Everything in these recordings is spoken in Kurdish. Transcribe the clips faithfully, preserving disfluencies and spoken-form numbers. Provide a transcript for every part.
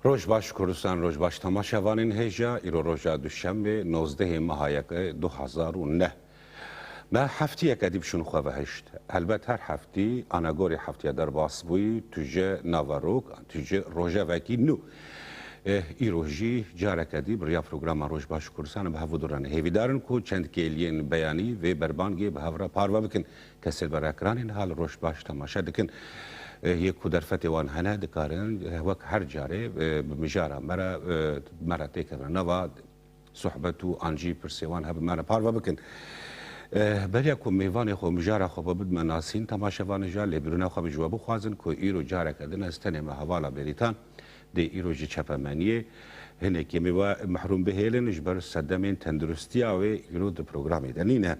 Roj baş Kurdistan, roj baş temaşevanên hêja. Îro roja duşemê, nozdehê meha yekê du hezar û neh. Me heftiyeke dî bi şûn xwe ve hişt. Helbet her heftî, anagorê heftiya derbas bûyî, tu ji naverok, tu ji rojevekî nû. Eh, îro jî careke dî bi riya programa Roj Baş Kurdistan bi hev û duran hêvîdar in ku çend kêliyên beyanî vê berbangê bi hev re parve bikin. Kesê li ber ekranê niha li Roj Baş temaşe dikin. Eh, yê ku derfetê wan hene dikarin, eh, wek her carê, eh, bi mijara me re, eh, me re têkevin nava sohbet û an jî pirsê wan hebe me re parve bikin. Eh, beriya ku mêvanê xwe, mijara xwe bidime nasîn, temaşevanê jî lêbirûna xwe bi ji we bixwazin ku îro careke din ez tenê me hevala Bêrîtan dê îro ji çepemeniyê hinekî me ve mehrûm bihêlin ji ber sedemên tenduristiya wê îro di programê de nîne.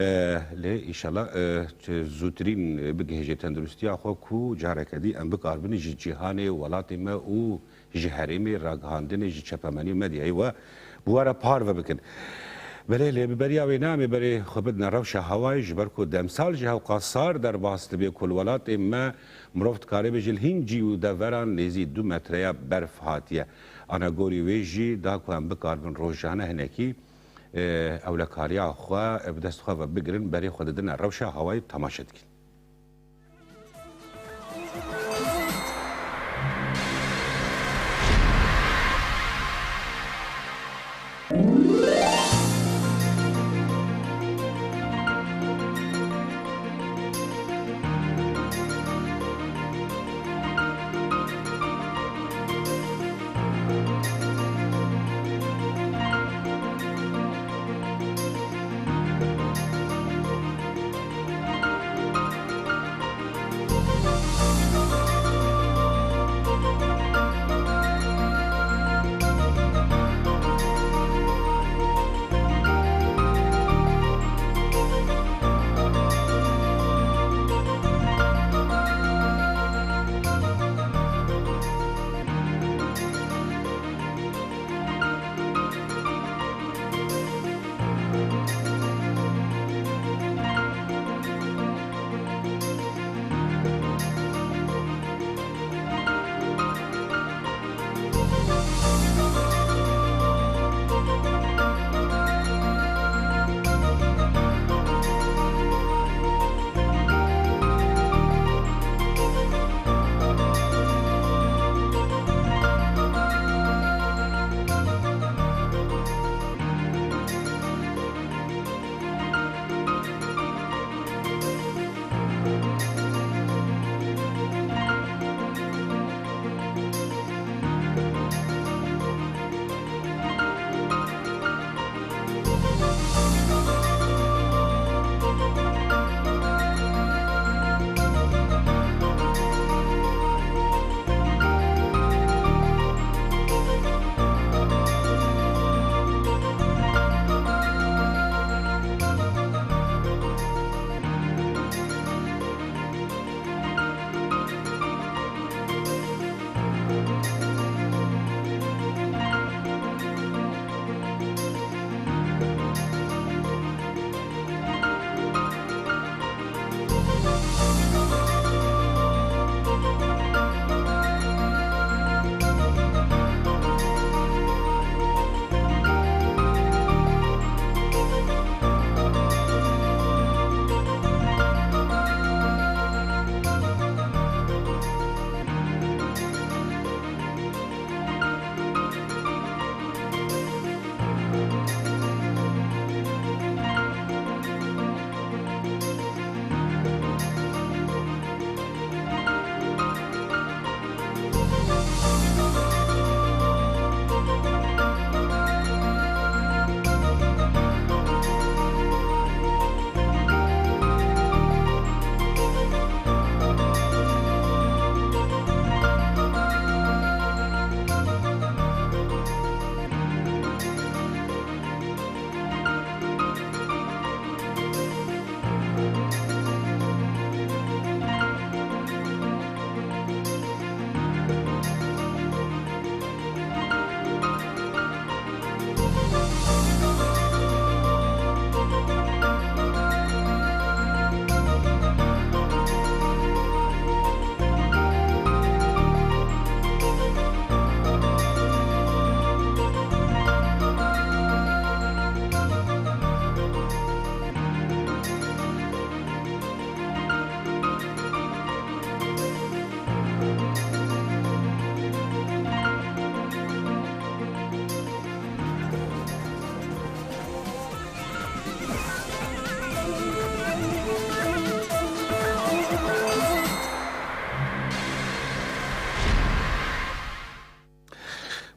Eh, lê îşallah, eh, çi zûtirîn bigihêje tenduristiya xwe ku careke dî em bikaribin ji cîhanê, welatê me û ji herêmê ragihandinê ji çepemenî û medyayê we bi we re parve bikin. Belê, lê bi beriya wê nayê em ê berê xwe bidine rewşa hewayê, ji ber ku demsal ji hewqa sar derbas dibe ku li welatê me mirov dikare bêje li hîn cî û deveran nêzî du metreya berf hatiye. Anagorî wê jî da ku em bikaribin rojane hinekî, e, ewlekariya xwe, e, bi dest xwe ve bigirin, berê xwe didine rewşa hewayê temaşe dikin.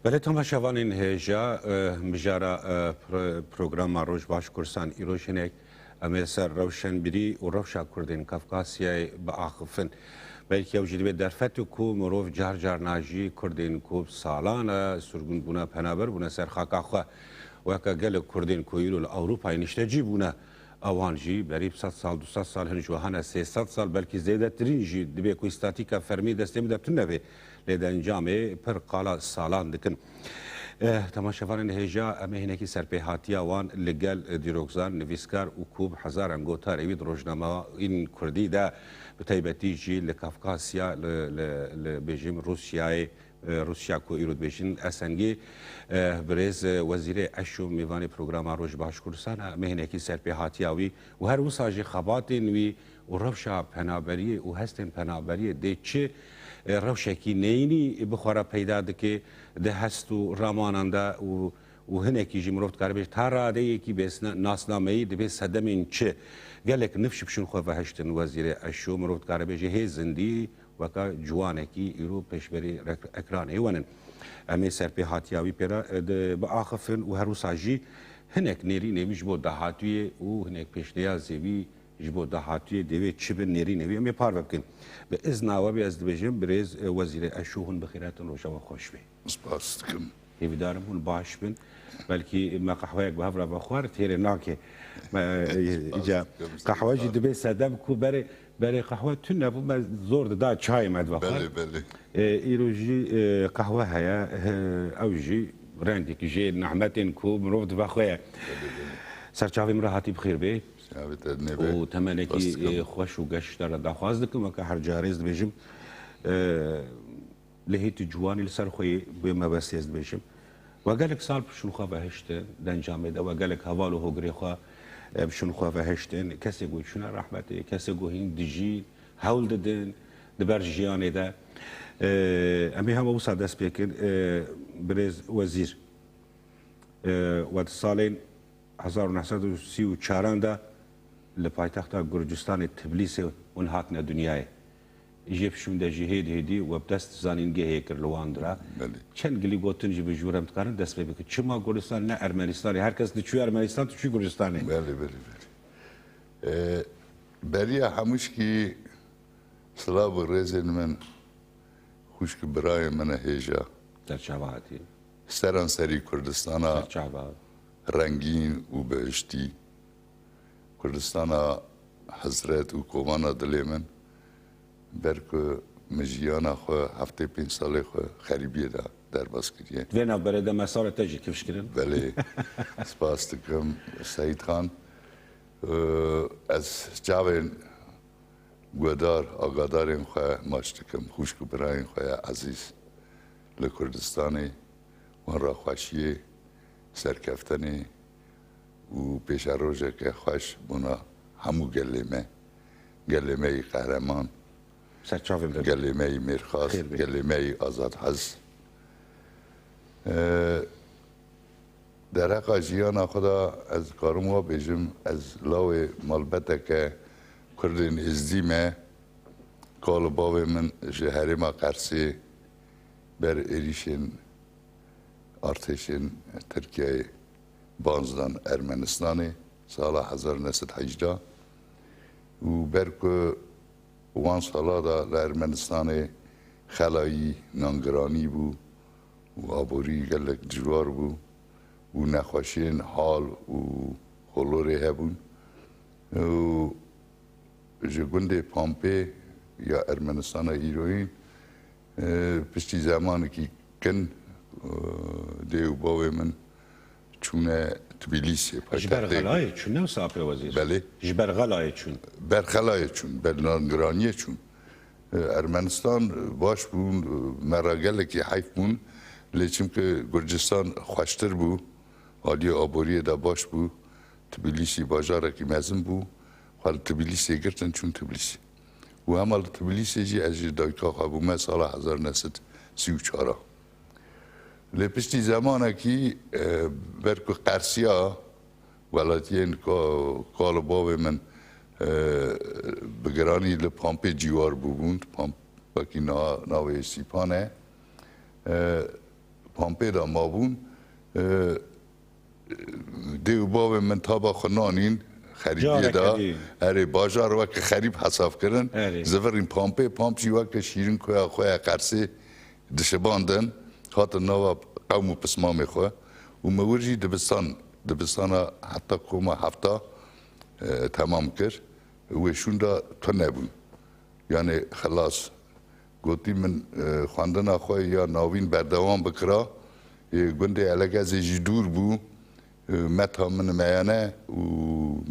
Belê temaşevanên hêja, e, mijara, e, pro-, programa Roj Baş Kursan îroj hinek em ê ser rewşenbîrî û rewşa Kurdên Kafkasyayê biaxifin. Belkî ew jî dibe derfet ku mirov car car najî Kurdên ku salan e sirgûn bûne, penaber bûne ser xaka xwe. Weke gelek Kurdên ku îro li Ewropayê niştecî bûne, ewan jî berî sed sal, du sed sal, hin ji we hene sê sed sal, belkî zêdetirîn jî dibe ku îstatîka fermî destê min de tune be. Lê di encamê pir qala salan dikin. Eh, temaşevanên hêja, em ê hinekî serpêhatiya wan li gel, eh, dîrokzan, nivîskar û ku bi hezaran gotarê wî di rojnameyan kurdî de, bi taybetî jî li Kafkasya, li, li, li bêjim Rûsyayê, eh, Rûsya ku îro dibêjin S N G, eh, birêz, eh, Wezîrê Eşo mêvanê programa Roj Baş Kursan e, em ê hinekî serpêhatiya wî û her wisa jî xebatên wî û rewşa penaberiyê û hestên penaberiyê dê çi, e, rewşekî neyînî bi xwe re peyda dike, di hest û ramanan de û, û hinekî jî mirov dikare bêje ta radeyekî bêsna-, nasnameyî dibê sedemên çi? Gelek nifş bi şûn xwe vehiştin Wezîrê Eşo, mirov dikare bêje hê zindî weka ciwanekî îro pêşberî rek-, ekranê wan in. Em ê serpêhatiya wî pê re, e, di, biaxifin û her wisa jî hinek nêrînê wî ji bo dahatûyê û hinek pêşniyazê wî ji bo dahatûyê dê wê çi bin nêrînê wî em ê parve bikin. Bi izna we bê ez dibêjim, birêz, e, Wezîrê Eşo, hûn bi xêr hatin, roja we xweş be. Spas dikim. Hêvîdar im hûn baş bin. Belkî me qehweyek bi hev re vexwar, têrê nake. Me, e, Spas îca dikim, qehwe jî spas. Dibe sedem ku berê, berê qehwe tune bû, me zor dida çayê me divexwar. Belê, belê. E, îro jî, e, qehwe heye, e, ew jî rengekî jê nehmetên ku mirov divexwe ye. Belê, belê. Serçavê min re hatî bi xêr bê. Serçavê te nebe. Û temenekî, Spas dikim. E, xweş û geş te re daxwaz dikim, weke her carê ez dibêjim, e, lê hêt û ciwanî li ser xwe yê, bê mebestî ez dibêjim. We gelek sal bi şûn xwe ve hiştin, di encamê de we gelek heval û hogirê xwe, e, bi şûn xwe ve hiştin. Kesê ku çûne rehmetê, kesê ku hîn dijîn, hewl didin di ber jiyanê de. E, em ê hema wisa dest pê kin, e, birêz Wezîr. E, we di salên hezar û neh sed û sî û çaran de li paytexta Gurcistanê Tiblîsê hûn hatine dinyayê. Jê pişûnde jî hêdî hêdî we bi dest zanîngehê kir li wan dira. Belê. Çend gilî gotin jî bi jû re em dikarin dest pê bikin. Çima Gurcistan ne Ermenistanê? Her kes diçû Ermenistan, tu çû Gurcistanê. Belê, belê, belê. Ee, beriya hemûşkî silav û rêzên min, xwişk û birayên min e hêja. Serçava hatî. Seranserî Kurdistana Serçava. Rengîn û bihiştî. Kurdistana hezret û kovana dilê min, ber ku min jiyana xwe heftê pênc salê xwe xerîbiyê de derbas kiriye. Vê navberê de me sala te jî kifş kirin. Belê, spas dikim Seyîd Xan. Ee, ez çavên guhdar, agadarên xwe maç dikim, xwişk û birayên xwe ya ezîz li Kurdistanê, wan re xweşiyê, serkeftinê û pêşerojeke xweş bona hemû gelê me, gelê me yî qehreman, Ser çavê me be. Gelê me yî mêrxas, Xêr be. Gelê me yî azadhez. Ee, Dereqa jiyana xwe de ez karim wa bêjim, ez lawê malbeteke Kurdên Êzdî me, kal û bavê min ji herêma Qersê ber êrîşên artêşên Tirkiyeyê banzdan Ermenistanê sala hezar neh sed hejda û ber ku wan sala de li Ermenistanê xelayî nangiranî bû û aborî gelek dijwar bû û nexweşiyên hal û holorê hebûn û ji gundê Pampê ya Ermenistana îroyîn, e, piştî zemanekî kin, e, dê û bavê min çûne Tbilîsê, Ji ber paytextê xelayê çûn, ne wisa Apê Wezîr? Belê. Ji ber xelayê çûn. Ber xelayê çûn, ber nangiraniyê çûn. E, Ermenistan baş bûn, e, me re gelekî heyf bûn, lê çimkî Gurcistan xweştir bû, aliyê aboriyê de baş bû, Tbilîsî bajarekî mezin bû, xwe li Tbilîsê girtin, çûn Tbilîsê. Û hema li Tbilîsê jî ez ji dayika xwe bûme sala hezar neh sed sî û çar a. Lê piştî zemanekî, e, ber ku qersiya welatiyên ka-, kal û bavê min, e, bi giranî li Pampê cîwar bûbûn, Pamp wekî niha navê Sîpan e. E, kampê de mabûn. E, dê û bavê min taba xwe nanîn xerîbiyê de. Erê, bajar weke xerîb hesab kirin. Zivirîn pampê, pamp jî weke şîrin koya xwe ya Qersê dişibandin. Hatin nava qewm û pismamê xwe. Û me wir jî dibistan, dibistana heta koma hefta, e, temam kir. Wê şûnda tune bûn. Yanê xilas. Gotî min, e, xwendina xwe ya navîn berdewam bikira. E, gundê Elegezê jî dûr bû. E, meta min meyane û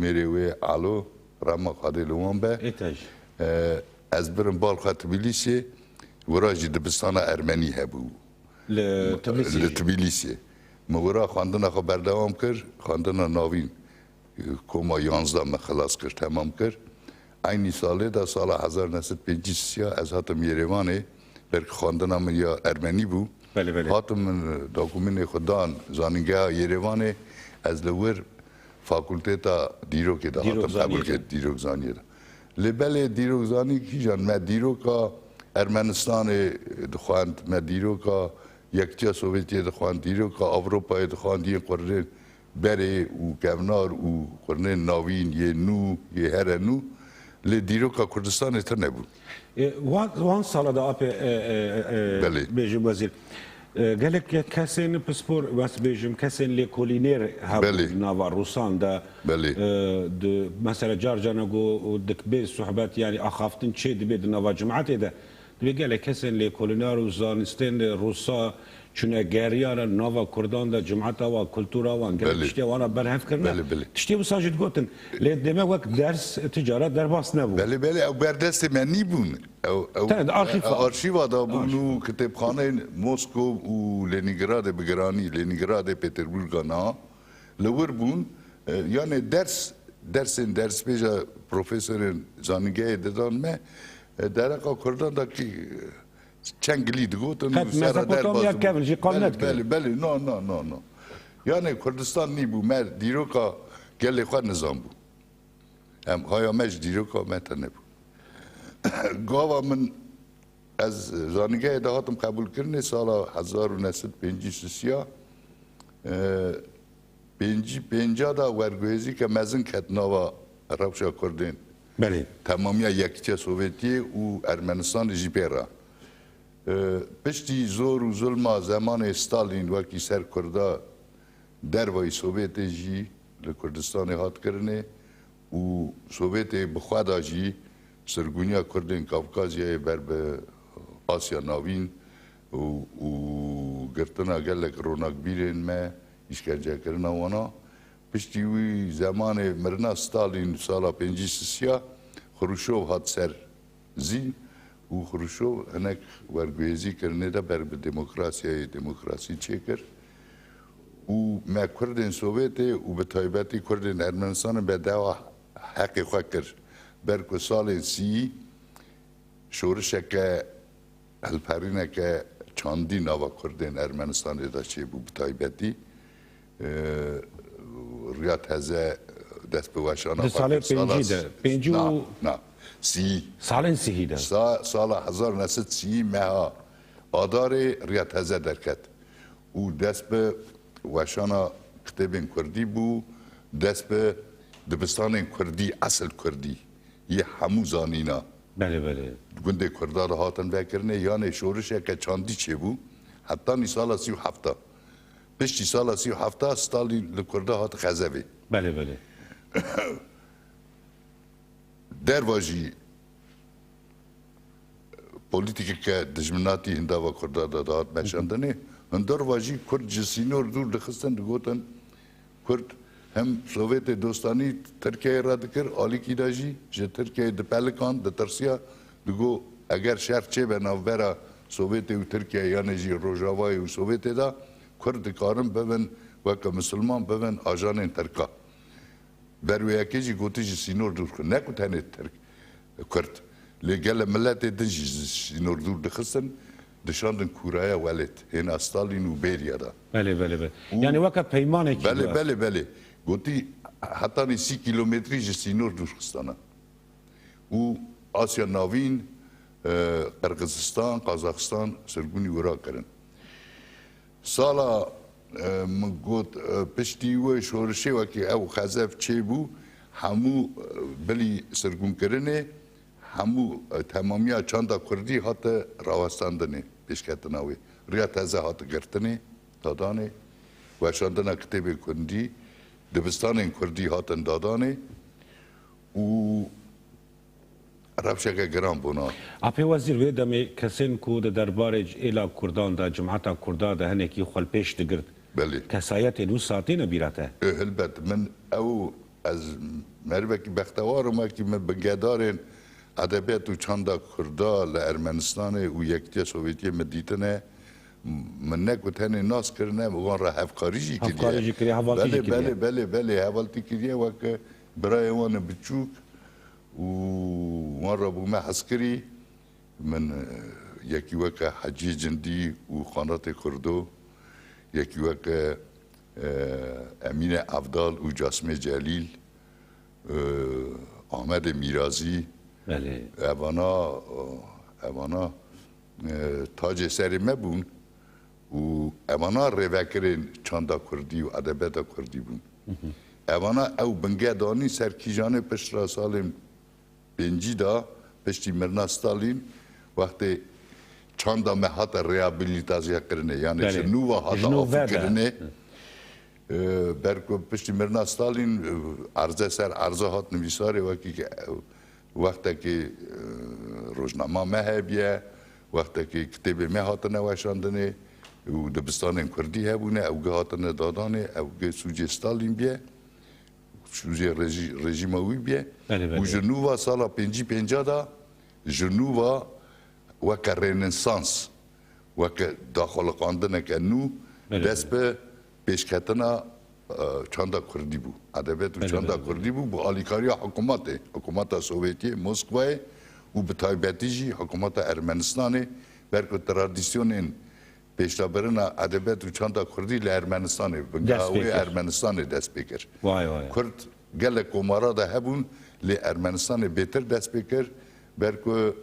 mêrê wê Alo, rehma Xwedê li wan be. E, ez birim bal xwe Tbilîsê, wira jî dibistana ermenî hebû. Li Tbilîsê Li jî. Tbilîsê. Min wira xwendina xwe berdewam kir, xwendina navîn, e, koma yanzdeh me xilas kir, temam kir. Eynî salê de, sala hezar neh sed pêncî sisiya, ez hatim Yerêvanê, belkî xwendina min ya ermenî bû. Belê, belê. Hatim min, e, dokumînê xwe dan zanîngeha Yerêvanê, ez li wir fakulteta dîrokê de hatim Dîrokzaniyê qebûl de. Kir, dîrokzaniyê de. Lê belê dîrokzanî kîjan me dîroka Ermenistanê dixwend, me dîroka Yekîtiya Sovyetiyê dixwend, dîroka Ewropayê dixwend, yên qurnên berê û kevnar û qurnên navîn, yê nû, yê here nû, lê dîroka Kurdistanê tune bû. E, wan, wan sala de apê, e, e, e, Belê. Bêjim wezîr. E, gelek ke-, kesên pispor, wes bêjim, kesên lêkolînêr hebû Belê. Nava Rûsan de. Belê. E, di, mesela car carna ku dikbê sohbet, yanî axaftin çê dibe di nava cimatê de. Dibê gelek kesên lêkolîner û zanistên Rûsa çûne geriyana nava Kurdan de, cimata wan, kultura wan, gelek Belê. Tiştê wana berhev kirine. Belê, belê. Tiştê wisa jî digotin. Lê deme wek ders ti cara derbas nebû. Belê, belê, ew berdestê me nîbûn. Ew, ew, Tenê di arşîv ew arşîva da bûn û kitêbxaneyên Moskow û Lenîngradê bi giranî, Lenîngradê, Peterburga na, li wir bûn. E, yanê ders, dersên derspêja profesorên zanîngehê didan me, e, dereqa Kurdan da kî, e, çend gilî digotin û Qet sera Mezopotamya derbazî bûn. Kevn jî qal Belê, nekir. Belê, belê, no, no, no, no. Yanê Kurdistan nîbû, me dîroka gelê xwe nizanbû. Em haya me ji dîroka me tune bû. Gava min, ez zanîngehê de hatim qebûlkirinê sala hezar û neh sed pêncî sisiya, e, pêncî pênca de werguhêzîke mezin ket nava rewşa Kurdên. Belê. Temamiya Yekîtiya Sovyetiyê û Ermenistanê jî pê re. E, piştî zor û zulma zemanê Stalîn wekî ser Kurda dervayî Sovyetê jî li Kurdistanê hat kirinê û Sovyetê bi xwe de jî sirgûniya Kurdên Kafkazyayê ber bi Asya Navîn û, û girtina gelek ronakbîrên me, îşkencekirina wana. Piştî wî zemanê mirina Stalîn sala pêncî sisiya Xruşov hat ser zîn û Xruşov hinek werguhêzî kirinê de ber bi demokrasiyayê demokrasî çêkir. Û me Kurdên Sovyetê û bi taybetî Kurdên Ermenistanê bedewa heqê xwe kir. Ber ku salên sî şorişeke hilperîneke çandî nava Kurdên Ermenistanê de çêbû, bi taybetî, e, Riya Teze dest bi weşana Di xwe salê kir, sala pêncî de, s-, pêncî na, û na, sî. Salên sihî de. Sa-, sala hezar neh sed sî meha Adarê Riya Teze derket û dest bi weşana kitêbên kurdî bû, dest bi dibistanên kurdî, esil kurdî yê hemû zanîna Belê, belê. Gundê Kurda de hatin vekirinê, yanê şorişeke çandî çêbû, hetanî sala sî û heft. Piştî sala sî û heft Stalîn li Kurda hat xezevê. Belê, belê. Derva jî polîtîkeke dijminatî hindava Kurda de dihat meşandinê. Hundirva jî Kurd ji sînor dûr dixistin, digotin, Kurd hem Sovyetê dostanî Tirkiyeyê re dikir, alîkî de jî ji Tirkiyeyê dipelikand, ditirsiya, digot, eger şer çêbe navbera Sovyetê û Tirkiyeyê, yanê jî Rojavayê û Sovyetê de, Kurd dikarin bibin weke misilman, bibin ajanên Tirka. Ber wê yekê jî gotî ji sînor dûr xwe. Ne ku tenê Tirk, Kurd. Lê gelek miletê din jî ji sînor dûr dixistin, dişandin kûraya welêt. Hêna Stalîn û Bêriya de. Belê, belê, belê. Û Yani weke peymanekî belê, bû. Belê, belê. Gotî hetanî sî kîlometrî ji sînor dûr xistana. Û Asya Navîn, e, Qirgizistan, Qazaxistan sirgûnî wira kirin. Sala, e, min got, e, piştî wê şorişê wekî ew xezef çêbû, hemû, e, bilî sirgûnkirinê, hemû, e, temamiya çanda kurdî hate rawestandinê, pêşketina wê. Riya teze hate girtinê, dadanê, weşandina kitêbê kurdî, dibistanên kurdî hatin dadanê û rewşeke giran bûna. Apê Wezîr, vê demê kesên ku di derbarê êla Kurdan de, cimeta Kurda de hinekî xwe li pêş digirt. Belê. Kesayetên wisa têne bîra te? Ê, hilbet, min ew, ez merivekî bextewar im, wekî min bingedarên edebiyat û çanda Kurda li Ermenistanê û Yekîtiya Sovyetiyê min dîtine. Min ne ku tenê nas kirine, min wan re hevkarî jî kiriye. Hevkarî jî kiriye, hevaltî jî kiriye. Belê, belê, belê, belê, hevaltî kiriye weke birayê wan e biçûk. û wan re bûme hezkirî. Min, e, yekî weke Hecî Cindî û Xanatê Kurdo, yekî weke, e, Emîne Evdal û Casimê Celîl, e, Ahmedê Mîrazî, Belê. Evana, e, evana, e, tacê serê me bûn û evana rêvekirên çanda kurdî û edebiyata kurdî bûn. Evana ew binge danî ser kîjanê piştre salên pêncî de, piştî mirina Stalîn, wextê çanda me hate reabilitaziya kirinê, yanî Belê. ji nû ve hate Ji nû ve de. afûkirinê. E, ber ku piştî mirina Stalîn, e, erze ser erze hat nivîsarê, wekî ke, e, wextekê, e, rojnama me hebiye, wextekê kitêbê me hatine weşandinê û dibistanên kurdî hebûne, ew ge hatine dadanê, ew ge sûcê Stalîn biye. Sûcê rejî-, rejîma wî bûye. Belê, belê. Û ji nû ve sala pêncî pênca de ji nû ve weke rênesans, weke daxuliqandineke nû Belê, dest belê. bi pêşketina, e, çanda kurdî bû. Edebiyat û Belê, çanda belê, belê. kurdî bû, bi alîkariya hikûmetê, hikûmeta Sovyetiyê, Moskwayê û bi taybetî jî hikûmeta Ermenistanê, ber ku tradisyonên pêşdabirina edebiyat û çanda kurdî li Ermenistanê, bingeha Dest pê wê kir. Ermenistanê dest pê kir. Vay, vay. Kurd gelek komara de hebûn, lê Ermenistanê bêtir dest pê kir, ber ku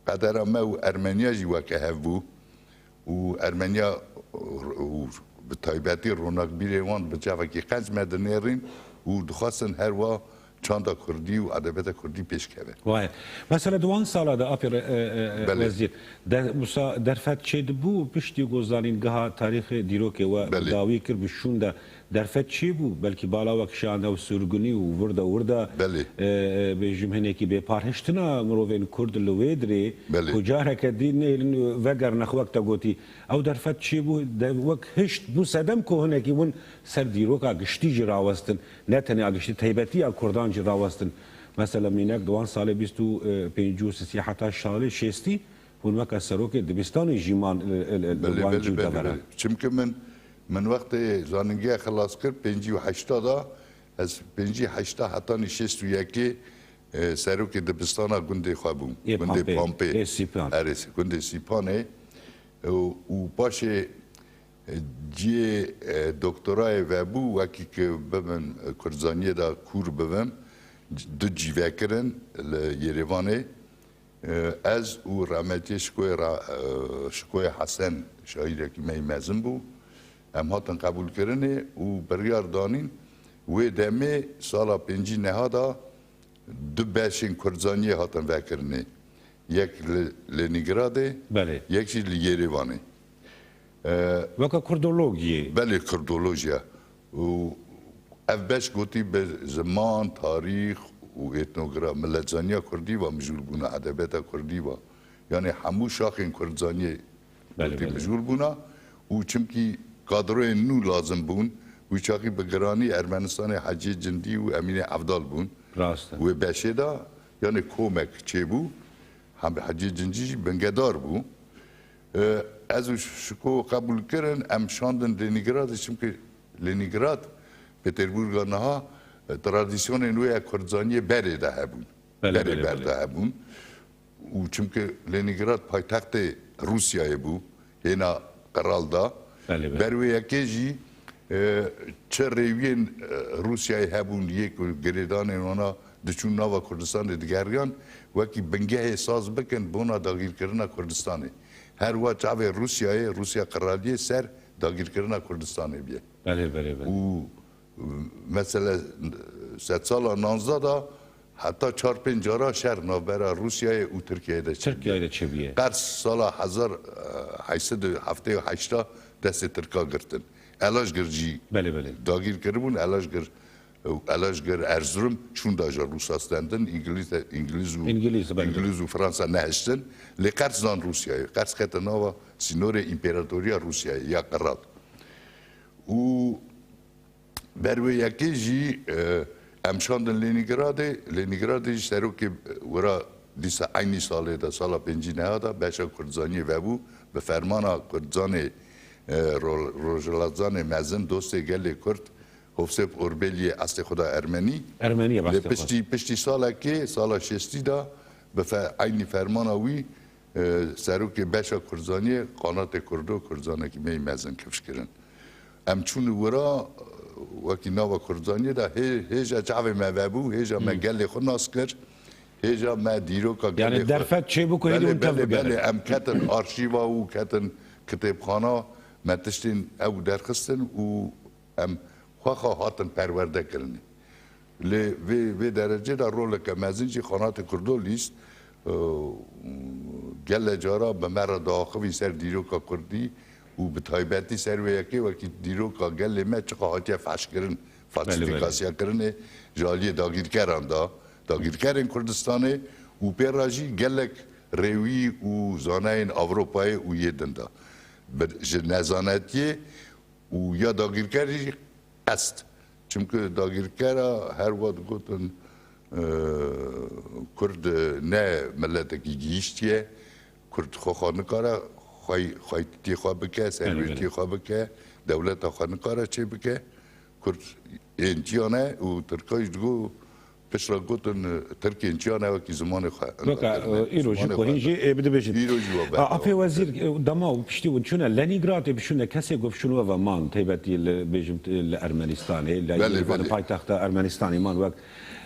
qedera me û Ermeniya jî weke hev bû û Ermeniya û bi taybetî ronakbîrê wan bi çavekî qenc me dinêrîn û dixwestin her wa çanda kurdî û edebiyata kurdî pêş keve. Waye. Mesela di wan sala de, apê re-, e, e, e, Belê. Wezîr, de, wisa derfet çêdibû, piştî ku zanîngeha tarîxê dîrokê we Belê. bi dawî kir, bi şûn de derfet çêbû, belkî bala wek şan ew surgunî û wirde wirde, Belê. e, e, bêjim hinekî bêparhiştina mirovên Kurd li wê dirê, Belê. ku careke dî nêlin vegerine xwe wek te gotî. Ew derfet çêbû, de, wek hişt bû sedem ku hinekî win ser dîroka giştî jî rawestin. Ne tenê a giştî, teybetî ya Kurdan jî rawestin. Mesela mînek di wan salê bîst û pêncî û sisî heta salê şêstî hûn weke serokê dibistanê jî man li, li, li, li Belê, wan belê, cû belê, devera. belê. Çimkî min, min wextê zanîngeha xilas kir, pêncî û heşta da, ez pêncî heşta hetanî şêst û yekê, e, serokê dibistana gundê xwe bûm. Ê Gundê Pampê. Pampê. Ê Sîpan. Erê, gundê Sîpanê. Û, û paşê Cihê, e, doktorayê vebû, wekî ki bibim, e, Kurdzaniyê de kûr bibim, c-, du cîvekirin li Yerêvanê. E, ez û rehmetiyê Şikoyê Ra-, e, Şikoyê Hesen, şairekî me yî mezin bû. Em hatin qebûlkirinê û biryar danîn. Wê demê sala pêncî neha de du beşên Kurdzaniyê hatin vekirinê. Yek li Lenîngradê, Belê. yek jî li Yerêvanê. E, Weke kurdologiyê. Belê, kurdolojiya. Û ev beş gotî bi ziman, tarîx û etnogra-, miletzaniya kurdî ve mijûl bûna, edebiyata kurdî ve. Yanî hemû şaxên kurdzaniyê Belê, Kurdî belê. mijûl bûna û çimkî kadroyên nû lazim bûn, wî çaxî bi giranî Ermenistanê Hecî Cindî û Emînê Evdal bûn. Rast e. Wê beşê de, yanî komek çêbû, hem Hecî Cindî jî bingedar bû. E, ez û Şiko qebûl kirin, em şandin Lenîngradê, çimkî Lenîngrad, Peterburga niha, e, tradisyonên wê ya kurdzaniyê berê de hebûn. Belê, Berê belê, ber belê. de hebûn. Û çimkî Lenîngrad paytextê Rûsyayê bû, hêna qeral da. Belê, belê. Ber wê yekê jî, e, çi rêwiyên, e, Rûsyayê hebûn, yê ku girêdanên wana diçûn nava Kurdistanê digeriyan, wekî bingehê saz bikin bona dagîrkirina Kurdistanê. Her wa çavê Rûsyayê, Rûsya qiraliyê ser dagîrkirina Kurdistanê bûye. Belê, belê, belê. Û, e, mesela sedsala nozde de heta çar pênc cara şer navbera Rûsyayê û Tirkiyeyê de çêbûye. Tirkiyeyê de çêbûye. Qers sala hezar heşt sed û heftê û heşt de destê Tirka girtin. Elazgir jî Belê, belê. dagîr kiribûn. Elazgir, Elazgir, Erzurum çûn da ji Rûsa stendin, Îngilîz, Îngilîz û Îngilîz, belê. Îngilîz û Fransa nehiştin. Lê Qers dan Rûsyayê. Qers kete nava sînorê împeratoriya Rûsyayê ya qral. Û ber wê yekê jî, e, em şandin Lenîngradê. Lenîngradê jî serokê, e, wira dîsa eynî salê de, sala pêncî neha de beşa Kurdzaniyê vebû. Bi fermana Kurdzanê, e, ro-, Rojhilatzanê mezin, dostê gelê Kurd, Hovsêp Orbeliyê, eslê xwe da Ermenî. Ermenî ye, Lê bastê xwe. Piştî, piştî salekê, sala şêstî de, bi fe-, eynî fermana wî, e, serokê beşa Kurdzaniyê, Qanatê Kurdo, Kurdzanekî me yî mezin kifş kirin. Em çûn wira, wekî nava Kurdzaniyê de hê-, hêja çavê me vebû, hêja me gelê xwe nas kir, hêja me dîroka gelê Yani xwe. Derfet çêbû ku hêdî Belê, hûn tev belê, bigerin. Belê, em ketin arşîva û ketin kitêbxana, me tiştên ew derxistin û em xwexa hatin perwerde kirinê. Lê vê, vê derecê de roleke mezin jî Xanatê Kurdo lîst, e, gele cara bi me re diaxivî ser dîroka Kurdî û bi taybetî ser wê yekê wekî dîroka gelê me çiqa hatiye fehşkirin, falsîfîkasiya kirinê ji aliyê dagîrkeran de, dagîrkerên Kurdistanê û pê re jî gelek rêwî û zanayên Ewropayê û yê din de. Bi, ji nezanetiyê û ya dagîrker jî qest. Çimkî dagîrkera her wat gotin, e, Kurd ne miletekî gihîştiye, Kurd xwe xwe nikare xwey-, xweytiyê xwe bike, serwêtiyê xwe bike, dewleta xwe nikare çê bike. Kurd ên çiya ne û Tirka jî digo piştre gotin, Tirkên çiya ne wekî zimanê xwe. Weke, e, îro jî ku hîn jî, e, bidibêjin. Îro jî we A, Apê Wezîr, e, dema û piştî hûn çûne Lenîngradê bişûne kesê ku şûn we ve man, taybetî li, bêjim, li Ermenistanê, li Belê, Yêrîvanê, belê. Paytexta Ermenistanê man wek,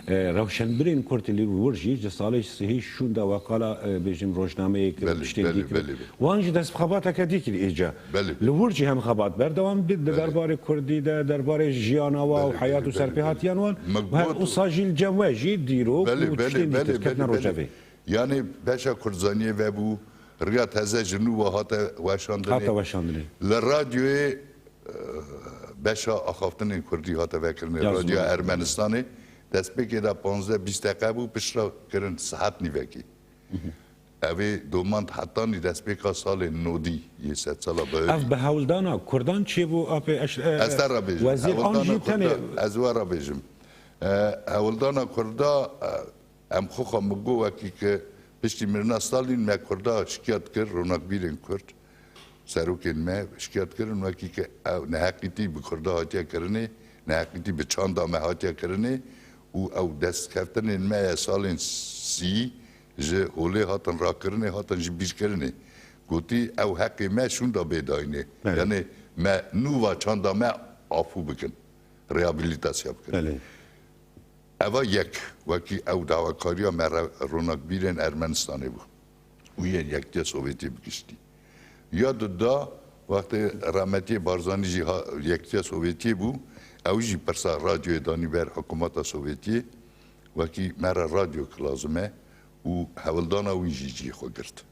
e, rewşenbirên Kurd li wir jî ji salê sihî şûn de we qala, e, bêjim rojnameyek Belê, tiştên belê, dî kir. belê, belê. Wan jî dest bi xebateke dî kir îca. Belê. Li wir jî hem xebat berdewam dî, di Belê. derbarê Kurdî de, derbarê jiyana wa û Belê, heyat û belê, serpêhatiyan wan. belê. Me Her got- usa jî li cem we jî dîrok Belê, û belê, tiştên dî belê, kir, ketina belê, rojevê. belê. Yani beşa Kurdzaniyê vebû, riya teze ji nû ve hate weşandinê. Hate weşandinê. Li radyoyê, e, beşa axaftinên Kurdî hate vekirinê. Ya Radyoya ziman. Ermenistanê destpêkê de panzdeh bîst deqe bû, piştre kirin saet nîvekî. Ev ê domand hetanî destpêka salên nodî yê sedsala bihurî. Ev bi hewldana Kurdan çêbû, Apê Eş-, e, Ez te re bêjim. Wezîr, an Hewldana jî tenê Kurda, ez we re bêjim. E, hewldana Kurda, e, em xwexa min got wekî ki piştî mirina Stalîn me Kurda şikiyat kir, ronakbîrên Kurd, serokên me şikiyat kirin wekî ki ew neheqîtî bi Kurda hatiye kirinê, neheqîtî bi çanda me hatiye kirinê û ew destkeftinên me ye salên sî ji holê hatin rakirinê, hatin ji bîrkirinê. Gotî ew heqê me şûnda bê dayînê. Evet. Yani me nû va çanda me afû bikin, rehabilitasya bikin. Belê. Eva yek, wekî ew dawakariya me re-, ronakbîrên Ermenistanê bû û yên Yektiya Sovyetiyê bi giştî. Ya duda, wextê rahmetiyê Barzanî jî ha-, Yektiya Sovyetiyê bû, ew jî pirsa radyoyê danî ber hikûmeta Sovyetiyê, wekî me re radyo ki lazim e û hewldana wî jî cihê xwe girt.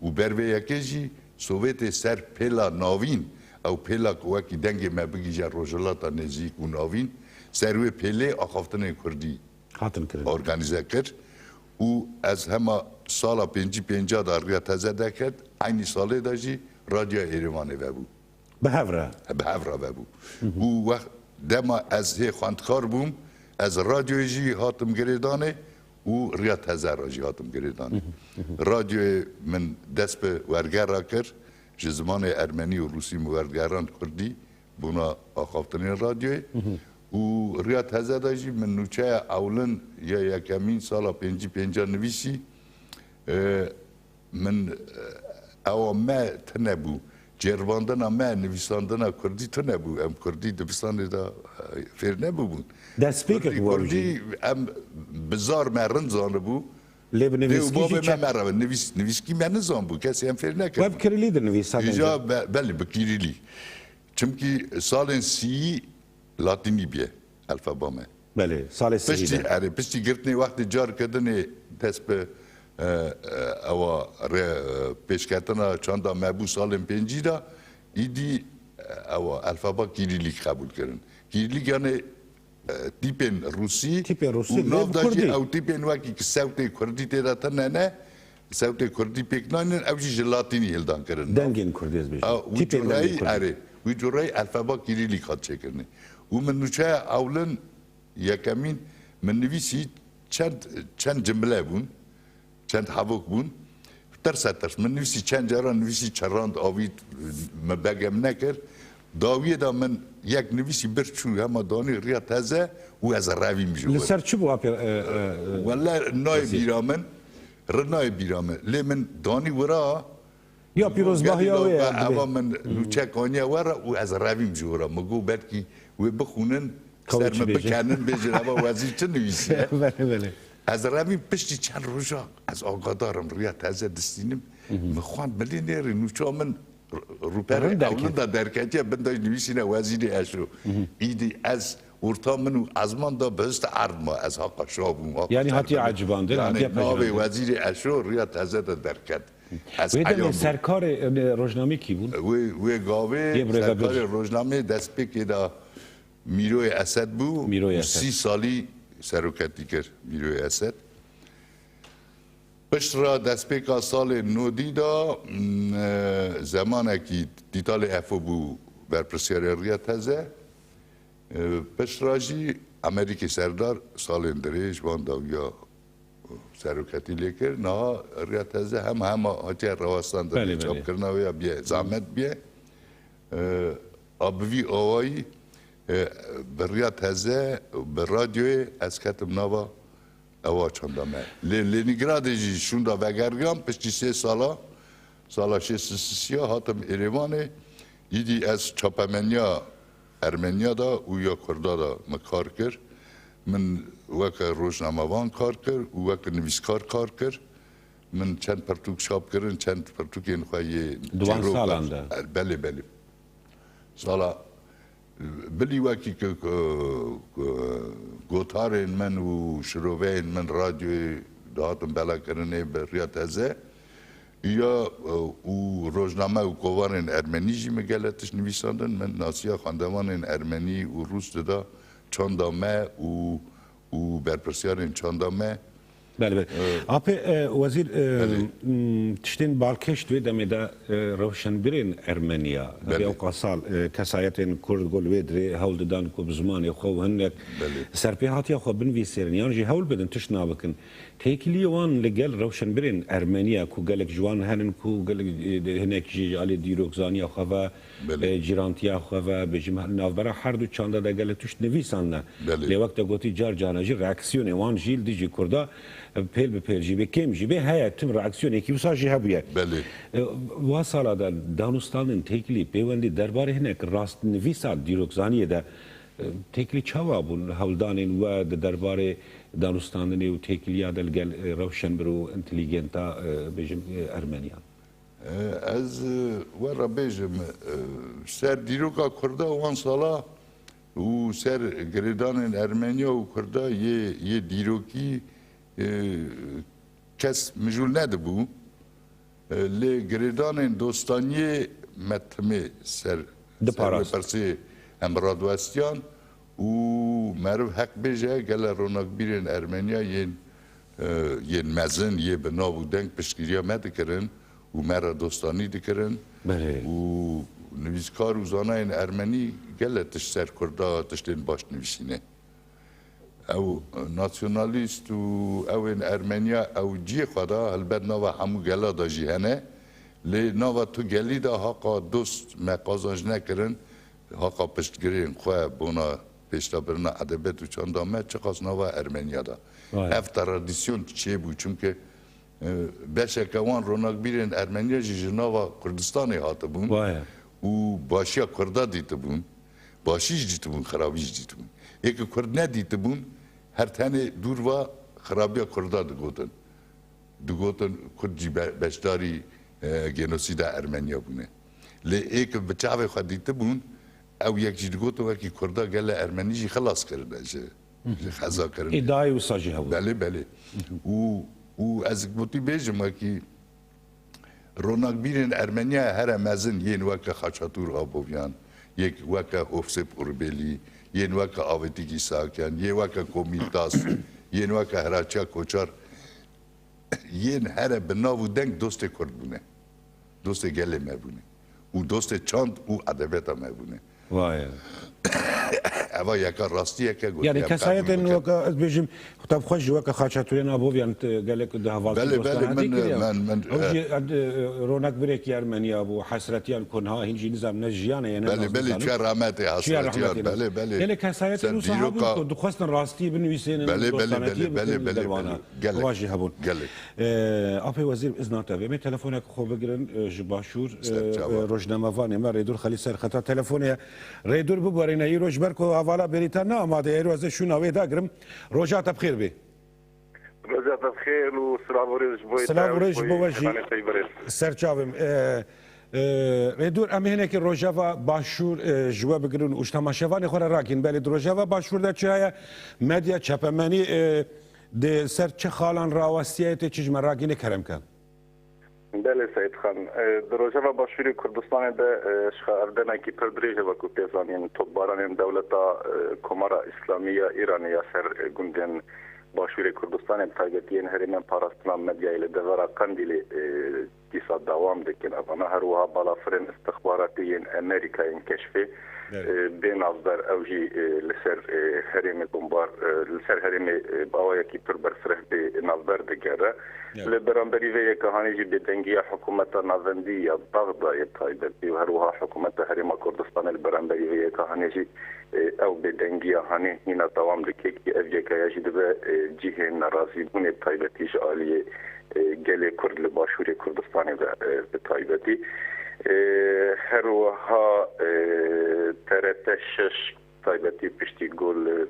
Û ber vê yekê jî Sovêtê ser pêla navîn, ew pêla ku wekî dengê me bigihîje Rojhilata Nêzîk û Navîn, ser wê pêlê axaftinên Kurdî Hatin kirin. Organîze kir. Û ez hema sala pêncî pênca de riya teze derket, eynî salê de jî Radyoya Êrêvanê vebû. Bi hev re. Bi hev re vebû. Û wext dema ez hê xwendkar bûm, ez radyoyê jî hatim girêdanê û riya teze re jî hatim girêdanê. Radyoyê min dest bi wergera kir, ji zimanê ermenî û rûsî min wergerand kurdî, bûna axaftinên radyoyê. Û riya teze de jî min nûçeya ewlin ya yekemîn sala pêncî pênca nivîsî. E, Min, e, ewa me tune bû. Cêrvandina me, nivîsandina kurdî tune bû. Em kurdî dibistanê de, e, fêr nebûbûn. Destpêkek Kurdî, war kurdî jî. Em bi zar me rind zanibû. Lê bi Dê û nivîskî bavê jî me çek- merive. Nivîs-, nivîskî me nizan bû. Kesê em fêr nekirin. We bi kirîlî dinivîsa Îja bence? be-, belê bi kirîlî. Çimkî salên sîyî latînî bûye elfeba me. Belê, salê sîyî Piştî, de. Erê, piştî girtinê wextê car kirinê dest bi, e, e, ewa rê, e, pêşketina çanda me bû salên pêncî de, îdî, e, ewa elfeba kirîlîk qebûl kirin. Kirîlîk yani e, tîpên rûsî Tîpên rûsî û lê nav bi da jî kurdî. Ew tîpên wekî ki sewtê kurdî tê de tune ne, sewtê kurdî pêk naynin, ew jî ji latînî hildan kirin. Dengên kurdî ez bêjim. Ew, wî Tîpên cureyî, dengên kurdî. Erê, wî cureyî elfeba kirîlîk hat çêkirinê. Û min nûçeya ewlin yekemîn min nivîsî çend, çend cimle bûn. Çend hevok bûn. Tirse tirs. Min nivîsî çend caran nivîsî çerand, avît, min begem nekir. Dawiyê de min yek nivîsî bir çû hema danî riya teze û ez revîm ji Li wir. ser çi bû apê, e, e, e, Wele nayê Wezîr? bîra min, ri nayê bîra min. Lê min danî wira Ya pîrozbahiya wê ya dibê. Eva min nûçek aniye were û ez revîm ji wira. Min got belkî wê bixwînin, Qewê ser çi min bêje? bikenin, bêjin eva wezîr çi nivîsiye. Belê, belê. Ez revîm piştî çend roja ez agadar im, riya teze distînim. Min xwend milî nêrî nûça min r-, rûperê Rind derket. ewlin de derketiye, bin de nivîsîne Wezîrê Eşo. Îdî ez orta min û ezman da bihişte erd ma, ez haqa şa bûm, haqa Yani şa hatiye bûm. ecibandin, Yani hatiye navê pejirandin. Wezîrê Eşo riya teze de derket. Ez Wê demê eyan bûm. serkarê, e, rojnamê kî bûn? Wê, wê gavê Yê birêve serkarê bir. rojnamê destpêkê de Mîroyê Esed bû Mîroyê û Esed. sî salî seroketî kir Mîroyê Esed. Pişt re destpêka salê nodî de, m, e, zemanekî Dîtalê Efo bû berpirsiyarê Riya Teze. E, pişt re jî Emerîkê Serdar salên dirêj van dawiya seroketî lê kir. Niha Riya Teze hema hema hatiye rawestandin, Belê, belê. çapkirina wê ya biye, zehmet biye. E, a bi vî awayî, e, bi Riya Teze, bi radyoyê ez ketim nava ewa çanda me. Lê Lenîngradê jî şûnda vegeriyam, piştî sê sala, sala şêst û sisiya hatim Êrêvanê. Îdî ez çapemeniya Ermeniya da û ya Kurda da min kar kir. Min weke rojnamevan kar kir û weke nivîskar kar kir. Min çend pirtûk çap kirin, çend pirtûkên xwe yê Di wan çîrok salan de? Belê, belê. Sala, bilî wekî ku, ku, ku gotarên min û şiroveyên min radyoyê dihatin belakirinê bi riya teze, ya, e, û rojname û kovarên ermenî jî min gelek tişt nivîsandin. Min nasiya xwendevanên ermenî û rûs dida çanda me û, û berpirsiyarên çanda me. Belê, belê. Ee, Apê, e, wezîr, e, Belê. m, tiştên balkêş di vê demê de, e, rewşenbirên Ermeniya, Belê. hevê ewqa sal, e, kesayetên Kurd ku li wê dirê hewl didan ku bi zimanê xwe û hinek Belê. serpêhatiya xwe binivîsêrin, yan jî hewl bidin tişt nabikin. Têkiliyê wan li gel rewşenbirên Ermeniya ku gelek ji wan henin ku gelek, e, hinek jî ji alî dîrokzaniya xwe ve, Belê. e, cîrantiya xwe ve, bêjim, navbera her du çanda de gelek tişt nivîsandine. Belê. Lê wek te gotî, car carna jî reaksiyonê wan jî li dijî Kurda, e, pêl bi pêl jî bê, kêm jî bê, heye, tim reaksiyonekî wisa jî hebûye. Belê. E, wa sala de danûstandin têkilî pêwendî derbarê hinek rastnivîsa dîrokzaniyê de, e, têkilî çawa bûn hewldanên we di derbarê danûstandinê û têkiliya de li gel, e, rewşenbir û întelîgenta, e, bêjim, e, Ermeniyan? Ez, e, we re bêjim, e, ser dîroka Kurda wan sala û ser girêdanên Ermeniya û Kurda yê, yê dîrokî, e, kes mijûl nedibû. E, lê girêdanên dostaniyê me timê ser, ser Diparast. wê pirsê em radwestiyan û meriv heq bêje, gele ronakbîrên Ermeniya yên, e, yên mezin, yê bi nav û deng piştgiriya me dikirin û me re dostanî dikirin. Belê. Û nivîskar û zanayên ermenî gele tişt ser Kurda tiştên baş nivîsîne. Ew nasyonalîst û ew ên Ermeniya ew ciyê xwe da, helbet nava hemû gela da jî hene. Lê nava tu gelî de haqa dost me qazanc nekirin, haqa piştgirên xwe bona pêşdabirina edebiyat û çanda me çiqas nava Ermeniya de. Vay. Ev tradisyon çêbû, çimkî, e, beşeke wan ronakbîrên Ermeniya jî ji nava Kurdistanê hatibûn Vay. û başiya Kurda dîtibûn. Başî jî dîtibûn, xirabî jî dîtibûn. Ê ki Kurd nedîtibûn, her tenê dûr va xirabiya Kurda digotin. Digotin Kurd jî be-, beşdarî, e, genosîda Ermeniya bûne. Lê ê ku bi çavê xwe dîtibûn, ew yek jî digotin wekî Kurda gelê Ermenî jî xilas kirine ji, ji xeza kirinê. Îdayê wisa jî hebû. Belê, belê. Û, û ez gotî bêjim wekî ronakbîrên Ermeniya here mezin yên weke Xaçatûr Abovyan, yek weke Hofsêp Urbêlî, yên weke Avêtîk Îsakyan, yê weke Komîl Tas, yên weke Hiraçiya Koçar, yên here bi nav û deng dostê Kurd bûne. Dostê gelê me bûne. Û dostê çand û edebiyata me bûne. Vay. Eva yeka rastiyeke gotiye. Yani kesayetên weke, ez bêjim, xwe ji weke Xaçatûrên Abovyan gelek di hevaltî Belê, belê, dostana min, kiriye. Min, min, Ew jî, eh, e, ronakbirêkî Ermeniya bû, hesretiyan ku niha hîn jî nizam ne jiyane ye, ne Belê, naz belê, nizam e. Çiya rahmetê, Çiya hesretiyan, rahmetê, belê, belê. Gelek kesayetên Ser wisa hebûn dîroka ku dixwestin rastiyê binivîsînin, Belê, belê, dostanetiyê belê, belê, bikin belê, derwana. belê. Gelek, Ewa jî hebûn. gelek. E, Apê Wezîr, bi izna te vê. Em ê telefonek xwe bigirin, e, ji Başûr, e, Ser çava. e, rojnamevanê me Rêdûr Xelîl ser xeta telefonê ye. Rêdûr biborîne, îro ji ber ku hevala Bêrîtan ne amade ye, îro ez ê şûna wê dagirim. Roja te bi xêr bê. Roja te bi xêr û silav û rêz ji bo Silav û rêz ji bo we jî. Ser çavim. E, e, Rêdûr, em ê hinekî Rojava Başûr, e, ji we bigirin û ji temaşevanê xwe re ragihîn. Belê, di Rojava Başûr de çi heye? Medya, çepemenî, e, di ser çi xalan rawestiye, tê çi ji me ragihîne, kerem ke? Belê Seyîd Xan, e, di Rojava Başûrê Kurdistanê de, e, ji xwe ev demekî pir dirêj e, wekû tê zanîn, topbaranên dewleta, e, Komara Îslamî ya Îranê ya ser, e, gundên Başûrê Kurdistanê, bi taybetî yên herêmên parastina medyayê li devera Qendîlê, e, dîsa dewam dikin. Evana her wiha balafirên istixbaratî yên Amerîka yên keşfê, Belê. e, bê navber, ew jî, e, li ser, e, herêmê bombar, e, li ser herêmê, e, bi awayekî pir berfireh bê navber digere. Belê. Li beramberî vê yeka hanê jî bêdengiya hikûmeta navendî ya Bexdayê taybetî û her wiha hikûmeta Herêma Kurdistanê li beramberî vê yeka hanê jî, e, ew bêdengiya hanê hîna dewam dike, ki ev yekaya jî dibe, e, cihê nerazîbûnê bi taybetî ji aliyê, e, gelê Kurd li Başûrê Kurdistanê ve, e, bi taybetî. E, her wiha, e, T R T şeş taybetî piştî ku li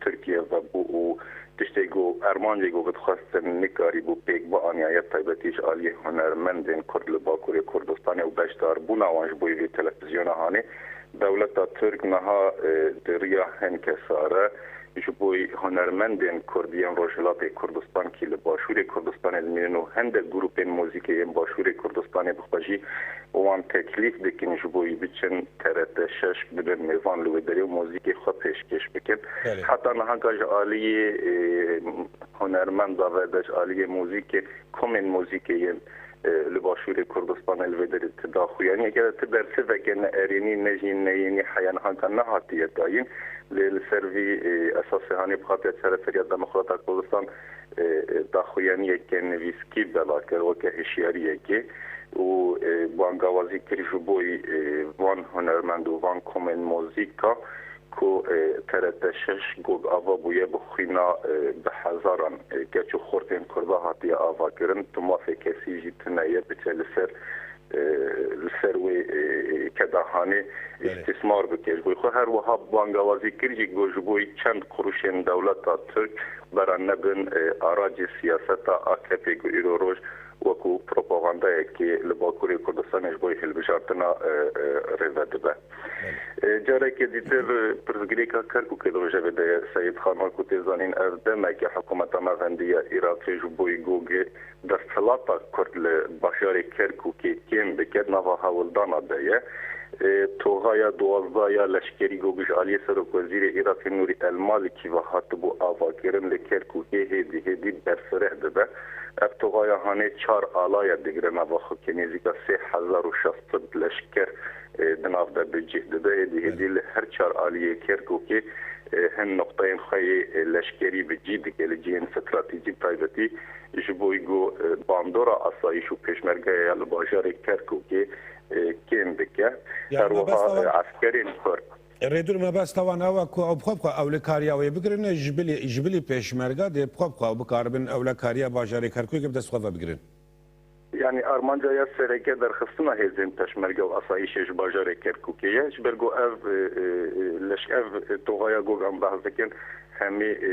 Tirkiye vebû û tiştê ku, ermancê ku dixwestin nikarîbû pêk bianiyaye, taybetî ji aliyê hunermendên Kurd li Bakurê Kurdistanê û beşdarbûna wan ji bo vê televîzyona hanê, dewleta Tirk niha, e, di riya hin kesa re ji bo hunermendên Kurd yên Rojhilatê Kurdistan kî li Başûrê Kurdistanê dimînin û hindek grûpên muzîkê yên Başûrê Kurdistanê bi xwe jî wan teklîf dikin ji bo wî biçin T R T şeş bibin mêvan li wê derê û muzîkê xwe pêşkêş bikin. Belê. Heta niha ka ji aliyê, e, hunermenda ve de, ji aliyê muzîkê, komên muzîkê yên, e, li Başûrê Kurdistanê li vê derê ti daxuyaniyeke de, ti bersiveke ne erênî, ne jî neyênî heya niha ka nehatiye dayîn. Lê li ser vî, e, esasê hanê bi xatiya Çareperiya Demokrata Kurdistan, e, e, daxuyaniyeke nivîskî bela kir weke hişyariyekê û, e, bangawazî kir ji bo, e, van hunermend û van komên muzîka ku, e, T R T şeş gog ava bûye bi xwîna, e, bi hezaran, e, keç û xortên Kurda hatiye avakirin, tu mafê kesî jî tune ye biçe li ser, e, li ser wê, e, keda hanê Belê. îstîsmar bike. Ji bo xwe her wiha bangawazî kir jî ku ji bo çend quruşên dewleta Tirk bera nebin, e, aracê siyaseta A K P ku îro roj wekû propagandayekê li Bakurê Kurdistanê ji bo hilbijartina, e, e, rêve dibe. Belê. E, carekê dîtir, e, pirsgirêka Kerkûkê di rojevê de ye, Seyîd Xan, wekû tê zanîn, ev demeke hikûmeta navendî ya Iraqê ji bo gogê desthilata Kurd li bajarê Kerkûkê kêm bike, nava hewldana de ye. E, toxaya duwazdeh ya leşkerî ku ji aliyê Serokwezîrê Iraqê Nûrî El Malikî ve hatibû avakirin, li Kerkûkê hêdî hêdî berfireh dibe. Ev toxaya hanê çar alaya digire nava xwe, ke nêzîka sê hezar û şeş sed leşker, e, di nav de bi cih dibe. Hêdî hêdî Belê. li her çar aliyê Kerkûkê, e, hin noqteyên xwe yê, e, leşkerî bi cih dike, li cihên stratejî bi taybetî. Ji bo ku, e, bandora asayîş û pêşmergeya ya li bajarê Kerkûkê, e, kêm bike. Yani Her wiha, mebesta wan, e, eskerên Kurd. Rêdûr, mebesta wan ew e ku ew bi xwe bi xwe ewlekariya wê bigirin, ji bilî, ji bilî pêşmerga dê bi xwe bi xwe ew bikaribin ewlekariya bajarê Kerkûkê bi dest xwe ve bigirin. Yani armanca ya sereke derxistina hêzên pêşmerge û asayîşê ji bajarê Kerkûkê ye. Ji ber ku ev, e, e, e, leş-, ev, e, toxaya ku em behs dikin, hemî, e,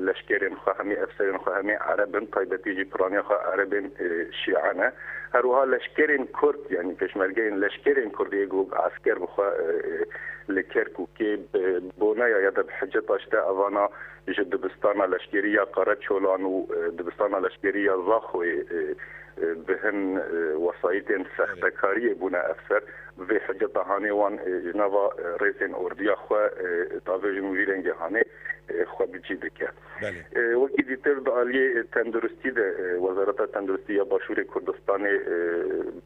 leşkerên xwe, hemî efserên xwe, hemî Ereb in, taybetî jî piraniya xwe Erebên, e, Şîe ne. Her wiha leşkerên Kurd, yanî pêşmergeyên leşkerên Kurd yê ku esker bi xwe, e, e, li Kerkûkê bi boneya ya da bi hiceta ji te evana ji dibistana leşkerî ya Qereçolan û, e, dibistana leşkerî ya Zaxoyê, e, e, bi hin, e, wesayîtên sextekariyê bûne efser. Vê hiceta hanê wan, e, ji nava, e, rêzên ordiya xwe, e, davêjin û vî rengê hanê, e, xwe bi cî dike. Belê. E, wekî dîtir di aliyê tenduristî de, e, Wezareta Tenduristî ya Başûrê Kurdistanê, e,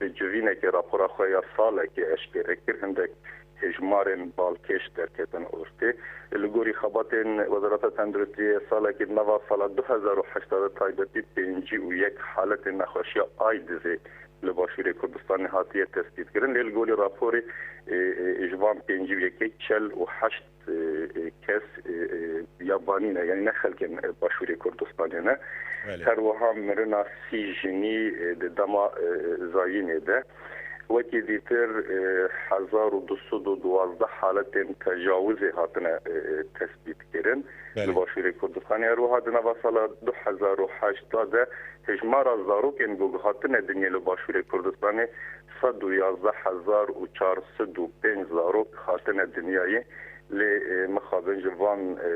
bi civînekê rapora xwe ya salekê eşkere kir. Hindek hejmarên balkêş derketin ortê. Li gorî xebatên Wezareta Tenduristiyê, salekê di nava sala du hezar û heşt de taybetî pêncî û yek haletên nexweşiya aydizê li Başûrê Kurdistanê hatiye tespîtkirin. Lê li gorî raporê, e, e, ji van pêncî û yekê çel û heşt, e, e, kes, e, e, yabanî ne, yanî ne xelkên, e, Başûrê Kurdistanê ne. Belê. Her wiha mirina sî jinî, e, di dema, e, zayînê de. Wekî dîtir, e, hezar û du sed û duwazdeh haletên tecawizê hatine, e, e, tespîtkirin. Belê. Li Başûrê Kurdistanê her wiha di nava sala du hezar û heşt de hejmara zarokên ku hatine dinyê li Başûrê Kurdistanê sed û yazdeh hezar û çar sed û pênc zarok hatine dinyayê. Lê, e, mixabin ji van, e,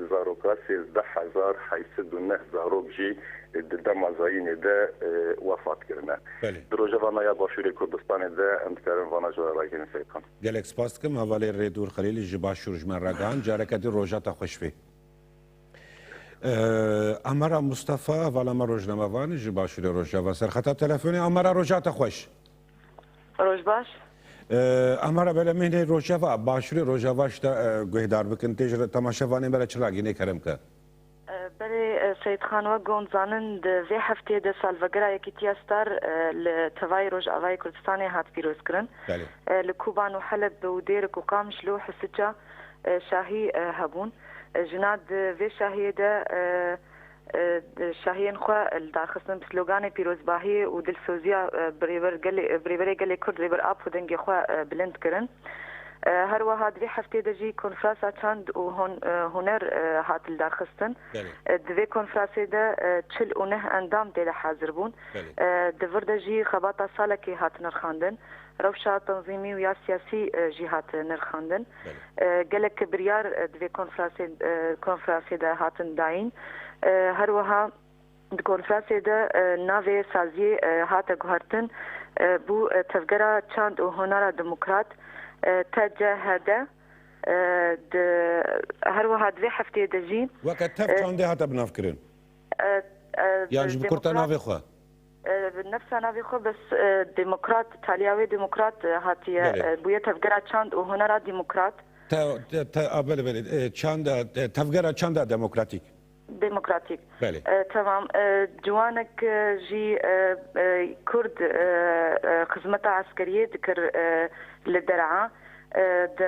zaroka sêzdeh hezar heyt sed û neh zarok jî, e, di dema zayînê de, e, wefat kirine. Belê. Di rojeva me ya Başûrê Kurdistanê de em dikarin vana ji we re ragihînin Seyîd Xan. Gelek spas dikim. Hevalê Rêdûr Xelîlî ji Başûr ji me re gihand. Careke din roja te xweş bê. E, Amara Mustafa, hevala me rojnamevan ji Başûrê Rojava ser xeta telefonê. Amara, roja te xweş. Roj baş. E, Amara, belê, em ê Rojava, Başûrê Rojava ji te, e, guhdar bikin. Tê ji re-, temaşevanê me re çi ragihînê, kerem ke? E, belê, e, Seyîd Xan, wek ku hûn zanin, di vê hefteyê de salvegera Yekîtiya Star, e, li tevayê Rojavayê Kurdistanê hat pîrozkirin. Belê. E, li Koban û Heleb û Dêrik û Qamişlo hisica, e, şahî, e, hebûn. E, jina di vê şahiyê de, e, e, şahiyên xwe li dar xistin, bi sloganê pîrozbahiyê û dilsoziya, e, birêber gelê, birêberê gelê Kurd Rêber Apo dengê xwe, e, bilind kirin. E, her wiha di vê heftê de jî konferansa çand û hon-, e, huner, e, hat li dar xistin. Belê. E, di vê konferansê de, e, çil û neh endam tê de hazir bûn. Belê. E, di vir de jî xebata salekê hat nirxandin. Rewşa tenzîmî û ya siyasî, e, jî hat nirxandin. Belê. E, gelek biryar, e, di vê konferansê, e, konferansê de hatin dayîn. E, her wiha di konferansê de, e, navê saziyê, e, hate guhertin, e, bû, e, Tevgera Çand û Hunera Demokrat, e, T C H D. E, di, her wiha di vê hefteyê de jî, weke tev, e, çandê hate binavkirin. E, e, Yan ji bi kurta demokrat, navê xwe? E, bi nefsa navê xwe, bes, e, demokrat, taliya wê demokrat, e, hatiye, belê, e, bûye Tevgera Çand û Hunera Demokrat. Te, te, te, a, belê, belê. E, çanda, e, Tevgera Çanda Demokratîk. Demokratîk. Belê. E, temam. E, ciwanek, e, jî, e, e, Kurd, e, e, xizmeta eskeriyê dikir, e, li Der'a. E, di,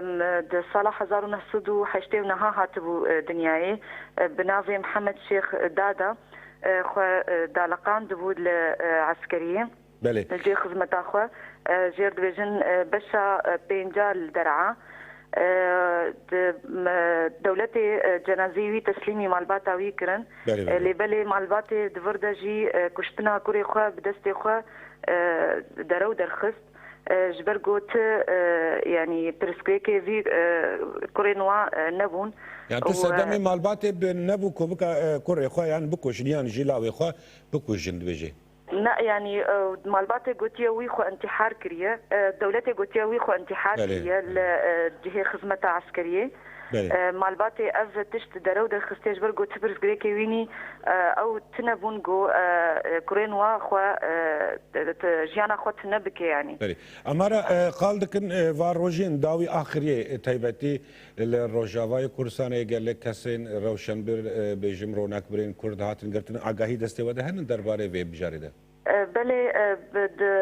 di sala hezar û neh sed û heştê û neh hatibû, e, dinyayê. E, bi navê Mihemed Şêx Dada, e, xwe, e, daliqandibû li, e, eskeriyê. Belê. Li cihê xizmeta xwe, e, jêr dibêjin, e, beşa, e, pênca li Der'a. E, di, m-, dewletê, e, cenazeyê wî teslîmî malbata wî kirin. Belê, belê. E, lê belê malbatê di vir de jî, e, kuştina kurê xwe bi destê xwe, e, derew derxist. E, ji ber ku ti, e, yanî pirsgirêkê vî, e, kurên wa, e, nebûn. Yani tu, û, e, sedemê malbatê bi nebû ku bika, e, kurê xwe yan bikujin yan jî lawê xwe bikujin dibêjê. Ne, yanî, e, malbatê gotiye wî xwe intîhar kiriye. E, dewletê gotiye wî xwe intîhar, belê, kiriye li, e, cihê xizmeta eskeriyê. Belê. E, malbatê ev tişt derew derxistiye ji ber ku ti pirsgirêkê wî nî, e, ew tune bûn ku, e, e, kurên wa xwe, e, te, te, jiyana xwe tune bike yanî. Belê. Amara, e, qal dikin, e, va rojên dawî axiriyê, e, taybetî li Rojavayê Kurdistanê gelek kesên rewşenbir, e, bêjim ronakbirên Kurd hatin girtin. Agahî destê we de henin derbarê vê mijarê de? E, belê, e, bi, di,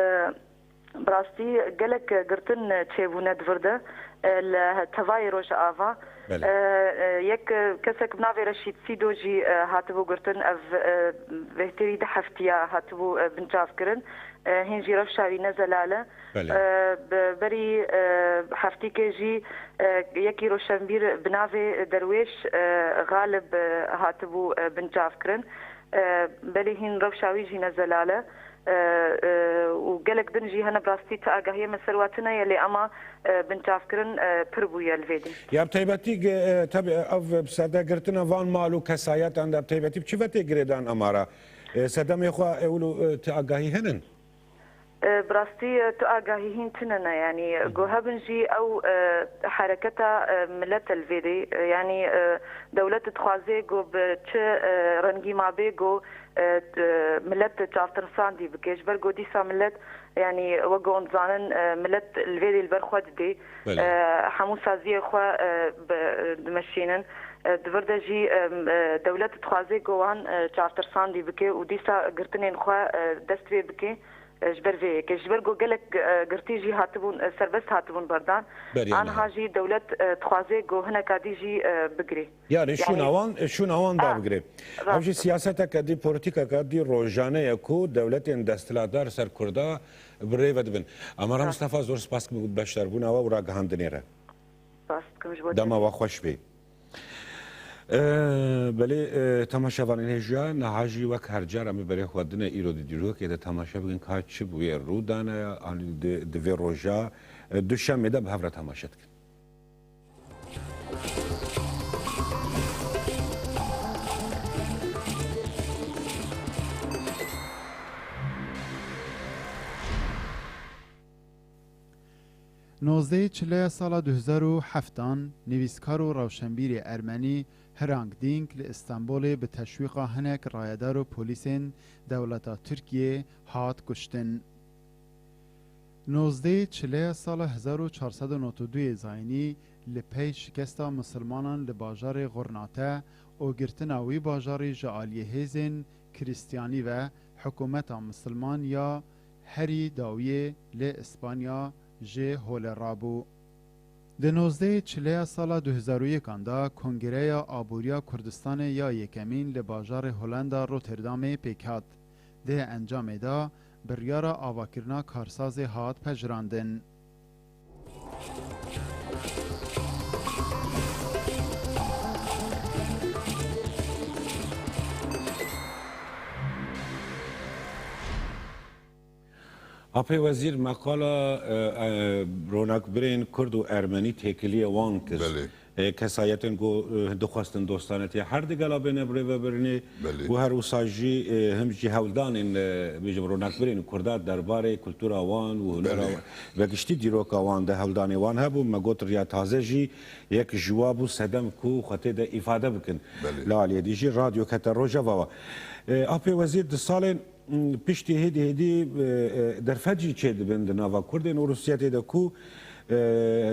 bi rastî gelek girtin çêbûne di vir de, e, li tevayê Rojava. Belê. E, e, yek, e, kesek bi navê Reşîd Sîdo jî, e, hatibû girtin. Ev, e, bêhtirî du heftiya hatibû, e, binçavkirin. E, hîn jî rewşa wî ne zelal e. Belê. E, bi berî, e, heftîkê jî, e, yekî roşenbîr bi navê Derwêş, e, Xalib, e, hatibû, e, binçavkirin. E, belê hîn rewşa wî jî ne zelal e. E, e, û gelek din jî hene, bi rastî ti agahiyê me ser wa tune ye, lê ema, e, binçavkirin, e, pir bûye li vê dî. Ya bi taybetî, e, tabi ev bi serdegirtina van mal û kesayetan de bi taybetî bi çi ve tê girêdan amara? E, sedemê xwe ewil û, e, ti agahî hene? E, bi rastî, e, tu agahî hîn tune ne, yanî, Hı hı. ku hebin jî ew, e, hereketa, e, milet e li vê dê, e, yanî, e, dewlet dixwaze ku bi çi, e, rengî ma bê ku, e, t-, milet çavtirsandî bike. Ji ber ku dîsa milet, yanî, wek ku hûn dizanin, e, milet li vê dê li ber xwe didê. Belê. E, hemû saziyê xwe, e, bi, dimeşînin. E, di vir de jî, e, e, dewlet dixwaze ku wan, e, çavtirsandî bike û dîsa girtinên xwe, e, dest pê bike. E, ji ber vê yekê, ji ber ku gelek, e, girtî jî hatibûn, e, serbest hatibûn berdan. Beriya niha. Aniha jî dewlet, e, dixwaze ku hineka dî jî, e, bigirê. Yanî şûna wan, e, şûna wan, ah, dabigirê. Ev jî, rast e, siyaseteke dî, polîtîkeke dî rojane ye ku dewletên desthilatdar ser Kurda bi rê ve dibin. Amara, rast, Mistefa, zor spas dikim beşdarbûna we û ragihandinê re. Spas dikim ji bo dema we xweş bê. Ee, belê, e, temaşevanên hêja, niha jî wek her car em ê berê xwe dine îro di dîrokê de temaşe bikin ka çi bûye rû dane, anî di, di vê roja, e, duşemê de bi hev re temaşe dikin. Nozdehê Çileya sala du hezar û heftan, nivîskar û rewşenbîrê ermenî Hrant Dink li Stenbolê bi teşwîqa hinek rayedar û polîsên dewleta Tirkiyê hat kuştin. Nozdehê Çileya sala hezar û çar sed û nod û duyê zayînî li pey şikesta misilmanan li bajarê Xurnate û girtina wî bajarî ji aliyê hêzên Krîstiyanî ve, hikûmeta misilman ya herî dawiyê li Îspanya jê holê rabû. Di nozdehê Çileya sala du hezar û yekan de Kongreya Aboriya Kurdistanê ya yekemîn li bajarê Holenda Rotterdamê pêk hat. Di encamê de biryara avakirina karsazê hat pejirandin. Apê Wezîr meqala, e, e, ronakbirên Kurd û Ermenî têkiliyê wan kir. Belê. E, kesayetên ku, e, dixwestin dostanetiyê her digel a bêne birêvebirinê. Belê. Û her wisa jî, e, him jî hewldanên, e, bêjim, ronakbirên Kurda derbarê kultura wan û hunera, belê, wan, ve giştî dîroka wan de hewldanê wan hebû. Me got riya taze jî yek ji wa bû, sedem ku xwe tê de îfade bikin. Belê. Li aliyê dî jî radyo kete rojeva we. E, Apê Wezîr, di salên, m, piştî hêdî hêdî, e, e, derfet jî çêdibin di nava Kurdên û Rûsiyetê de ku, e,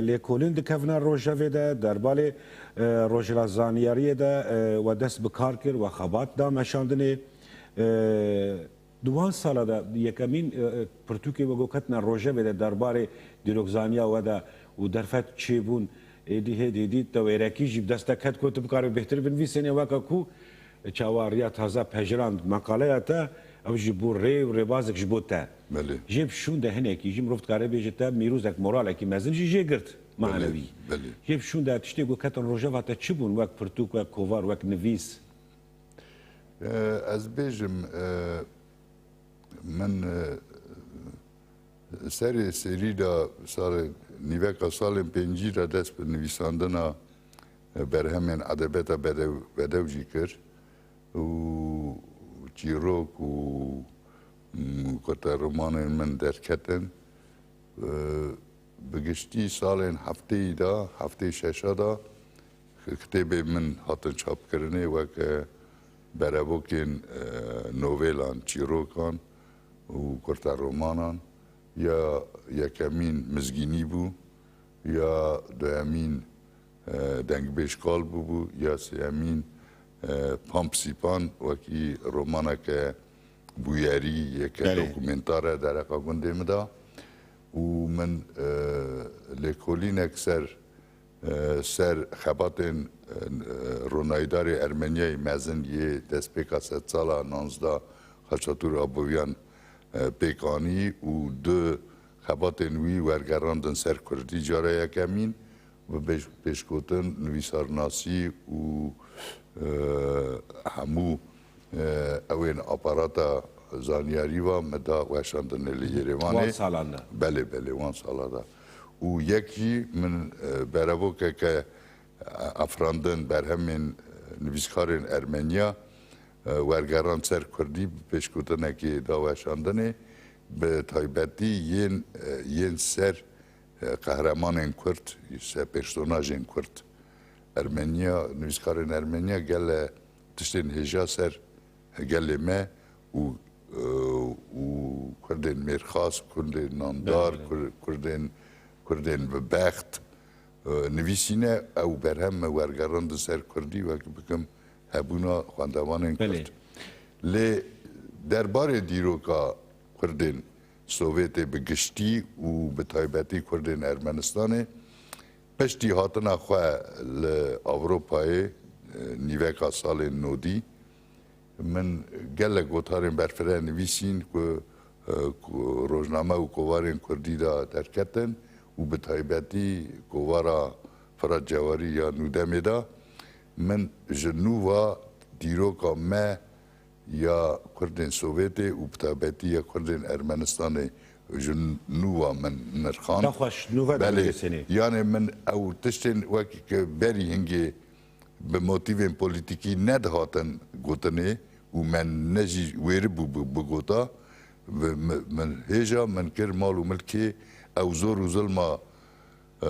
lêkolîn dikevine rojevê de, derbarê, e, rojhilat zanyariyê de, e, we dest bi kar kir, we xebat da meşandinê. E, di wan sala de yekemîn, e, e, pirtûkê we ku ketine rojevê de derbarê dîrokzaniya we de û derfet çêbûn, êdî hêdî hêdî te wêrekî jî bi dest te ket ku tu bikarî bêhtir binivîsênê, weke ku çawa riya taze pejirand meqaleya te, ew jî bû rê û rêbazek ji bo te. Belê. Jê bi şûn de hinekî jî mirov dikare bêje te mîrûzek, moralekî mezin jî jê girt, manewî. Belê, belê. Jê bi şûn de tiştê ku ketin rojeva te çi bûn, wek pirtûk, wek kovar, wek nivîs? E, ez bêjim, e, min, e, serê serî de salê, nîveka salên pêncî de dest bi nivîsandina, e, berhemên edebiyata bedew, bedew jî kir û çîrok û, m, kurte romanên min derketin. E, bi giştî salên heftêyî de, heftê şeşa de kitêbê min hatin çapkirinê weke berevokên, e, novêlan, çîrokan û kurte romanan. Ya yekemîn Mizgînî bû, ya duyemîn, e, Dengbêj Kal bûbû, ya sêyemîn, e, Pamp Sîpan wekî romaneke bûyerî, yeke, belê, dokumentar e dereqa gundê min de. Û min, e, lêkolînek ser e, ser xebatên, e, ronayîdarê Ermeniyayê mezin yê destpêka sedsala nonzdeh Xaçatûr Aboviyan, e, pêk anî û du xebatên wî wergerandin ser kurdî cara yekemîn, bi pêş-, pêşgotin nivîsarnasî û, e, hemû, e, ewên aparata zanyarî va me da weşandinê li Yerêvanê. Wan salan de. Belê, belê, wan sala de. Û yek jî min, e, berevokeke, e, afirandin berhemên, e, nivîskarên Ermeniya, e, wergerand ser kurdî bi pêşgotinekê da weşandinê, bi taybetî yên, e, yên ser, e, qehremanên kurd, ser personajên kurd. Ermeniya, nivîskarên Ermeniya gele tiştên hêja ser gelê me û, e, û kurdên mêrxas, kurdên nandar, Belê. kur-, kurdên, kurdên bi bext, e, nivîsîne. Ew berhem me wergerandin ser kurdî, wek bikim hebûna xwendevanên Belê. kurd. Lê derbarê dîroka kurdên Sovyetê bi giştî û bi taybetî kurdên Ermenistanê, piştî hatina xwe li Ewropayê, e, nîveka salên nodî, min gelek gotarên berfireh nivîsîn ku, e, ku rojname û kovarên kurdî de derketin û bi taybetî kovara Firat Cewarî ya Nûdemê de, min ji nû va dîroka me ya kurdên Sovyetê û bi taybetî ya kurdên Ermenistanê ji nû va min nirxand. Daxwaş, nû ve Belê, dibêjê senê. Yanê min ew tiştên wekî ke berî hingê bi motîvên polîtîkî nedihatin gotinê û me ne jî wêribû bi-, bigota, bi-, mi-, min hêja min kir mal û milkê ew zor û zilma, e,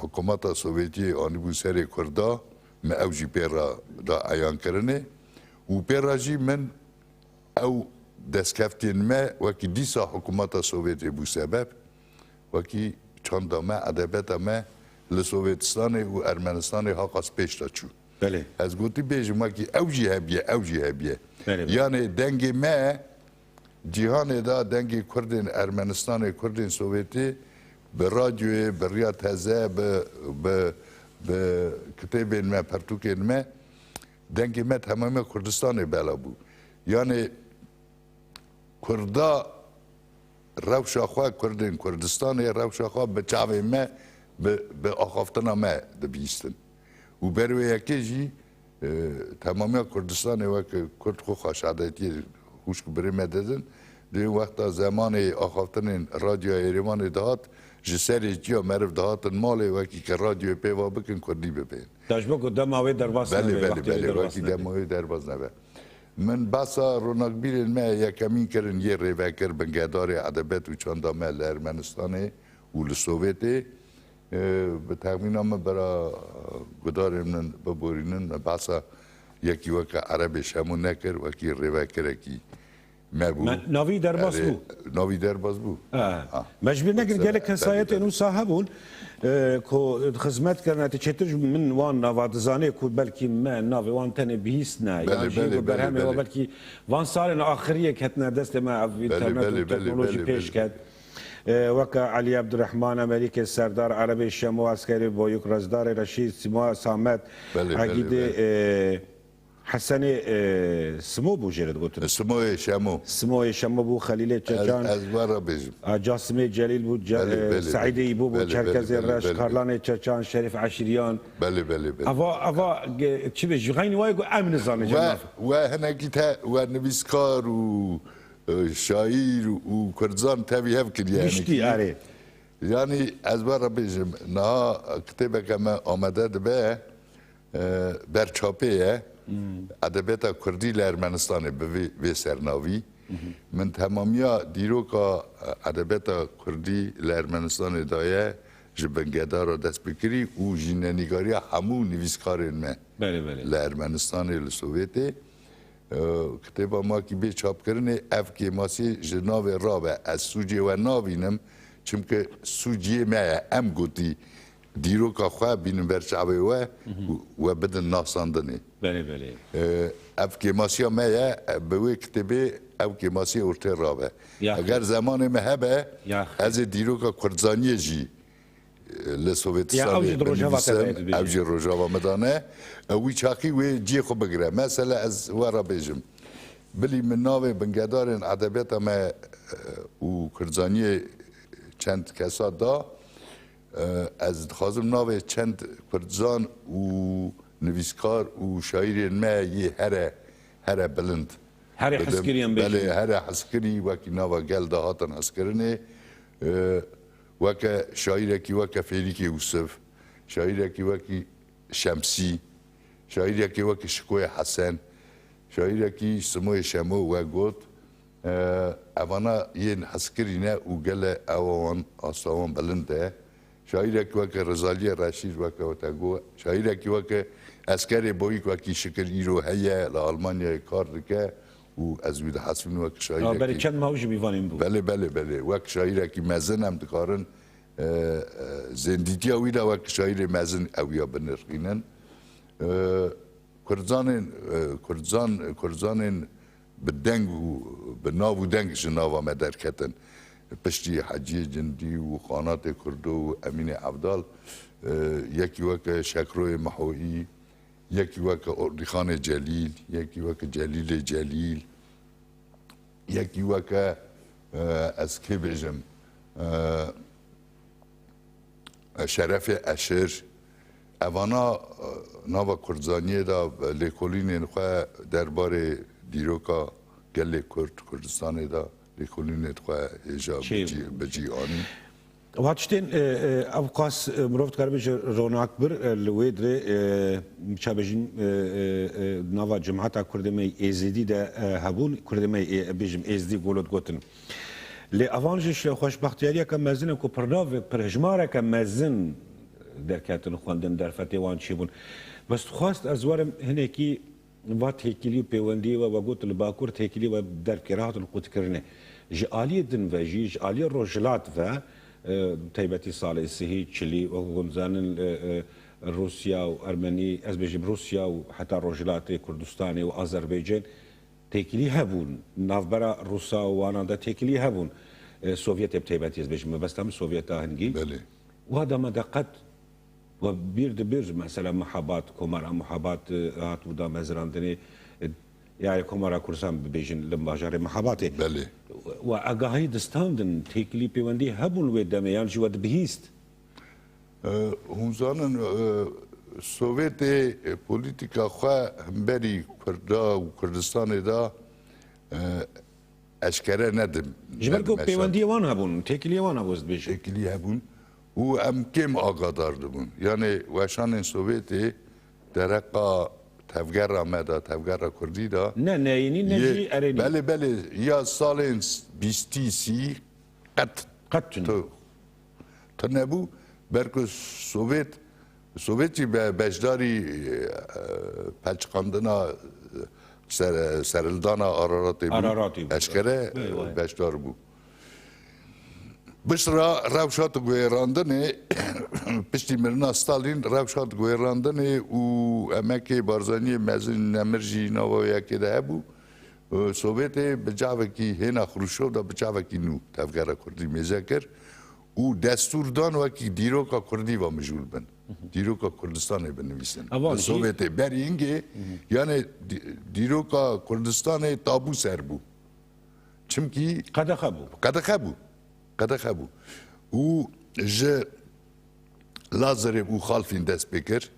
hikûmeta Sovyetiyê anîbû serê Kurda, me ew jî pê re da eyankirinê û pê re jî min ew destkeftiyên me wekî dîsa hikûmeta Sovyetê bû sebeb, wekî çanda me, edebeta me li Sovyetistanê û Ermenistanê haqas pêş de çû. Belê. Ez gotî bêjim wekî ew jî hebiye, ew jî hebiye. Belê, belê. Yanê dengê me cîhanê de, dengê kurdên Ermenistanê, kurdên Sovyetê bi radyoyê, bi riya teze, bi, bi, bi kitêbên me, pertûkên me, dengê me temamiya Kurdistanê bela bû. Yanê Kurda rewşa xwe, Kurdên Kurdistanê rewşa xwe bi çavên me, bi, bi axaftina me dibihîstin. Û ber wê yekê jî, e, temamiya Kurdistanê weke Kurd xwe xweşadetiyê hûşk birê me didin. Di wexta zemanê axaftinên Radyoya Êrêvanê dihat, ji serê çiya meriv dihatin malê, wekî ke radyoyê pê va bikin, Kurdî bibên. Da ji bo ku dema wê derbas Belê, nebe, belê, wextê wê belê, derbas wekî nebe. dema wê derbas nebe. Min behsa ronakbîrên me yekemîn kirin, yê rêvekir, bingedarê edebet û çanda me li Ermenistanê û li Sovyetê. E, bi texmîna min bira gudarên min biborînin, min behsa yekî weke Erebê Şemo nekir, wekî rêvekirekî me bû. Me, navî derbas Erê, bû. Navî derbas bû. Ha. Ha. Me ji bîr nekin, Mesela gelek kesayetên Erê wisa hebûn, e, ku xizmet kirine, tu çêtir ji min wan nava dizanê ku belkî me navê wan tenê bihîstine, Belê, yan jî belê, ku belê, berhemê wa belê. belkî van salên axiriyê ketine destê me, ev Belê, înternet û belê, belê, teknolojî belê, pêş belê. ket. E, weke Elî Ebdurehman, Emerîkê Serdar, Erebê Şemo, Eskerê Boyuk, Rezdarê Reşîd, Sîma Samet, Belê, belê, Egîdê, belê. e, Hesenê, e, Simo bû jê re digotin. Simoyê Şemo. Simoyê Şemo bû, Xelîlê Ez, Çeçan. ez we re bêjim. A, Casimê Celîl bû, Ce-, Belê, e, belê, Seîdê belê. Îbû bû, Belê, Çerkezê belê, Reş, belê, belê. Karlanê Çeçan, Şerîf Eşîriyan. Belê, belê, belê. Ava, ava, ge-, çi bê, ji xeynî wayê ku em nizanin We, cemav. we hinekî te, we nivîskar û, e, şaîr û kurdzan tevî hev kiriye Giştî, hinekî. arê. Yanî ez we re bêjim, niha kitêbeke me amade dibe, e, berçapê ye. Hmm. Edebiyata Kurdî li Ermenistanê bi vê, vê sernavî. Mhm. Min temamiya dîroka, e, edebiyata Kurdî li Ermenistanê daye ji bingedara dest bi kirî û jînenîgariya hemû nivîskarên me Belê, belê. li Ermenistanê, li Sovyetê. E, kitêba me kî bê çapkirinê, ev kêmasiyê ji navê rabe. Ez sûcê we navînim, çimkî sûciyê me ye. Em gotî dîroka xwe bînin ber çavê we Mhm. û we bidin nasandinê. Belê, belê. E, ev kêmasiya me ye, e, bi wê kitêbê ev kêmasiyê ortê rabe. Yaxê. Eger zemanê me hebe, Yaxê. ez ê dîroka kurdzaniyê jî li Sovêtistanê binivîsim, ew jî Rojava me dane. Ew wî çaxî wê cihê xwe bigire. Mesela ez we re bêjim. Bilî min navê bingedarên edebiyata me, e, û kurdzaniyê çend kesa da. E, ez dixwazim navê çend kurdzan û nivîskar û şaîrên me yê here, here bilind bidim. Here hezkirî em bêjin. Belê, here hezkirî wekî nava gel de hatin hezkirinê. E, weke şaîrekî weke Fêrîkê Ûsiv, şaîrekî wekî Şemsî, şaîrekî wekî Şikoyê Hesen, şaîrekî Simoyê Şemo we got, e, evana yên hezkirî ne û gele ewa wan asta wan bilind e. Şaîrekî weke Rizaliyê Reşîd weke we te got, şaîrekî weke Eskerê Boyîk wekî Şikir îro heye, li Almanyayê kar dike û ez wî dihesibînim weke şaîrekî. Berê çend mah jî mîvanê min bû. Belê, belê, belê. Wek şaîrekî mezin em dikarin e, e, zêndîtiya wî de wek şaîrê mezin ew ya binirxînin. E, Kurdzanên, e, Kurdzan, Kurdzanên bi deng û bi nav û deng ji nava me derketin. Piştî Heciyê Cindî û Xanatê Kurdo û Emînê Evdal, e, yekî weke Şekroyê Mihoyî, yekî weke Ordîxanê Celîl, yekî weke Celîlê Celîl, yekî weke, e, ez kê bêjim, e, Şerefê Eşir, evana, e, nava kurdzaniyê de lêkolînên xwe derbarê dîroka gelê Kurd, Kurdistanê de lêkolînên xwe hêja bi cî, bi cî anîn. Ew hat tiştên, e, e, ev qas, e, mirov dikare bêje ronak bir, e, li wê dirê, e, çabêjin, e, e, e, nava cemata Kurdê me Êzidî de, e, hebûn, Kurdê me ê-, bêjim Êzidî golo digotin. Lê evan ji şe-, xweşbextiyariyeke mezin e ku pirnav, pirhejmareke mezin derketin xwendin, derfetê wan çêbûn. Bes dixwast ez werim hinekî va têkilî û pêwendiyê we, we got li Bakur têkilî we derkê re hatin qutkirinê. Ji aliyê din ve jî, ji aliyê rojhilat ve, e, taybetî salê sihî, çilî, wek hûn zanin, e, e, Rûsya û Ermenî, ez bêjim Rûsya û heta Rojhilatê Kurdistanê û Azerbaycan têkilî hebûn. Navbera Rûsa û wanan de têkilî hebûn. E, Sovyetê bi taybetî ez bêjim, mebesta min Sovyeta hingî. Belê. Wa dema de qet we bîr dibir, mesela Mihebat, Komara Mihebat, e, hat û damezrandinê, e, yani Komara Kurdistan bibêjin li bajarê Mihebatê. Belê. We agahî distandin, têkilî pêwendî hebûn wê demê, yan jî we dibihîst? E, hûn zanin, e, Sovyetê, e, polîtîka xwe hemberî Kurda û Kurdistanê de, e, eşkere nedim. Ji ber ku pêwendiyê wan hebûn, têkiliyê wan hebû, ez dibêjim. Têkilî hebûn û em kêm agadar dibûn. Yanê weşanên Sovyetê dereqa tevgera me de, tevgera Kurdî de. Ne neyînî, ne jî erênî. Belê, belê, ya salên bîstî, sî qet, qet tune. Tu nebû, ber ku Sovyet, Sovyet jî be-, beşdarî, e, pelçiqandina, e, ser-, serhildana Araratê bû. Araratê bû. Eşkere, e, beşdar bû. Piştre rewşa tu guhêrandinê, piştî mirina Stalîn, rewşa tu guhêrandinê û emekê Barzaniyê mezin nemir jî nava yekê de hebû. Sovyetê bi çavekî hêna Xruşov de bi çavekî nû tevgera Kurdî mêze kir û destûr dan wekî dîroka Kurdî ve mijûl bin. Dîroka Kurdistanê binivîsin. Li Sovyetê berî hingê, yanê dî-, dîroka Kurdistanê tabû ser bû. Çimkî qedexe bû. Qedexe bû. Qedexe bû. Û ji Lazarev û Xalfîn dest pê kir.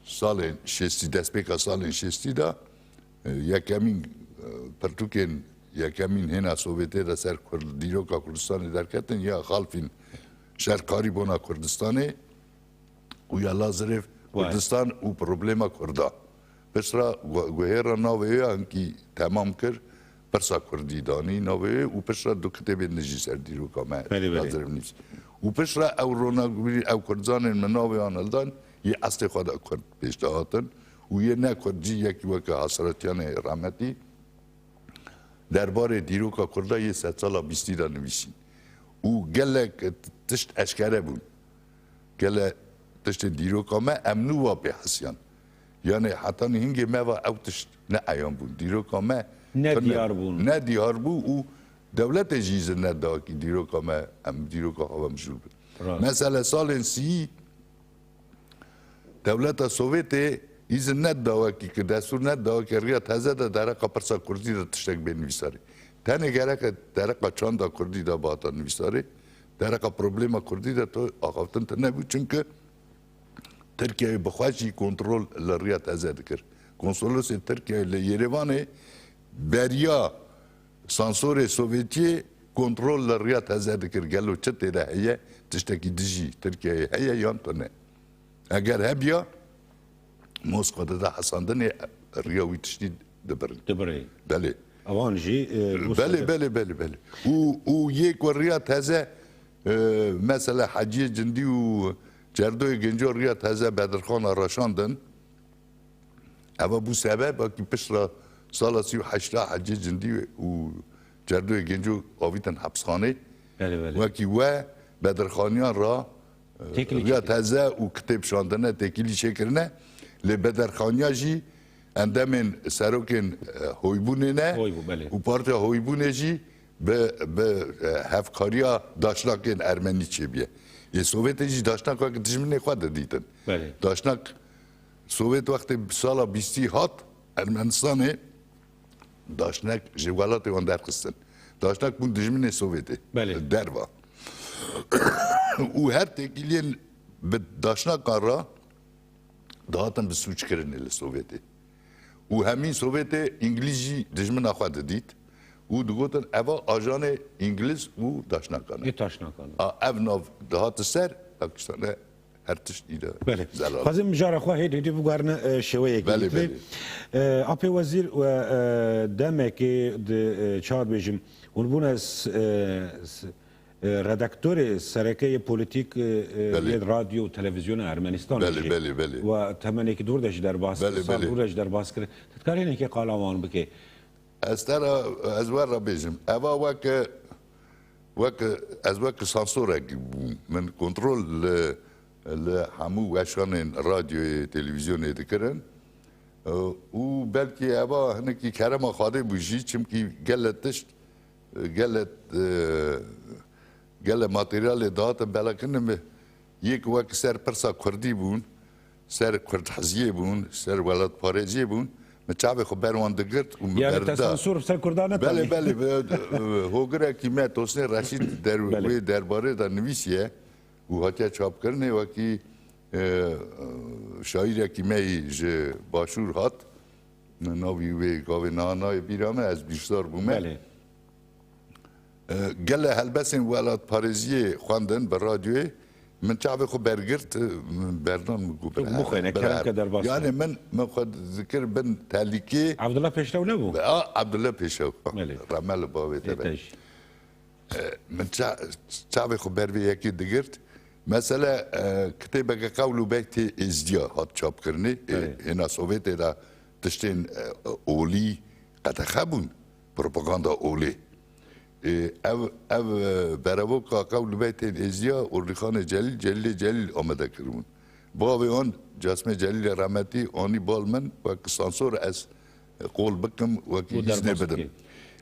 Salên şêstî, destpêka salên şêstî de, e, yekemîn, e, pirtûkên yekemîn hêna Sovyetê de ser Kurd, dîroka Kurdistanê derketin, ya Xalfîn şerkarî bona Kurdistanê û ya Lazarev Kurdistan û problema Kurda. Piştre gu-, guhêra navê ya hinkî temam kir, pirsa Kurdî danî navê wê û piştre du kitêbên din jî ser dîroka me Lazarev nivîs. Û piştre ew ronagirî, ew Kurdzanên min navê wan hildan, yê eslê xwe de Kurd pêş de hatin û yê ne Kurd jî yekî weke Hasretiyanê rehmetî derbarê dîroka Kurda yê sedsala bîstî de nivîsîn. Û gelek tişt eşkere bûn. Gele tiştên dîroka me em nû wa pê hesiyan. Yanê hetanî hingê me va ew tişt ne eyan bûn. Dîroka me ne diyar bûn. Ne diyar bû û dewletê jî izin neda kî dîroka me, em dîroka xwe ve mijûl bin. Rast. Mesela salên sî dewleta Sovyetê îzin nedida wekî ki destûr nedida wekî riya teze de dereqa pirsa kurdî de tiştek bê nivîsarê. Tenê gereke dereqa çanda kurdî de bihata nivîsarê, dereqa problema kurdî de to axaftin tune bû, çimkî Tirkiyeyê bi xwe jî kontrol li riya teze dikir. Konsolosê Tirkiyeyê li Yerevanê beriya sansorê Sovyetiyê kontrol li riya teze dikir. Gelo çi tê de heye, tiştekî dijî Tirkiyeyê heye yan tune? Eger hebiya, Moskva dide hesandinê riya wî tiştî dibirin. Dibirê. Belê. Ewan jî, e, wisa Belê, de- belê, belê, belê. Û, û yê ku riya teze, e, mesela Heciyê Cindî û Cerdoyê Genco riya teze Bedirxana raşandin. Eva bû sebeb, wekî pişt re sala sî û heşta Heciyê Cindî û Cerdoyê Genco avîtin hepsxanê. Belê, belê. Wekî we Bedirxaniyan ra, e, Têkilî riya çêkirine. Teze û kitêb şandine, têkilî çêkirine. Lê Bedirxaniya jî endemên serokên, e, hoybûnê ne Hoybû, belê. Û partiya hoybûnê jî bi, bi, e, hevkariya daşnakên ermenî çêbûye. Yê Sovyetê jî daşnak wek dijminê xwe didîtin. Belê. Daşnak Sovyet wextê sala bîstî hat Ermenistanê, daşnak ji welatê wan derxistin. Daşnak bûn dijminê Sovyetê. Belê. Derva. Û her têkiliyên bi daşnakan re dihatin bi sûc kirinê li Sovyetê. Û hemî Sovyetê Îngilîz jî dijmina xwe didît û digotin, eva ajanê Îngiliz û daşnakan e. Ê daşnakan e. A, ev nav dihati ser, Pakistane her tişt î de Belê. Zelal. Xwazim jara xwe hê dê biguherine, e, şêweyekê Belê, dîtirê. Belê. E, Apê Wezîr we, e, demekê di, e, çar bêjim, hûn bûne s-, e, s-, e, redaktorê sereke yê polîtîk, e, e, Belê. Yê radyo û televîzyona Ermenistanê Belê, jî. Belê, belê. We temenekî dûr de jî derbas Belê, kir, sal belê. Dûr de jî derbas kir. Tu dikarî hinekî qala wan bikê? Ez te re, ez we re bêjim. Eva weke, weke, ez weke sansorekî bûm. Min kontrol li, li hemû weşanên radyoyê, televîzyonê dikirin. Û belkî eva hinekî kerema Xwedê bû jî, çimkî gelek tişt, gelek, e, gelek materyalê dihatin belakirin, min yek wek ser pirsa kurdî bûn, ser kurdheziyê bûn, ser welatparêziyê bûn, min çavê xwe ber wan digirt û min Yani te berda. Sansûr ser kurdan Belê, netanî? Belê, belê, e, hogirekî me Tosnê Reşîd der-, Belê. Wê derbarê de nivîsiye û hatiye çapkirinê wekî, e, şaîrekî me yî ji Başûr hat. Navî wê gavê niha nayê bîra me, ez bîrsar bûme. Belê. E, gele helbestên welatparêziyê xwendin bi radyoyê, min çavê xwe bergirt, e, min berdan, min got, bixwêne, bira kerem ke derbas Yani ke. Min, min xwe dikir bin telîkê. Abdullah Pêşrew nebû? A, Abdullah Pêşrew. Belê. Rehme li bavê te be. Ê te jî. E, min ça-, çavê xwe ber vê yekê digirt. Mesele, e, kitêbeke qewl û beytê êzdiya hat çapkirinê. E, Belê. Hêna Sovyetê de tiştên, e, olî qedexe bûn. Propaganda olê. E, ev, ev, e, berevoka qewl û beytên êzdiya Orlîxanê Celîl, Celîlê Celîl amade kiribûn. Bavê wan Casmê Celîlê rehmetî anî bal min wek sansor ez qol bikim, wekî Û îznê derbas bidim. Bikî.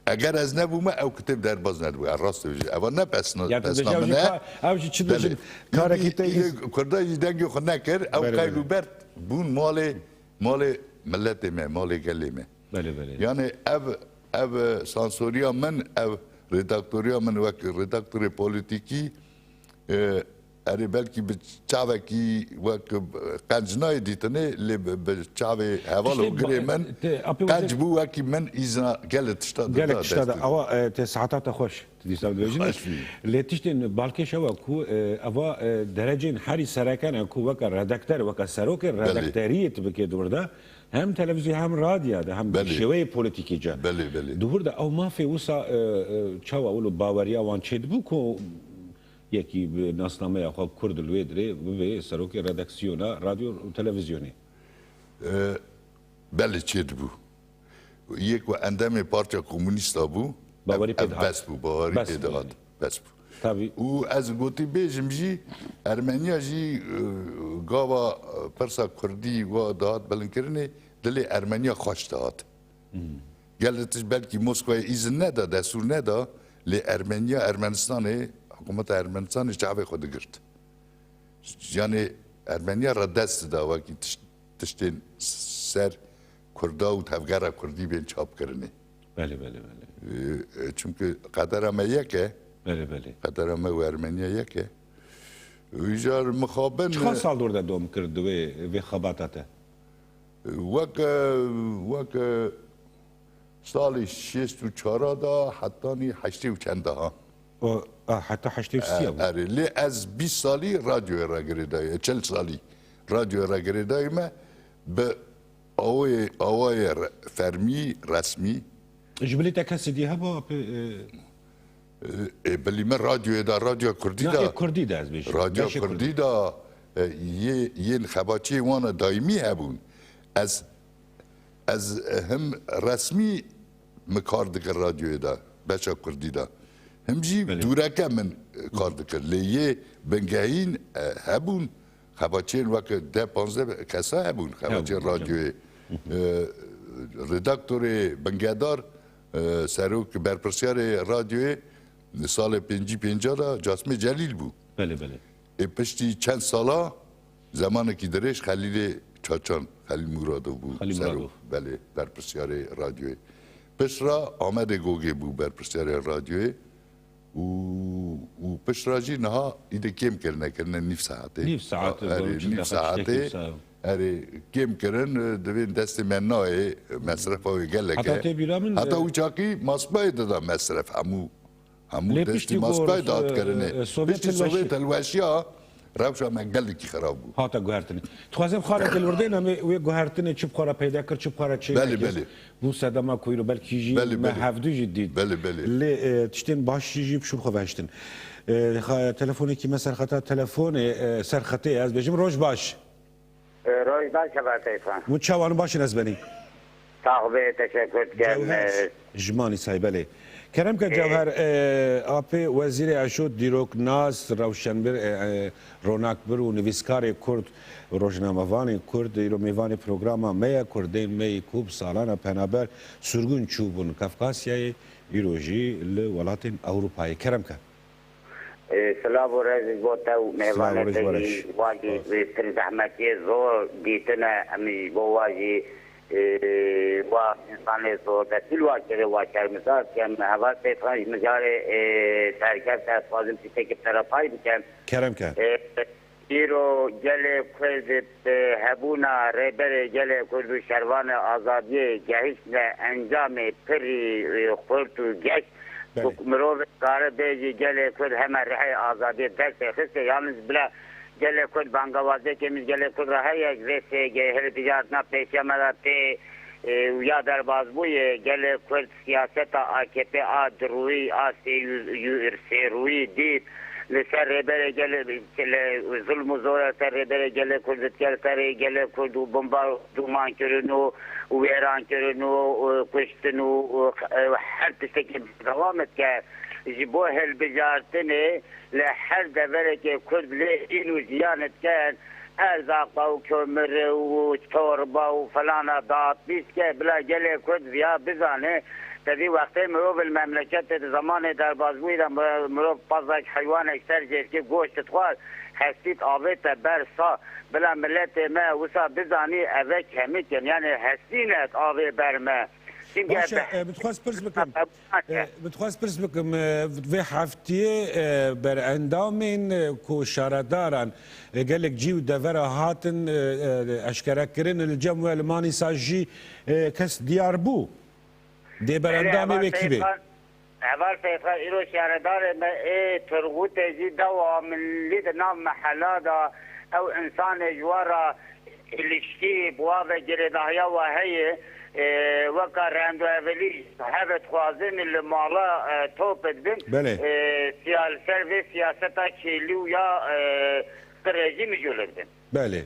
Eger ez nebûme, ew kitêb derbas nedibû. Ez rast dibêjim. Eva ne pesna, Ya, tu pesna dibêjî, min ew e. Jî ka-, ew jî çi Belê. Dibêjin? Karekî te Yê, yê Kurda jî dengê xwe nekir. Ew Belê, qeyl belê. Û berd bûn malê, malê miletê me, malê gelê me. Belê, belê. Yani ev, ev sansoriya min, ev redaktoriya min wek redaktorê polîtîkî, e, Erê, belkî bi çavekî wek, e, qenc nayê dîtinê, lê bi, bi çavê heval Tiştê û girê ba-, min te, apê qenc wezîr bû, wekî min îzna gelek tişta dida Gelek tişta da destê. Awa, e, te saeta te xweş, tu dîsa dibêjin. Xweş bî. Lê tiştên balkêş ew e ku, e, eva, e, derecên herî sereke ne ku weke redakter, weke serokê Belê. Redakteriyê tu bikê dûr de, hem televîzyon hem radya de, hem Belê. Şêweyê polîtîkî ca. Belê, belê. Dûr de ew mafê wisa, e, e, çawa wilo baweriya wan çêdibû ku Yekî bi nasnameya xwe kurd li wê dirê bibe serokê redaksiyona radyo û televîzyonê. E, belê çêdibû. Yê ku endamê Partiya Komûnîst a bû, Bawerî ev, pê ev dihat. Bes bû, bawerî Bes pê bû dihat. Yani. Bes bû. Tabii. Û ez gotî bêjim jî, Ermeniya jî, e, gava, e, pirsa kurdî wa dihat bilindkirinê, dilê Ermeniya xweş dihat. Hmm. Gelek tişt belkî Moskwayê îzin neda, destûr neda, lê Ermeniya Ermenistanê, hikûmeta Ermenistanê çavê xwe digirt. yanî Ermeniya re dest dida wekî tişt-, tiştên ser Kurda û tevgera Kurdî bên çapkirinê. Belê, belê, belê. E, e, çimkî qedera me yek e. Belê, belê. Qedera me û Ermeniya yek e. Îcar mixabin, Çiqas sal dor de dom kir di wê, vê xebata te? Weke, weke salê şêst û çar de hetanî heştê û çend de ha. O, a, heta heştê û sê E, bû. Erê, lê ez bîst salî radyoyê re girêdayî, çil salî radyoyê re girêdayî me bi awayê, awayê re-, fermî, resmî. Ji bilî te kesî dî hebû, apê, e, E, e, bilî me radyoyê de, radyoya Kurdî Na, de. Ê Kurdî de ez bêjim. Radyoya Beşê Kurdî Kurdî. de, e, yê, yên xebatçiyê wan daîmî hebûn. Ez, ez, e, him resmî min kar dikir radyoyê de, beşa Kurdî de. Him jî Belê. dûreke min, e, kar dikir. Lê yê bingehîn, e, hebûn. Xebatçiyên weke deh panzdeh kesa hebûn, xebatçiyên Hebûn, radyoyê. E, redaktorê bingedar, e, serok, berpirsyarê radyoyê di salê pêncî pênca de Casmê Celîl bû. Belê, belê. Ê piştî çend sala, zemanekî dirêj Xelîlê Çaçan, Xelîl Muradov bû Xelîl serok. Muradov. Belê, berpirsyarê radyoyê. Pişt re Amedê Gogê bû berpirsyarê radyoyê. Û, û pişt re jî niha îdî kêm kirine, kirine nîv saetê. Nîv saet, Ha, erê, doğru, çi nîv defa saetê, tiştekî wisa. Erê, kêm kirin, e, divên destê me nayê, mesrefa wê gelek Heta e. tê bîra min, Heta e, wî çaxî masbayê dida mesref, hemû, hemû Lê destî piştî ku masbayê Ros-, e, dihat kirinê. e, Sovyet Piştî hilweşî- Sovyet hilweşiya, rewşa me gelekî xirab bû. Hata guhertinê. Dixwazim xalekê li wir dê, em ê wê guhertinê çi bi xwe re peyda kir, çi bi xwe re çênekir. Belê, belê. Bû sedema ku îro belkî jî Belê, me belê. hevdu jî dît. Belê, belê. Lê, e, tiştên baş jî, jî bi şûr xwe ve hiştin. E, xa-, telefonekî me ser xeta telefonê, e, ser xetê, ez bêjim roj baş. E, roj baş, heval Seyfan. Hûn çawan baş in ez benî? Sax be, teşekkür dikim. Cewher. E, Ji Manîsayê, belê. Kerem ke E, Cewher, e, apê Wezîrê Eşo, dîroknas, rewşenbir, e, e, ronakbir û nivîskarê Kurd, rojnamevanê Kurd, îro mêvanê programa me ye, Kurdên me yî ku bi salana penaber sirgûn çûbûn Kafkasyayê, îro jî li welatên Ewropayê. Kerem ke. E, silav û rêz ji bo te û Silav û mêvanê rêz te jî, baş. Wa jî, Baş. e, pir zehmetiyê zor dîtine, em ji bo wa jî, e, wa însanê zordestî li wa kirê wa şermizar dikin. Heval Seyfan ji min carê, e, derkevt, ez dixwazim tiştekî bi te re pay bikim. Kerem ke. E, Îro gelê Kurd bi hebûna Rêberê Gelê Kurd û Şervanê Azadiyê gehiştine encamê pirî, e, xurt û geş. Belê. Ku mirov kare bêjî gelê Kurd heme rihê azadiyê destê xiste, yalnız bila gelê Kurd bangawazekê min gelê Kurd re heye, ji vê sê hilbijartina pêşiya me de tê, e, û ya derbazbûyê gelê Kurd siyaseta A K P a dirûyî, a sê-, yu-, yu-, sêrûyî dît. Li ser rêberê gelê, li zulm û zora ser rêberê gelê Kurd dike, li ser gelê Kurd û bomba dûman kirin û, û wêran kirin û, û kuştin û, û, e, her tiştekî berdewam dike. Ji bo hilbijartinê li her deverekê Kurd lê hîn û jiyan dikin, erzaqa û komir û torba û felana dağıtmış ke bila gelê Kurd viya bizane, tevî wextê mirov li memleketê di zamanê derbazbûyî de mi-, mirov pazek heywanek ser jê dike goşt dixwar, hestît avête ber sa, bila miletê me wisa bizanî eve kemik in, yani hestînet avê ber me. Çimkî Baş e, eve e, bi dixwest pirs bikim. E, bi dixwest pirs bikim, e, vê heftiyê, e, berendamên, e, ku şaredaran, e, gelek cî û devera hatin, e, e, eşkerekirin, li cem we li Manîsa jî, e, kes diyar bû. Dê berendamê wê kî bê? Heval Seyfan, îro şaredarê me ê Turgutê jî dewa min lî di nav mehela de ew însanê ji we re ilişkî bi wa ve girêdahiya we heye, e, weka rend û hevelî heve dixwazin li mala, e, top dibin. Belê. E, siya-, li ser vê siyaseta kêlî û ya, e, rejîmî jî li dibin. Belê.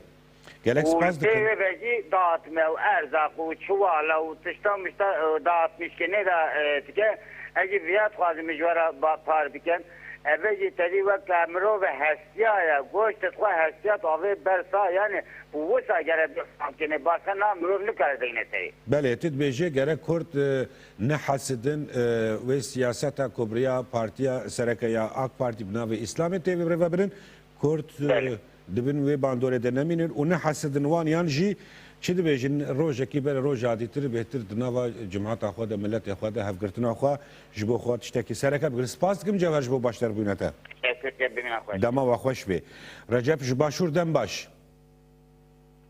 Gelek Û spas li pê dikim. Wê ve jî dağıtme û erzaq û çiwala û tişta mişta, e, dağıtmışkirinê de, e, dike. Ez jî viya dixwazim ji we re ba-, par bikim. Eve jî tevî weke mirove hestiya ye, goşt dixwe hestiya tu avê ber sa, yani û wisa gere bê xamkirine, başka na mirov nikare deyne serê. Belê, tu dibêjê gerek Kurd, e, nehesidin, e, wê siyaseta ku bi riya partiya sereke ya AK Partî bi navê Îslamê tê birêve birin. Kurd, e, Belê. Di bin wê bandorê de nemînin û nehesidin wan, yan jî çi dibêjin, rojekî ber roja dîtir bêhtir di nava cimata xwe de, miletê xwe de, hevgirtina xwe ji bo xwe tiştekî sereke bikin. Spas dikim Cewher ji bo başderbûna te. Teşekkür ederim, xweş. Dema we xweş bê. Recep ji Başûr, dem baş.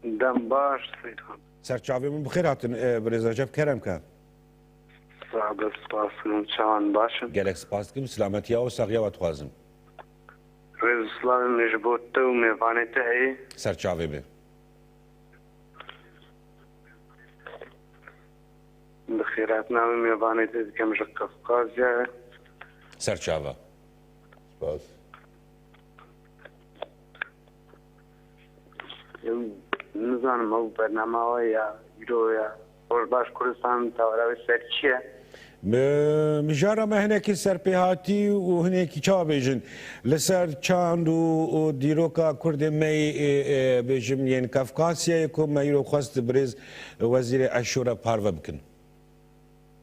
Dem baş, Seyîd Xan. Serçavê min bi xêr hatin, e, birêz Recep, kerem ke. Sax be, spas dikim, çawan baş in? Gelek spas dikim, silametiya û saxiya we dixwazim. Rêz û silavên min ji bo te û mêvanê te heye. Serçavê be. Bi xêrhatina wê mêvanê te dikim ji Qafqazya. Serçava. Spas. Em, nizanim ew bernama we ya îro ya Rojbaş Kurdistan tawera wê ser çi ye? Mi-, mijara me hinekî serpêhatî û hinekî, çawa bêjin, li ser çand û, û dîroka Kurdê me yê, ê, ê, bêjim, yên Kafkasyayê ku me îro xwest birêz Wezîrê Eşo re parve bikin.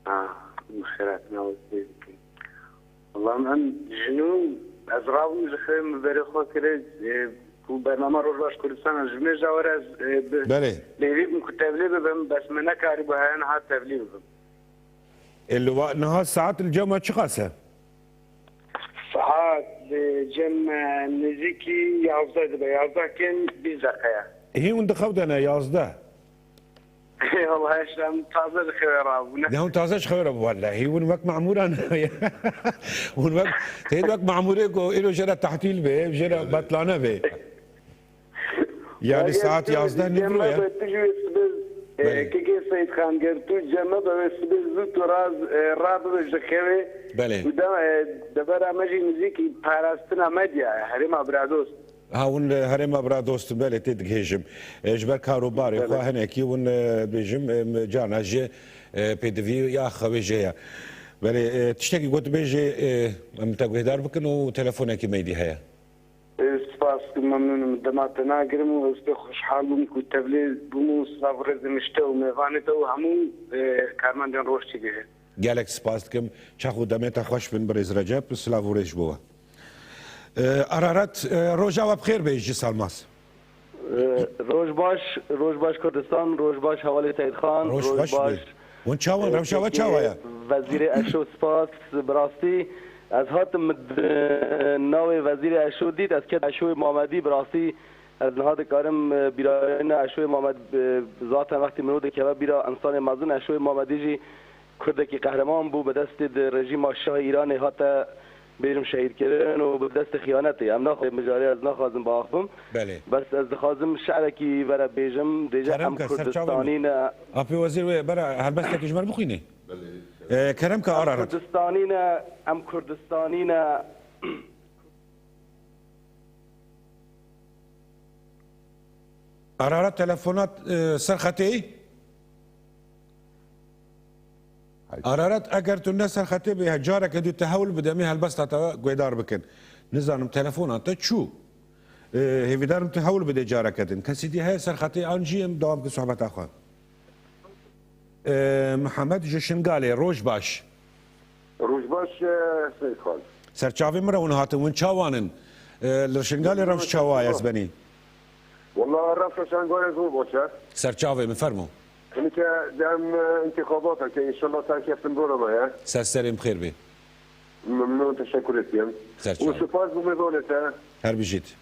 Ha, bi xêrhatina we spas dikim. Wela min ji nû ez rabûm ji xêr min berê xwe kire, e, ku bernama Rojbaş Kurdistan ez ji mêja were ez, e, bi Belê. Lêvî bûm ku tevlî bibim, bes min nekarîbû heye niha tevlî bibim. E, li wa-, niha saet li cem we çiqas e? Saet li cem me nêzîkî yazdeh dibe, yazdeh kêm bîst deqe ye. Hî hûn dixew de ne, yazdeh? Wallahî, em taze ji xew rabûne. Ne, hûn taze ji xew re, wellahî hûn wek memûran, hûn wek, tê wek memûrê ku îro jê re tehtîl bê, jê re betlane bê. Yani saet yazdeh nîvro ye. Belê. Kekê Seyîd Xan, ger tu cem me be wê sibê zû tu raz, e, rabibe ji xewê. Belê. Û de, e, devera me jî nêzîkî parastina medya ye, herêma Bradost. Ha, hûn li herêma Bradost in, belê, tê digihêjim. E, ji ber kar û barê xwe hinekî hûn, e, bêjim, e, carna jê, e, pêdivî ya xewê jê ye. Belê, e, tiştekî ku tu bêjê, e, em te guhdar bikin û telefonekî meydî heye. E, spas, memnûn im. Dema te nagirim û ez pê xweşhal bûm ku tevlê bûm û silav û rêzê min ji te û mêvanê te û hemû, e, karmendên Roj T V heye. Gelek spas dikim. Çax û demê te xweş bin, birêz Recep. Silav û rêz ji bo we. E, Ararat, e, roja we bi xêr be ji Salmas. E, roj baş, roj baş Kurdistan, roj baş hevalê Seyîd Xan, roj baş. Hûn çawan, rewşa we çawa ye? Wezîrê Eşo, spas, bi rastî ez hatim, min, e, navê Wezîrê Eşo dît, ez ket Eşoyê Mamedî, bi rastî ez niha dikarim, e, bîrayîna Eşoyê Mamed, e, zaten wextî mirov dikeve bîra însanê mezin, Eşoyê Mamedî jî Kurdekî qehreman bû, bi destê di rejîma Şahê Îranê hate, bêjim, şehîdkirin û bi destê xiyanetê. Em naxwazin, mijarê ez naxwazim biaxivim. Belê. Bes ez dixwazim şi'rekî vere bêjim, dêje: Kerem ke, serçavê min. Em Kurdistanî ne. Apê Wezîr wê bera helbestekî ji me re bixwînî. Belê. E, kerem ke, Ararat. Em Kurdistanî ne, em Kurdistanî ne. Ararat telefonat, e, ser xetê? Hayır. Ararat, eger tu ne ser xetê bî, careke dî tu hewl bide, em ê helbesta te guhdar bikin. Nizanim, telefona te çû. E, hêvîdarim tu hewl bide careke din. Kesî dî heye ser xetê, an jî em dewam bikin sohbeta xwe. E, Mihemed ji Şingalê, roj baş. Roj baş, e, Seyîd Xan. Ser çavê min re hûn hatin, hûn çawan in? E, li Şingalê rewş çawa ye, ez benî? Wala, rewşa Şingalê zor baş e. Ser çavê min, fermo. Hinike dem, e, întîxabata ke înşallah serkeftin gora me ye. Ser serê min bi xêr bê. Memnûn, teşekkür etiyorum. Ser çavê. Û spas bo mêvanê te. Her bijît.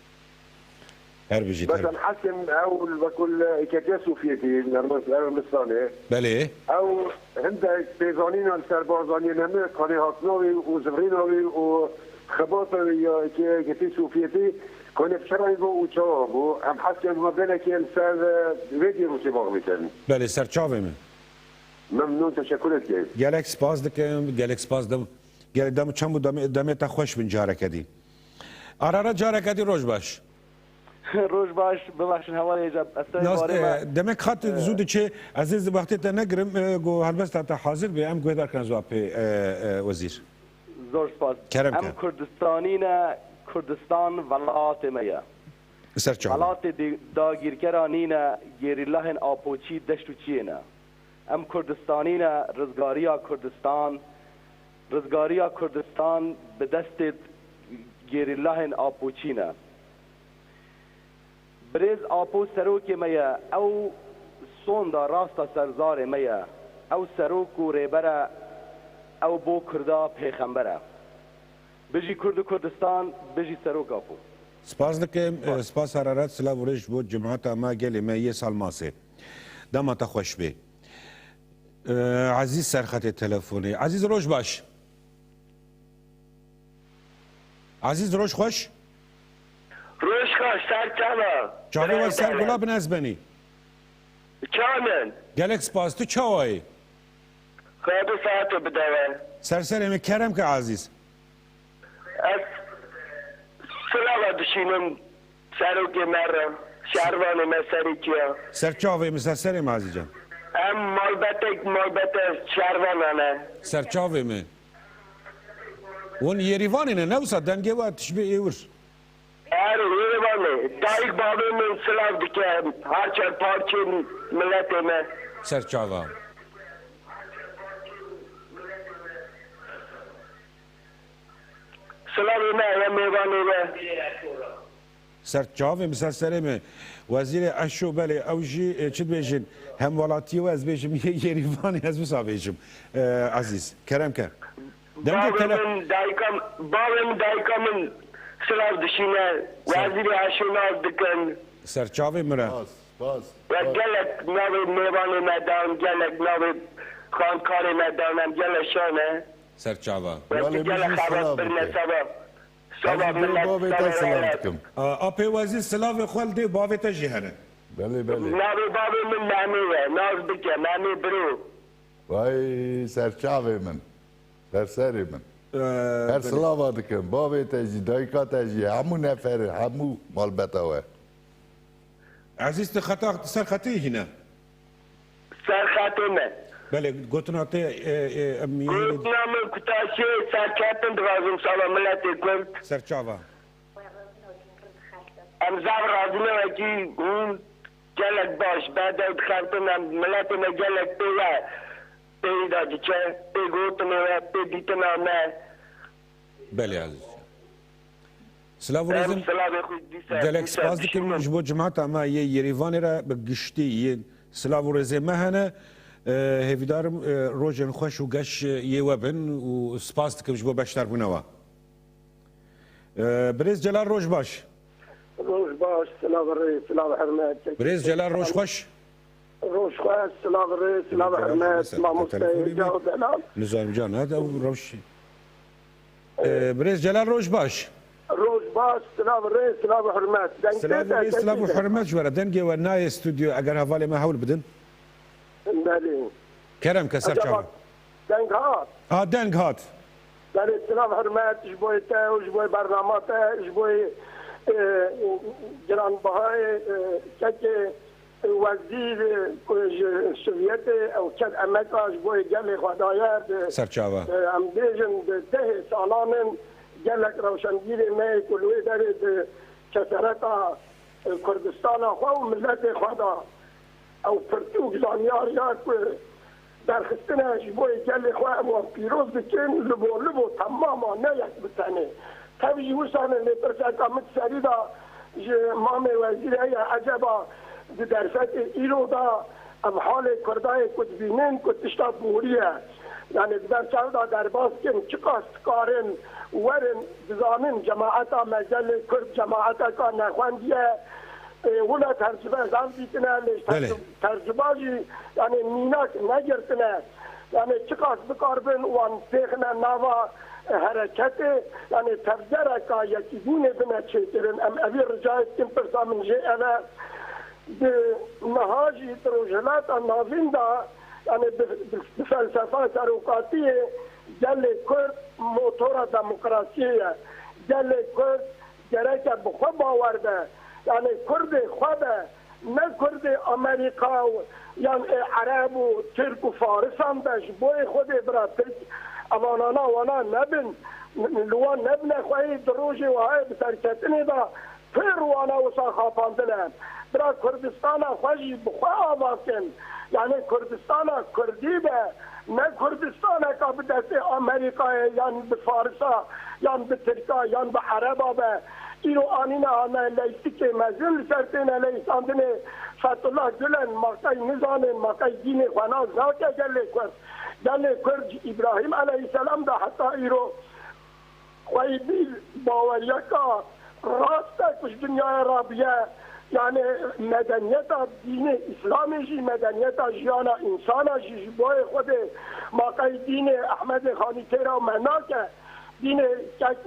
Her bijît, her bijît. Bes em hesin ew li wekul yeketiya Sovyetî, Ermenistanê. Belê. Ew hindek pêzanîna li ser barzaniyê neme, kanê hatina wî û zivrîna wî û xebata wî ya yekê-, yeketiya Sovyetî, kanê bi çi reng bû û çawa bû. Em hesin ma belekî em ser, e, vê dîrokê bax bikin. Belê, ser çavê min. Memnûn, teşekkür etiyorum. Gelek spas dikim, gelek spas dim. Gelek dem çend bû, demê, demê te xweş bin careke dî. Ararat, careke dî roj baş. Roj baş, bibexşin hevalê Eceb. Ez te Nas-, barê me, e, demek hat e, zû diçe, ez ê wextê te negirim, e, ku helbesta te hazir be, em guhdar kirin ziwa pê, e, e, Wezîr. Zor spas. Kerem ke. Em Kurdistanî ne, Kurdistan welatê me ye. Ser çavan. Welatê di-, dagîrkera nîne, gerîlahên apoçî deşt û çiyê ne. Em Kurdistanî ne, rizgariya Kurdistan, rizgariya Kurdistan bi destê gerîlahên apoçî ne. Birêz Apo serokê me ye, ew sonda rasta ser zarê me ye. Ew serok û rêber e, ew bo Kurda pêxember e. Bijî Kurd û Kurdistan, bijî Serok Apo. Spas dikim, e, spas Heraret, silav û rêz ji bo cemaeta me, gelê me yê Salmasê. Dema te xweş bê. E, Ezîz ser xetê telefonê. Ezîz, roj baş. Ezîz, roj xweş. Roj xweş, ser çava. Çavê we ser gula bin ez benî. Çawa min? Gelek spas, tu çawa yî? Xwedê saetê bide we. Ser serê min, kerem ke Ezîz. Ez silava dişînim serokê me re, şervanê me serîkiya. Ser çavê min, ser serê min Ezîz can. Em malbetek, malbete şervanan e. Ser çavê min. Hûn Yêrîvanê ne, ne wisa dengê we tişbê êwir. Erê, Yêrîvanê. Dayik bavê min silav dike her çar parçên miletê me. Ser çava. Silavê me heye mêvanê we. Ser çavê min, ser serê min. Wezîrê Eşo, belê, ew jî, e, çi dibêjin, hemwelatiyê we, ez bêjim, yê Yêrîvanê, ez wisa bêjim. E, Ezîz, kerem ke. Dengê Bavê tele- min, dayika, bavê min, dayika min silav dişîne. Ser- Wezîrê Eşo nas dikin. Ser çavê min re. Spas, spas, We spas. Gelek navê mêvanê me dan, gelek navê xankarê me dan, em gelek şan e. Ser çava. We Wale gelek bijî xebat silav birine bike. Saba. Saba Ez dê millet, bavê te saba silav millet. Dikim. A, apê Wezîr silavê xwe li dê bavê te jî hene. Belê, belê. Navê bavê min Memê ye. Nas bike, Memê biro. Vay ser çavê min. Ser serê min. Ee, Her belê. Silava dikim. Bavê te jî, dayika te jî, hemû neferê, hemû malbeta we. Ezîz, tu xeta, ser xetê hîne? Ser xetê me. Belê, gotina te, e, e, em yê Gotina min ku ta şê serketin dixwazim sala miletê Kurd. Ser çava? Em zaf razî ne wekî hûn gelek baş, berdew dixebtin, em miletê me gelek pê we pêyî de diçe, pê gotinê we, pê dîtina me. Belê Ezîz. Silav û Em rêzim. Silavê xwe dîsa, Gelek dîsa spas dikim dişînin. Ji bo cemaeta me yê Yêrîvanê re bi giştî yên silav û rêzê me hene. E, hêvîdarim, e, rojên xweş û geş, e, yê we bin û spas dikim ji bo beşdarbûna we. E, birêz Celal, roj baş. Roj baş, silav rê, silav hurmet. Birêz Celal, roj xweş. Roj xweş, silav rê, silav hurmet, mamoste Cewdelal. Nizanim can, hadi ew rewş. Ee, birêz Celal, roj baş. Roj baş, silav rê, silav hurmet. Deng Silav tê rê, te, silav û hurmet ji we re. Dengê we nayê stûdyo, eger hevalê me hewl bidin. Belê. Kerem ke ser Acaba çavan. Deng hat? Ha, deng hat. Belê, silav hurmet ji bo te û ji bo bernama te, ji bo, e, giranbihayê, e, kekê Wezîr, e, ku ji Sovyetê ew ket emeka ji bo gelê xwe daye, di, Ser çava. e, em bêjin, di dehê salan in gelek rewşenbîrê me ku li wê derê di kesereta, e, Kurdistana xwe û miletê xwe da. Ew pirtûk zanyar ya ku derxistine ji bo gelê xwe, em wan pîroz dikin, li bo, li bo temama, ne yek bi tenê. Tev jî wisa ne, lê pirseka min di serî de ji mamê wezîrê heye, eceba di derfetê îro de ev halê Kurdayê ku dibînin ku tişta borî ye. Yani di ber çav de derbas dikin, çiqas dikarin werin, dizanin cemaeta me gelê Kurd cemaeteka nexwendiye, e, wile tercibe zan dîtine, lê Belê. tercib-, terciba jî, yani mînak negirtine. Yani çiqas bikaribin wan têxine nava, e, hereketê, yani tevgereka yekîbûnê bine çêkirin. Em evî rica dikin, pirsa min jê ev e. Di niha jî di Rojhilata Navîn de, yani bi, bi, bi felsefa serokatiyê gelê Kurd motora demokrasiyê ye. Gelê Kurd gereke bi xwe bawer be. Yani Kurdê xwe be, ne Kurdê Amerîka û yan ê Ereb û Tirk û Farisan be. Ji bo yê Xwedê bira Tirk evanana wana nebin, li wan nebine xweyî di rojê wahayê bi serketinê de pir wana wisa xapandine. Bira Kurdistana xwe jî bi xwe ava kin. Yani Kurdistana Kurdî be, ne Kurdistaneka bi destê Amerîkayê yan bi Farisa yan bi Tirka yan bi Ereba be. Îro anîne anayê leyîstikê mezin li ser têne leyîsandinê Fethullah Gulen, ma qey nizanin, ma qey dînê xwe nas nake gelê Kurd. Gelê Kurd ji Îbrahîm eleyhîselam de heta îro xweyî bî baweriyeka rast e ku ji dinyayê rabiye. Yani medeniyeta dînê Îslamê jî, medeniyeta jiyana însana jî ji boyê Xwedê ma qey dînê Ehmedê Xanî têra me nake. Dînê kek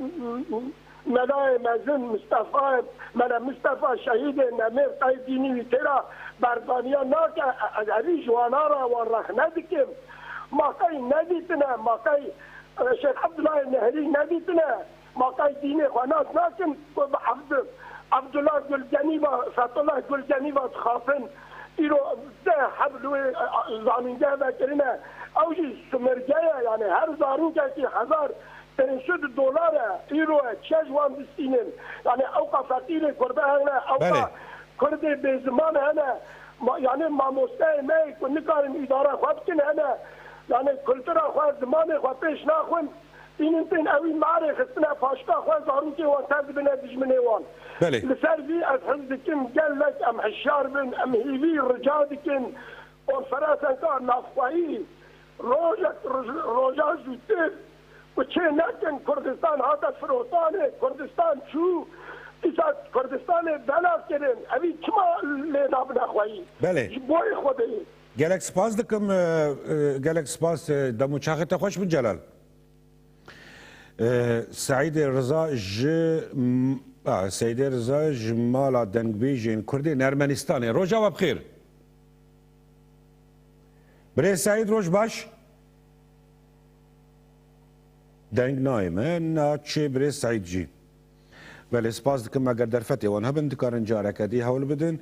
Melayê mezin Mistefa, Mele Mistefa şehîdê nemêr qey dînî wî têra berzaniya nake, ez evî ji wana re wan rexne dikim. Ma qey nedîtine, ma qey, e, Şêx Ebdullahê Nehrî nedîtine, ma qey dînê xwe nas nakin ku bi Ebd-, Ebdullah Gulgenî ve, Fethullah Gulgenî ve dixapin. Îro deh heb li wê, e, zanîngeh vekirine. Ew jî sumirge ye, yani her zarokekî hezar pênc sed dolar e, îro e, çi ji wan distînin? Yani ewqa feqîrê Kurda hene, ewqa Belê. Kurdê bêziman hene, ma-, yani mamosteyê me ku nikarin îdara xwe bikin hene, yani kultura xwe, zimanê xwe pêş naxwin, tînin tên ewî marê xistine paşka xwe, zarokê wan tev dibine dijminê wan. Belê. Li ser vî ez hez dikim gelek em hişyar bin, em hîvî rica dikin, konferansenka navxweyî, rojek roj-, roja zûtir ku çê nekin, Kurdistan hate firotanê, Kurdistan çû, îsa Kurdistanê belav kirin, evî çima lê nabine xweyî? Belê. Ji boyê Xwedê. Gelek spas dikim, e, e, gelek spas, e, dem û çaxê te xweş bin Celal. E, Seîdê Riza ji m-, a, Seîdê Riza ji mala dengbêjên Kurdên Ermenistanê. Roja we bi xêr. Birêz Seîd, roj baş. Deng nayê me, naçê birêz Seîd jî. Belê, spas dikim, eger derfetê wan hebin, dikarin careke dî hewl bidin.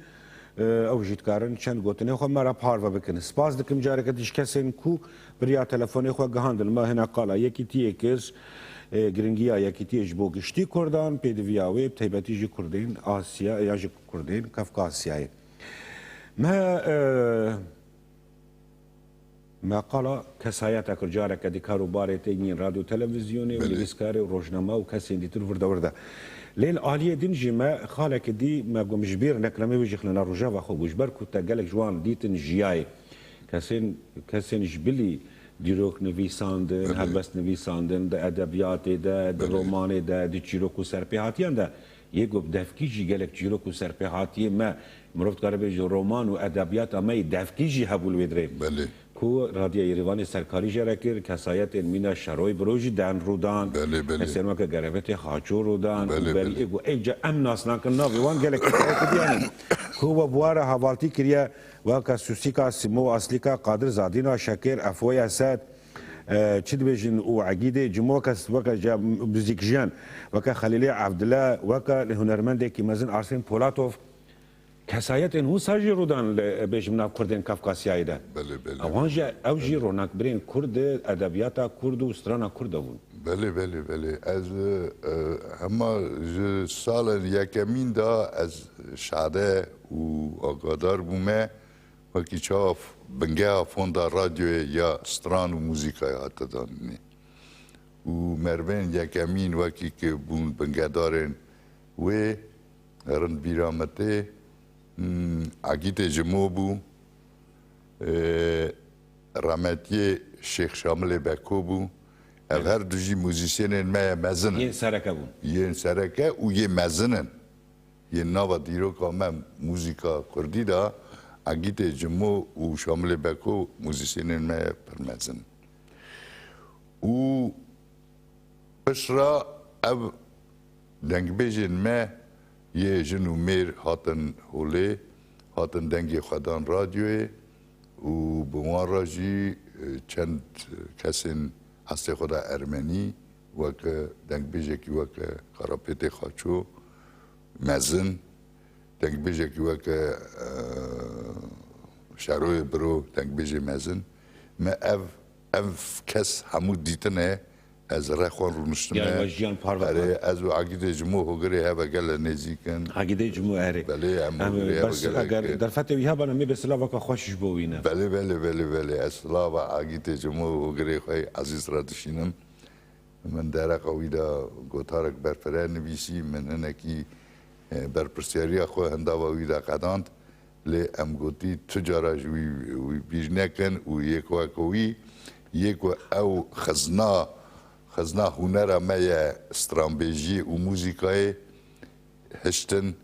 E, ew jî dikarin çend gotinê xwe me re parve bikin. Spas dikim careke dî ji kesên ku bi riya telefonê xwe gihandin me hina qala Yekîtiyê kir, e, giringiya Yekîtiyê ji bo giştî Kurdan, pêdiviya wê, bi taybetî jî Kurdên Asya, ya jî Kurdên Kafkasyayê. Me, e, me qala kesayeta kir, careke dî kar û barê tê yên radyo, televîzyonê û Belê. Nivîskarê û rojnama û kesên dîtir vir de wir de. Lê li aliyê din jî me xaleke dî me got, ji bîr nekim, em ê wê jî xilina rojeva xwe bû. Ji ber ku te gelek ji wan dîtin jiyayê. Kesên, kesên ji bilî dîrok nivîsandin, Belê. Helbest nivîsandin, di edebiyatê de, di Belê. Romanê de, di çîrok û serpêhatiyan de. Yê ku bi devkî jî gelek çîrok û serpêhatiyê me, mirov dikare bêje roman û edebiyata me yê devkî jî hebû li wê dirê. Belê. Ku Radya Yêrîvanê serkarî jê re kir, kesayetên mîna Şeroy Biro jî den rûdan, Belê, belê. Kesên weke Gerevetê Xaço rûdan, Belê, û berî belê. Ê ku êvca em nas nakin navê wan gelek kesayetê diyanin. Ku we bi wan re hevaltî kiriye, weke Susîka Simo, Aslîka Qadir, Zadîna Şekir, Efoy Esed, e, çi dibêjin û Egîdê Cimo kes weke ja-, Bizîkjiyan, weke Xelîlê Evdile, weke hunermendekî mezin Arsên Polatov, kesayetên wisa jî rûdan li, e, bêjim nav Kurdên Kafkasyayê de. Belê, belê. Ewan jî, ew jî Belê. Ronakbirên Kurd, edebiyata Kurd û strana Kurd de bûn. Belê, belê, belê. Ez, e, hema ji salên yekemîn de ez şade û agadar bûme. Wekî çawa f-, bingeha fonda radyoyê ya stran û muzîkayê hate danînê. Û merivên yekemîn wekî ke bûn bingedarên wê, rind bîra me tê, hmm, Egîtê Cimo bû, e, remetiyê Şêx Şamilê Beko bû. Ev Evet. her du jî muzîsyenên me ye mezin in. Yên sereke bûn. Yên sereke û yê mezin in. Yên nava dîroka me muzîka kurdî de Egîtê Cimo û Şamilê Beko muzîsyenên me pir mezin. Û piştre ev dengbêjên me yê jin û mêr hatin holê, hatin dengê xwe dan radyoyê û bi wan re jî, e, çend kesên eslê xwe de ermenî, weke dengbêjekî weke Karapêtê Xaço mezin, dengbêjekî weke, e, Şeroyê Biro, dengbêjê mezin. Me ev, ev kes hemû dîtine, ez rexwan rûniştime. Yani we jiyan parve Erê, kar. Ez û Egîdê Cimo hogirê heve gele nêzîk in. Egîdê Cimo, erê. Belê, em Em, hogirê heve bes, gelek eger in. Derfetê wî hebana, me bê silavaka xweş ji bo wî ne. Belê, belê, belê, belê. Ez silava Egîtê Cimo hogirê xwe ezîz re dişînim. Min dereqa wî de gotarek berfireh nivîsî, min hinekî, e, berpirsiyariya xwe hindava wî de qedand. Lê em gotî tu cara ji wî, wî bîr nekin û yê ku weke wî, yê ku ew xizna, xizna hunera me ye stranbêjiyê û muzîkayê hiştin,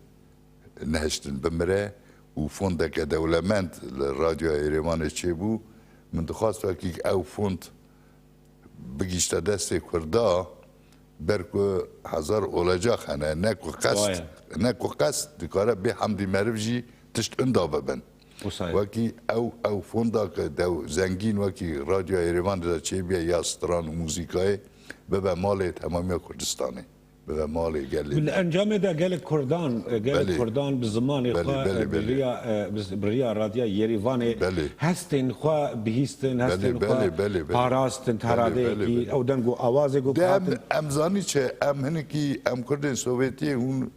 nehiştin bimire û fondeke dewlemend li Radyoya Êrêvanê çêbû. Min dixwast wekî ew fond bigihîşte destê Kurda, ber ku hezar olacax hene, ne ku qest, Waye. ne ku qest dikare bê hemdî meriv jî tişt inda bibin. Wisa ye. Wekî ew, ew fonda ke dew zengîn wekî Radyoya Êrêvanê de çêbûye ya stran û muzîkayê bibe malê temamiya Kurdistanê. Bibe malê gelê Li me. encamê de gelek Kurdan, e, gelek Belê. Kurdan bi zimanê Belê, xwe, belê, e, bi belê. riya, e, bi z-, bi riya Radya Yerîvanê Belê. hestên xwe bihîstin, hestên Belê, xwe belê, belê, belê. parastin, Belê, taradeyekî belê, belê. ew deng û awazê ku Dem hatin. em zanî çi, em hinekî, em Kurdên Sovyetiyê hûn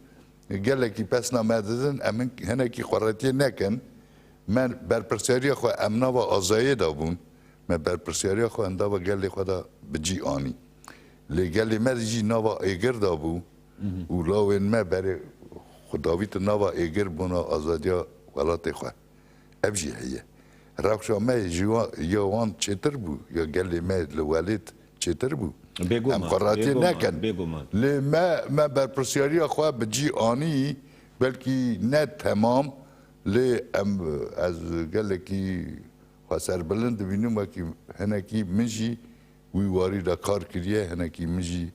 gelekî pesna me didin, em hin-, hinekî xweretiyê nekin. Me berpirsiyariya xwe em nava azayê de bûn. Me berpirsiyariya xwe em nava gelê xwe de bi cî anî. Lê gelê me jî nava êgir de bû û lawên me berê xwe davîtin nava êgir bona azadiya welatê xwe. Ev jî heye. Rewşa me ji wa-, ya wan çêtir bû, ya gelê me li welêt çêtir bû. Bêguman, Em xwe ratiyê bêguman, nekin. bêguman. Lê me, me berpirsiyariya xwe bi cî anî, belkî ne temam, lê em, ez gelekî xwe serbilind dibînim, wekî hinekî min jî wî warî de kar kiriye, hinekî min jî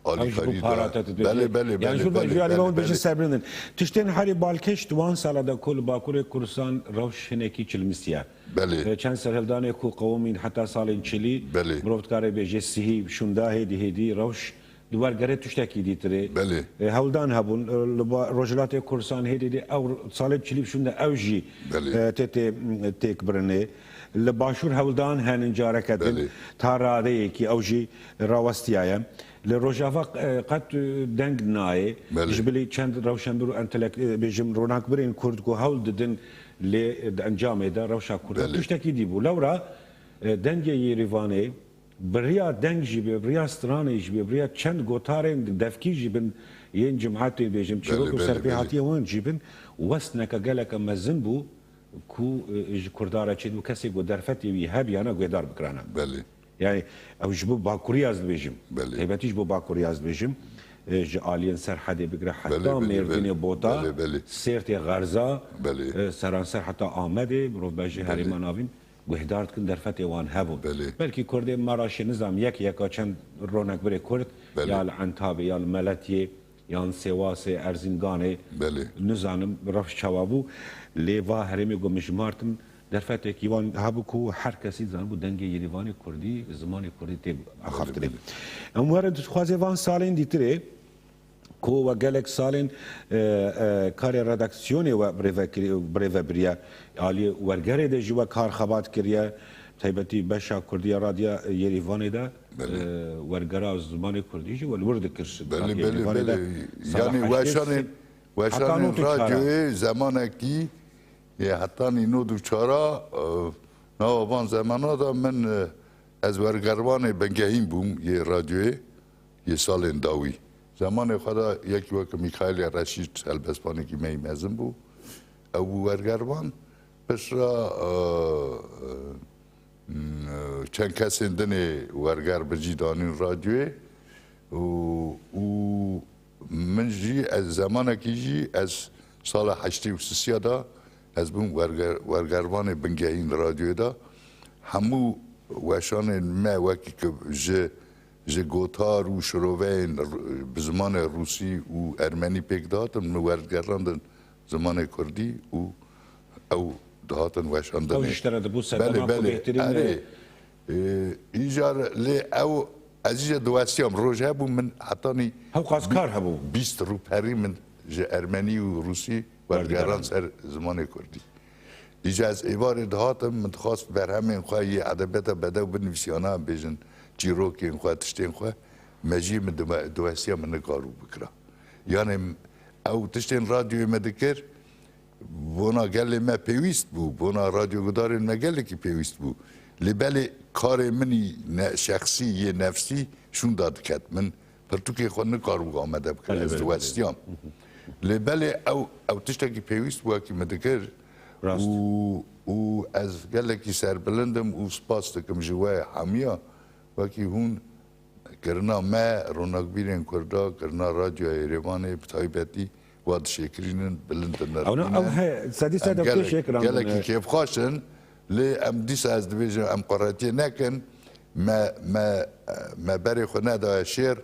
Ew ji bo alîkarî para de. te dibêje. Belê, belê, Yan belê, ji bo belê, ji alî belê, wan bêje belê. serbilindin. Tiştên herî balkêş di wan sala de ku li Bakurê Kurdistan rewş hinekî çilmisiye. Belê. E, çend serhildanê ku qewimîn heta salên çilî, Belê. mirov dikare bêje sihî şûnda hêdî hêdî rewş di wergerê tiştekî dîtirê. Belê. E, hewldan hebûn, e, li ba-, Rojhilatê Kurdistan hêdî hêdî ew salên çilî şûnda ew jî, Belê. e, tê tê, têk birinê. Li Başûr hewldan henin careke din Belê. ta radeyekî ew jî rawestiyaye. Li Rojava, e, qet, e, deng nayê. Belê. Ji bilî çend rewşenbir û entelek-, e, bêjim ronakbirên Kurd ku hewl didin lê di encamê de rewşa Kurda Belê. tiştekî dî bû. Lewra, e, dengê Yêrîvanê bi riya deng jî be, bi riya stranê jî be, bi riya çend gotarên devkî jî bin, yên cimatê bêjim, çîrok Belê, û belê, serpêhatiyên wan jî bin, westneke geleke mezin bû ku, e, ji Kurda re çêdibû, kesê ku derfetê wî hebiyana guhdar bikirana. Belê. Yani, ew ji bo Bakurî ez dibêjim. Belê. Taybetî ji bo Bakurî ez dibêjim. E, ji aliyên Serhedê bigire heta Belê, belê, Mêrdînê, belê. Bota, Belê, belê. Sêrtê, Xerza, Belê. e, seranser heta Amedê, mirov bejê Belê. herêma navîn, guhdar dikin, derfetê wan hebûn. Belê. Belkî Kurdê Maraşê nizam yek yeka çend ronekbirê Kurd, Belê. ya li Entabê, ya li Meletiyê, yan Sêwasê, Erzînganê, Belê. nizanim rewş çawa bû. Lê va herêmê ku min jimartin, derfetekî wan hebû ku her kesî dizanibû dengê Yêrîvanê Kurdî, zimanê Kurdî tê axaftinê. Belê, belê. Em werin tu dixwazê van salên dîtirê, ku we gelek salên, e, e, karê redaksiyonê we birêve kiri-, birêve biriye. Aliyê wergerê de jî we kar xebat kiriye. Taybetî beşa Kurdî ya Radya Yêrîvanê de, Belê. e, wergera zimanê Kurdî jî we li wir dikir. Belê, Radya belê, Yêrîvanê de belê. sala Yani heştê weşanên, sê heta weşanên nod û çar. radyoyê zemanekî, e, hetanî nod û çar a, e, nava van zemana de min, e, ez wergervanê bingehîn bûm yê radyoyê, yê salên dawî. Zemanê xwe de yekî weke Mîkaîlê Reşîd helbestvanekî me yî mezin bû. Ew bû wergervan. Piştre, e, e, çend kesên dinê werger bi cî danîn radyoyê û, û min jî ez zemanekî jî ez sala heştê û sisiya de ez bûm werger-, wergervanê bingehîn radyoyê de. Hemû weşanên me wekî ku ji, ji gotar û şiroveyên r-, bi zimanê rûsî û ermenî pêk dihatin, min wergerandin zimanê kurdî û ew dihatin weşandinê. Ew ji te re dibû sedema Belê, ku belê. bêhtirîn Erê, e, îcar lê ew, ez îcar diwestiyam. Roj hebû min hetanî Hewqas kar hebû. bîst rûperî min ji ermenî û rûsî wergeran Wergeran. ser zimanê kurdî. Îcar ez êvarê dihatim, min dixwast berhemên xwe yê edebiyata bedew binivîsiyana, bêjin çîrokên xwe, tiştên xwe, me jî min diwe-, diwestiya min nikarû bikira. Yani ew tiştên radyoyê me dikir, bona gelê me pêwîst bû, bona radyogudarên me gelekî pêwîst bû. Lê belê karê min î ne-, şexsî yê nefsî şûnda diket. Min pirtûkê xwe nikaribû amade bikim, Belê, ez belê, belê. diwestiyam. Lê belê ew, ew tiştekî pêwîst bû wekî min dikir. Rast. Û, û ez gelekî serbilind im û spas dikim ji we hemiya. Wekî hûn kirina me, ronakbîrên Kurda, kirina Radyoya Êrêvanê bi taybetî wa dişêkirînin, bilind dinirxînin. Ewna ew he, sedî sed Em ew gelek, tê şêkiran gelekî kêfxweş in, lê em dîsa ez dibêjim, em quretiyê nekin, me, me, me berê xwe nedaye şêr,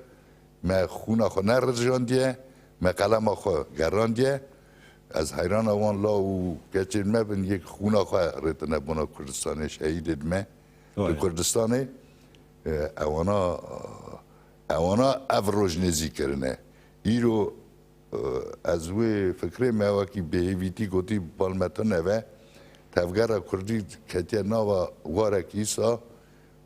me xûna xwe nerijandiye, me qelema xwe gerandiye. Ez heyrana wan law û keçên me bin, yek xûna xwe rêtine bona Kurdistanê, şehîdê me. Li Kurdistanê, e, ewana, ewana ev roj nêzî kirine. Îro, e, ez wê fikrê me wekî bêhêvîtî gotî, bal me tune ve, tevgera Kurdî ketiye nava warek îsa,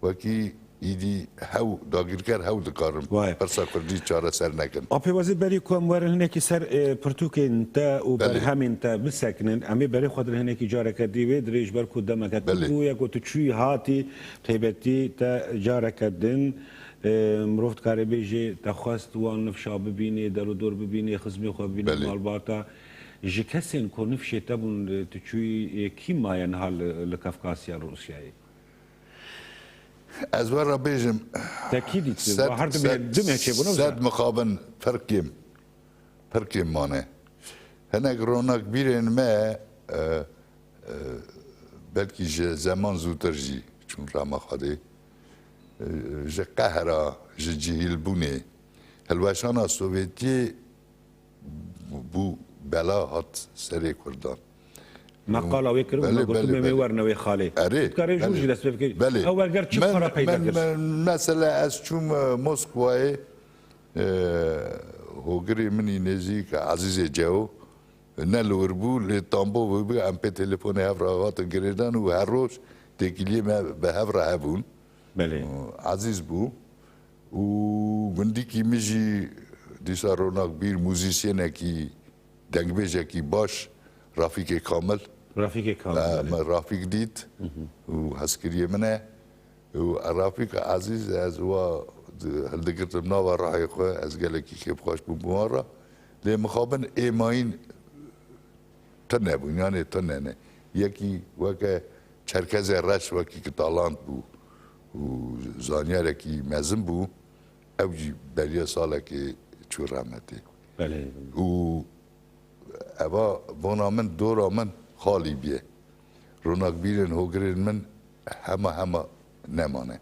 wekî îdî hew, dagirker hew dikarin Vay. pirsa Kurdî çareser nekin. Apê Wezîr, berî ku em werin hinekî ser, e, pirtûkên te û Belê. berhemên te bisekinin, em ê berê xwe dir hinekî careke dî wê dirêj ber ku demeke tu Belê. bû, ya ku tu çûyî hatî, taybetî te careke din, e, mirov dikare bêjê, te xwest wan nifşa bibînê, derûdor bibînê, xizmê xwe bibînê, Belê. malbata. Ji kesên ku nifşê te bûn, e, tu çûyî, e, kî maye niha li, li Kafkasya Rûsyayê? Ez we re bêjim, Te kî dît? sed, Wa her du sed, meh-, du meh çêbûne wisa? sed mixabin pir kêm, pir kêm mane. Hinek ronakbîrên me, e, e, belkî ji zeman zûtir jî çûn rema Xwedê. E, ji qehra, ji cihîlbûnê, hilweşana Sovyetiyê bû bela hat serê Kurdan. Me qala wê kir û Belê, me gotin belê, me, me belê. werne wê xalê. Erê, Tu dikarê ji wir belê, jî dest pê bikî. belê. Ew werger çi Min, para peyda min, kir? min, mesela ez çûm, e, Moskwayê, e, hogirê min î nêzîk Ezîzê Ceo, ne li wir bû, lê Tambov bû, em pê telefonê hev re hatin girêdan û her roj têkiliyê me bi hev re hebûn. Belê. Ezîz bû. Û gundîkî min jî dîsa ronakbîr, muzîsyenekî, dengbêjekî baş, Rafîkê Kamil. Rafîkê Kamil, Me, belê. me Rafîk dît û hezkiriyê min e. Û Rafîk Ezîz, ez wa di-, hildigirtim nava ruhê xwe, ez gelekî kêfxweş bûm bi wan re. Lê mixabin ê mayîn tune bûn, yanê tune ne. Yekî weke Çerkezê Reş wekî ki talant bû û zanyarekî mezin bû, ew jî beriya salekê çû rehmetê. Belê. Û eva bona min, dora min xalî bîye. Ronakbîrên hogirên min hema hema nemane.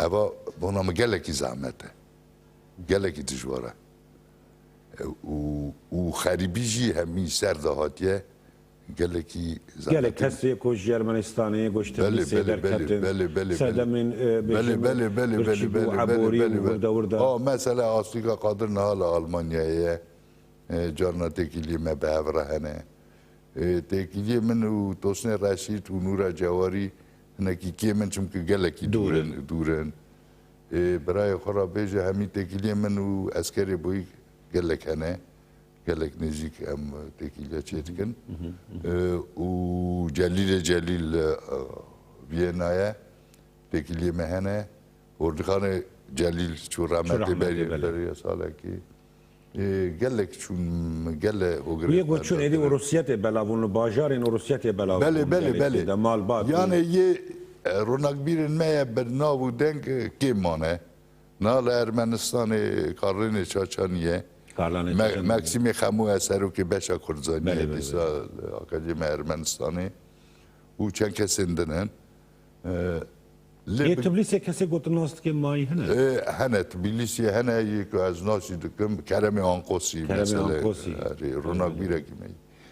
Eva bona min gelekî zehmet e. Gelekî dijwar e. E, û, û xerîbî jî hemî ser de hatiye, gelekî zehmet e. Gelek kesê ku ji Ermenistanê, ku ji Belê, Tiflîsê belê, belê, derketin, belê, belê, belê. serdemên, e, Belê, bêjin belê, belê, birçî belê, bû, belê, eborî belê, bû, belê. wirda, wirda. A, mesela Aslîka Qadir niha li Almanyayê ye. E, carna têkiliyê me bi hev re hene. E, têkiliyê min û Tosnê Reşîd û Nûra Cewarî hinekî kêm in, çimkî gelekî Dûr dûr in. in, dûr in. E, birayê xwe re bêje, hemî têkiliyê min û Eskerê Boyî gelek hene. Gelek nêzîk em têkiliya çê dikin. E, û Celîlê Celîl, e, Viyena ye. Têkiliyê me hene. Hordixanê Celîl çû Çû rehmetê rehmetê, berî, belê. berî salekî. Ê, gelek çûn, gele hogirê Yê ku me çûn êdî derdirin. Ûrûsiyetê belav bûn, li bajarên Ûrûsiyetê belav Belê, bûn, belê, gelekî belê. de malbat bûn. Yani yê, e, ronakbîrên me ye bi nav û deng, e, kêm mane. Na li Ermenistanê Karlênê Çaçanî ye. Karlanê Me-, Çaçanî. Meksîmê Xemû ye, serokê beşa Kurdzanî Belê, ye, belê, dîsa belê. li Akademiya Ermenistanê. Û çend kesên din in. E, Lê Yê bi- Tbilîsê kesê gotin nas dike mayî hene? Ê, hene, Tbilîsê hene, yê ku ez nasî dikim, Keremê Ankosî, Keremê mesela, Ankosî. erê, ronakbîrekî me,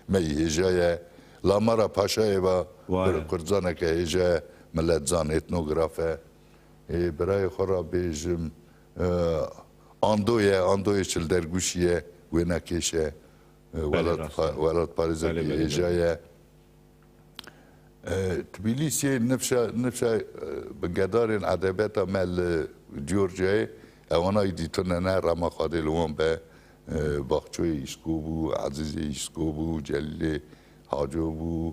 me yî hêja ye. Lamara Paşayê ve Vay. Kur-, Kurdzaneke hêja ye, miletzan, etnograf e. Ê, birayê xwe re bêjim, e, Ando ye, Andoyê Çildergûşî ye, wênekêş e. E, Belê, welat rast pa-, e. welatparêzekî Belê, belê, hêja belê. ye. E, Tbilîsiyê nifşa, nifşa, e, bingedarên edebiyata me li Georgiayê, ewana îdî tune ne, rema Xwedê li wan be, e, Baxçoyê Îsko bû, Ezîzê Îsko bû, Celîlê Haco bû,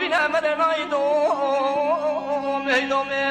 bîne me lê nayî dom, ey domê.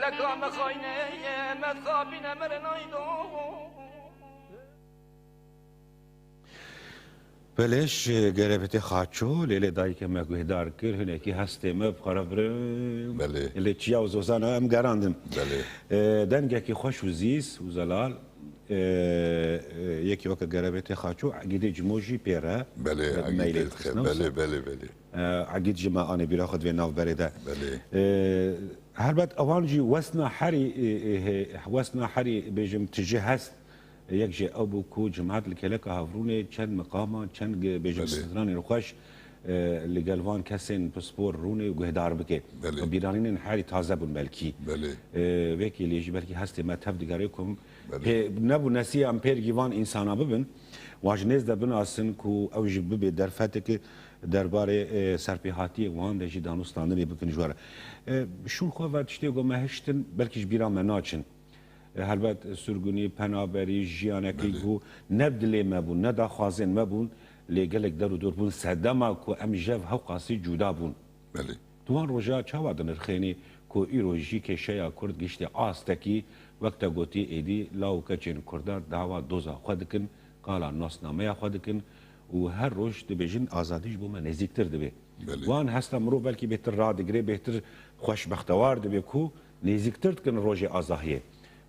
Ka me xayne ye, me xapîne, me re naydo. Belê, ji Gerebetê Xaço, lê lê dayike me guhdar kir, hinekî hestê me bi xwe re birin. Belê. Lê çiya û zozana em gerandin. Belê. E, dengekî xweş û zîz û zelal, e, e, yekî weke Gerebetê Xaço, Egîdê Cimo jî pê re. Belê, e, Egîdê meylê dixe. Dixist, ne wisa? Belê, belê, belê. E, Egîd jî me anê bîra xwe divê navberê de. Belê. E, helbet ewan jî wesna herî, e, e, he-, wesna herî bêjim tiji hest. Yek jê ew bû ku cimat li kêleka hev rûnê çend miqaman, çend ge-, bêjim Belê. stranên xweş, e, li gel van kesên pispor rûnê û guhdar bike. Belê. Bîranînên herî taze bûn belkî. Belê. E, wekî lê jî belkî hestê me tev digere ku Belê. pê-, nebû nesiya em pêrgî van însana bibin. Wan ji nêz de binasin ku ew jî bibe derfeteke derbarê, e, serpêhatiyê wan de jî danûstandinê bikin ji we re. E, şûn xwe ve tiştê ku me hiştin belkî ji bîra me naçin. E, helbet, surgunî, penaberî, jiyanekî Belê. ku ne dilê me bûn, ne daxwazên me bûn, lê gelek der û dor bûn sedema ku em ji hev hewqasî cuda bûn. Belê. Tu wan roja çawa dinirxênî ku îro jî kêşeya Kurd giştî astekî, wek te gotî êdî law û keçên Kurdan dawa doza xwe dikin, qala nasnameya xwe dikin û her roj dibêjin azadî ji bo me nêzîktir dibe. Belê. Wan hesta mirov belkî bêhtir radigire, bêhtir xweşbextewar dibe ku nêzîktir dikin rojê azahiyê.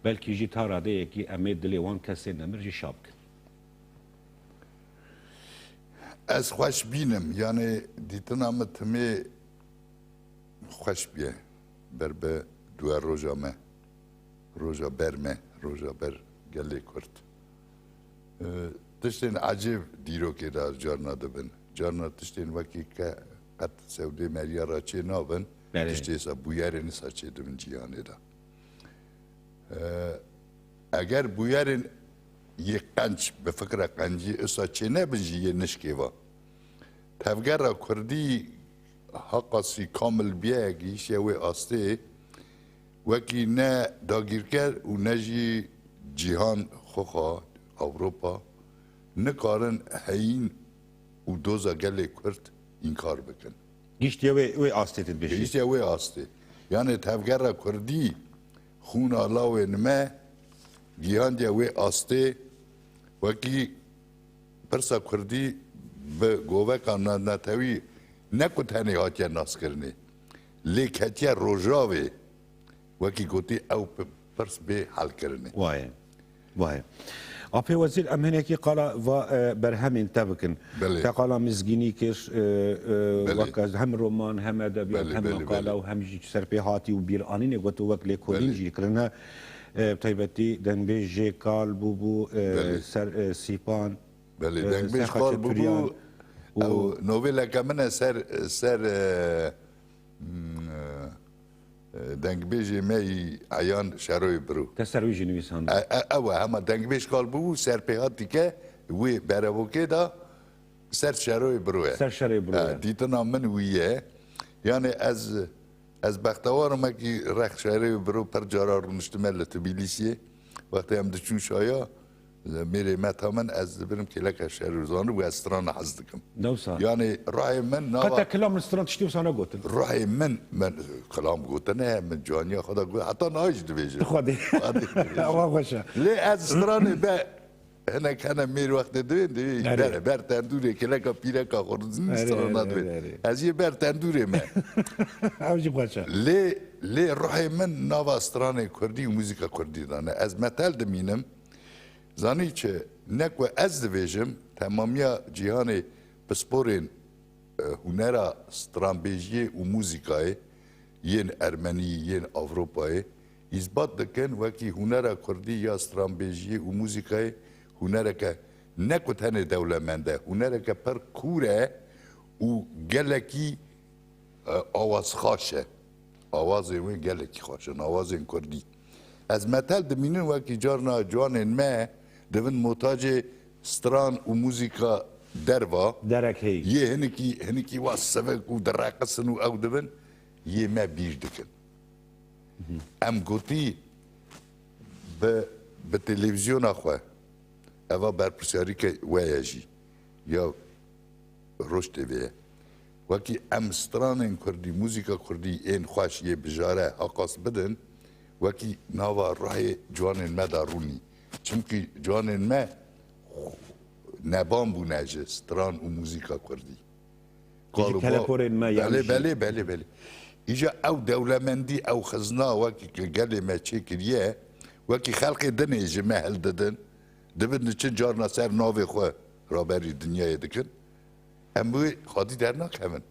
Belkî jî ta radeyekî em ê dilê wan kesên nemir jî şa bikin. Ez xweş bînim, yanê dîtina min timê xweş bûye ber bi duwe roja me, roja ber me, roja ber gelê Kurd. E, tiştên ecêb dîrokê de carna dibin. Carna tiştên wekî ke qet sewdê meriya re çê nabin, Belê. tiştê sa bûyerên sa çê dibin cîhanê de. E, eger bûyerên yê qenc, bi fikra qencî, usa çênebin jî yê nişkê va. Tevgera Kurdî haqasî kamil biye, gihîşiye wê astê, wekî ne dagîrker û ne jî cîhan, xoxa, Ewropa, nikarin heyîn û doza gelê Kurd înkar bikin. Gihîştiye wê, wê astê tu dibêjî. Gihîştiye wê astê. Yanê tevgera Kurdî xûna lawên me gihandiye wê astê, wekî pirsa Kurdî bi goveka na-, netewî ne ku tenê hatiye naskirinê, lê ketiye rojavê, wekî gotî ew pi-, pirs bê helkirinê. Waye. Waye. Apê Wezîr, em hinekî qala va, e, berhemên te bikin. Belê. Te qala mizgînî kir, e, e, Belê. wek ez hem roman, hem edebiyat, Belê, hem belê, makala belê. û hem jî serpêhatî û bîranînê got û wek lêkolîn Belê. jî kirine. E, bi taybetî dengbêjê kal bûbû, e, Belê. ser, e, Sîpan, Belê, e, dengbêj ser kal Xaçe bûbû, Turyan û ew novêleke min e ser, ser, e, Hmm, e, e, dengbêjê me yî Eyan Şeroyê Biro. Te ser wî jî nivîsand. E, e, ew e, hema dengbêj kal bû, serpêhatî ke wê berevokê da ser Şeroyê Biro ye. Ser Şeroyê Biro E, ye. Dîtina min wî ye. Yani ez, ez bextewar im, wekî rex Şeroyê Biro pir cara rûniştime li Tbilîsiyê. Wextê em diçûn şaya, Mêrê me tamen ez dibirim kêleke şer û zanî û ez strana hez dikim. Dewsa. Yani ruhê min nava Qete kilam li stran tiştê wisa negotin. Ruhê min, min kilam gotine, min caniya xwe de got, heta niha jî dibêjim. Xwedê. Xwedê dibêjim. Awa xweş e. Lê ez stranê be, hinek hene mêr wextê divên, divê Erê. ber, ber tendûrê kêleka pîreka xwe rûzîn Erê, strana erê, divê. erê, erê. Ez yê ber tendûrê me. Ew jî xweş e. Lê, lê ruhê min nava stranê kurdî û muzîka kurdî de ne. Ez metel dimînim. Zanî çi, ne ku ez dibêjim, temamiya cîhanê pisporên, e, hunera stranbêjiyê û muzîkayê yên ermenî, yên Ewropayê îsbat dikin, wekî hunera kurdî ya stranbêjiyê û muzîkayê hunereke ne ku tenê dewlemend e, hunereke pir kûr e û gelekî E, awaz xaş e. Awazên wê gelekî xweş in, awazên kurdî. Ez metel dimînim, wekî carna ciwanên me dibin motacê stran û muzîka derva. Derek heyî. Yê hinikî, hinikî wa sivik û direqisin û ew dibin, yê me bîr dikin. Em gotî bi, bi televîzyona xwe, eva berpirsiyarîke we ye jî, ya Roj T V ye. Wekî em stranên kurdî, muzîka kurdî ên xweş yê bijare haqas bidin, Wekî nava ruhê ciwanên me de rûnî. Çimkî ciwanên me neban bûne ji stran û muzîka kurdî. Ji teleporên me yan Belê, jî. Belê, belê, belê. Îja ew dewlemendî, ew xizna wekî ku gelê me çêkiriye, wekî xelkê dinê ji me hildidin, dibin diçin carna ser navê xwe raberî dinyayê dikin. Em wê xwedî dernakevin.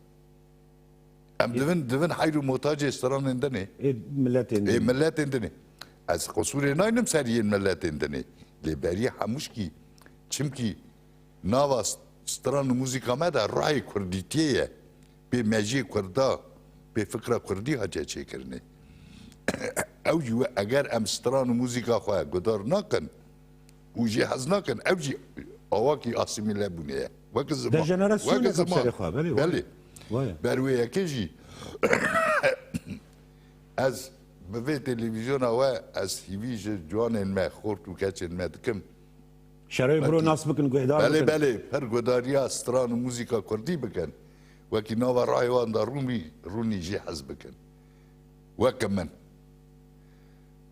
Em Ê- divin, divin heyr û muhtacê stranên dinê. Ê miletên Ê dinê. Miletên dinê. Ez qusûrê naynim ser yên miletên dinê. Lê berî hemûşkî, çimkî nava st-, stran û muzîka me de ruhê kurdîtiyê ye. Pê mejiyê kurda, pê fikra kurdî hatiye çêkirinê. Ew jî we, eger em stran û muzîka xwe gudar nakin, û jê hez nakin, ew jî awakî asîmîle bûne ye. Weke ziman. Dejenerasyoneke Weke ziman. Serê xwe, belê, Belê. Waye. Ber wê yekê jî ez bi vê televîzyona we, ez hîvî ji ciwanên me, xort û keçên me dikim. Şeroyê biro Wekî nas bikin, guhdar Belê, bikin. Belê, pir guhdariya stran û muzîka kurdî bikin. Wekî nava rayê wan de rûnî, rûnî jê hez bikin. Weke min.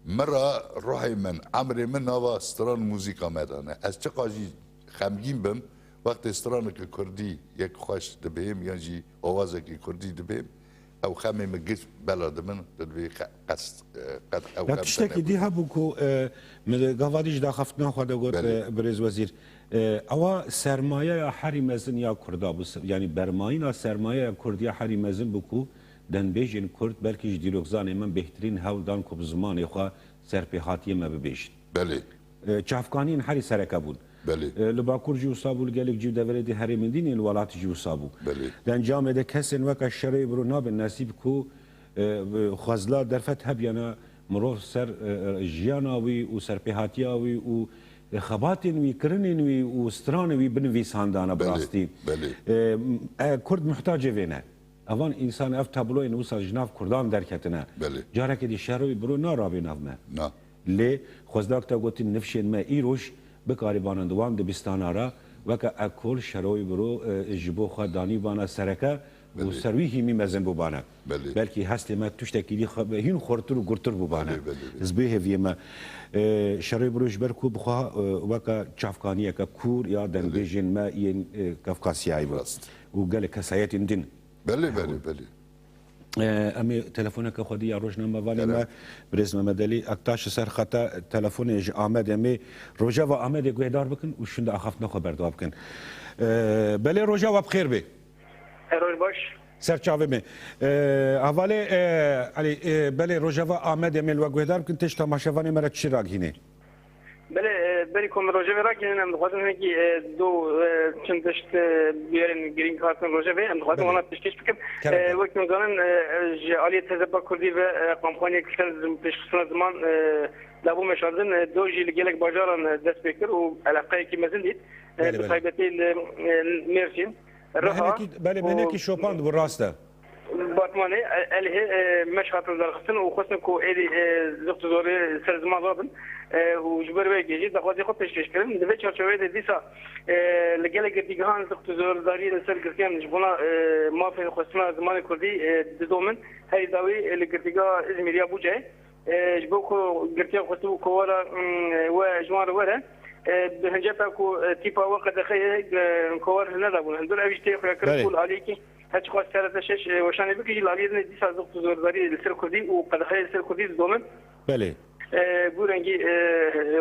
Min re ruhê min, emrê min nava stran û muzîka me de ne. Ez çiqa jî xemgîn bim, wextê straneke kurdî yek xweş dibêm yan jî awazekî kurdî dibêm, ew xemê min giş bela di min, tu dibê qe-, qes-, e, qet ew Ya xem tiştekî tune dî bû. Hebû ku, e, min gava dî ji daxaftina xwe de got, Belê. E, birêz wezîr, e, ewa sermayeya herî mezin ya Kurda bû, se-, yanî bermayîna sermayeya Kurdiya herî mezin bû ku dengbêjên Kurd belkî ji dîrokzanê min bêhtirîn hewl dan ku bi zimanê xwe serpêhatiyê me bibêjin. Belê. E, çavkaniyên herî sereke bûn. Belê. E, li Bakur jî wisa bû, li gelek cî û deverê di herêmên din yên li welat jî wisa bû. Belê. Di encamê de kesên weke Şeroyê Biro nabin nesîb ku, e, xwezla derfet hebiyana mirov ser, e, e, jiyana wî û serpêhatiya wî û, e, xebatên wî, kirinên wî û stranê wî binivîsandana bi Belê, rastî. Belê. E, e, Kurd muhtacê vê ne. Evan însan, ev tabloyên wisa ji nav Kurdan derketine. Belê. Carekê dî Şeroyê Biro narabê nav me. Na. Lê xwezdak te gotin nifşên me îroj bikarîbanin di wan dibistana re weke ekol Şeroyê Biro, e, ji bo xwe danîbana sereke û Belê. Ser wî hîmî mezin bûbane. Belê. Belkî hestê me tiştekî dî xwe-, hîn xurtir û gurtir bûbane. Belê, belê, belê. Ez bê hêviyê me. E, Şeroyê Biro ji ber ku bi xwe, e, weke çavkaniyeke kûr ya Belê. Dengbêjên me yên, e, Kafkasiyayê bû. Rast. Û gelek kesayetên din. Belê, belê, belê. E, em ê telefoneke xwedî ya rojnamevanê Kerem. Me, birêz Mehmed Elî Aktaş, li ser xeta telefonê ji Amedê me. Rojeva Amedê guhdar bikin û şûnde axaftina xwe berdewam bikin. E, belê, rojeva bi xêr bê. Her roj baş. Ser çavê me. E, hevalê, e, Elî, e, belê, rojeva Amedê me li we guhdar bikin, tê ji temaşevanê me re çi ragihînê? Belê, e, berî ku em rojevê rakinin, em dixwazin hinekî, e, du, e, çend tişt, e, bûyerên girîng hatin rojevê, em dixwazin Belê. Wana pêşkêş bikim. Kerem. E, wek hûn zanin, e, e, ji aliyê T Z P Kurdî ve, e, kampanyek li ser zim-, pêşxistina ziman, e, dabû meşandin, e, do jî li gelek bajaran, e, dest pê kir û eleqeyekî mezin dît. E, Belê, bi belê. Taybetî li, e, Mêrsîn, Riha Mehnekî, belê, û mehnekî şopand bû, rast e. Batmanê, e, Elihê, e, meş hatin darxistin û xwestin ku êdî, e, zixt û zorê ser ziman rabin, e, û ji ber wê yekê jî daxwazê xwe pêşkêş kirin. Di vê çarçoveyê de dîsa, e, li gelek girtîgehan zixt û zordariyê li ser girtiyan ji bona, e, mafê xwestina zimanê kurdî, e, didomin. Herî dawî, e, li girtîgeha Îzmîr ya Bucayê, e, ji bo ku girtiyan xwestibû kovara, mm, we ji wan re were, e, bi hinceta ku, e, tîpa we qedexeyê, e, kovara nedabûn. Hundir ev jî tê xuyakirin Belê. Ku li aliyekî Her çiqas T R T şeş, e, weşanê bike jî, li aliyê din dîsa zixt û zordarî li ser kurdî û qedexeyê li ser kurdî didomin. Belê. E, bi wî rengî, e,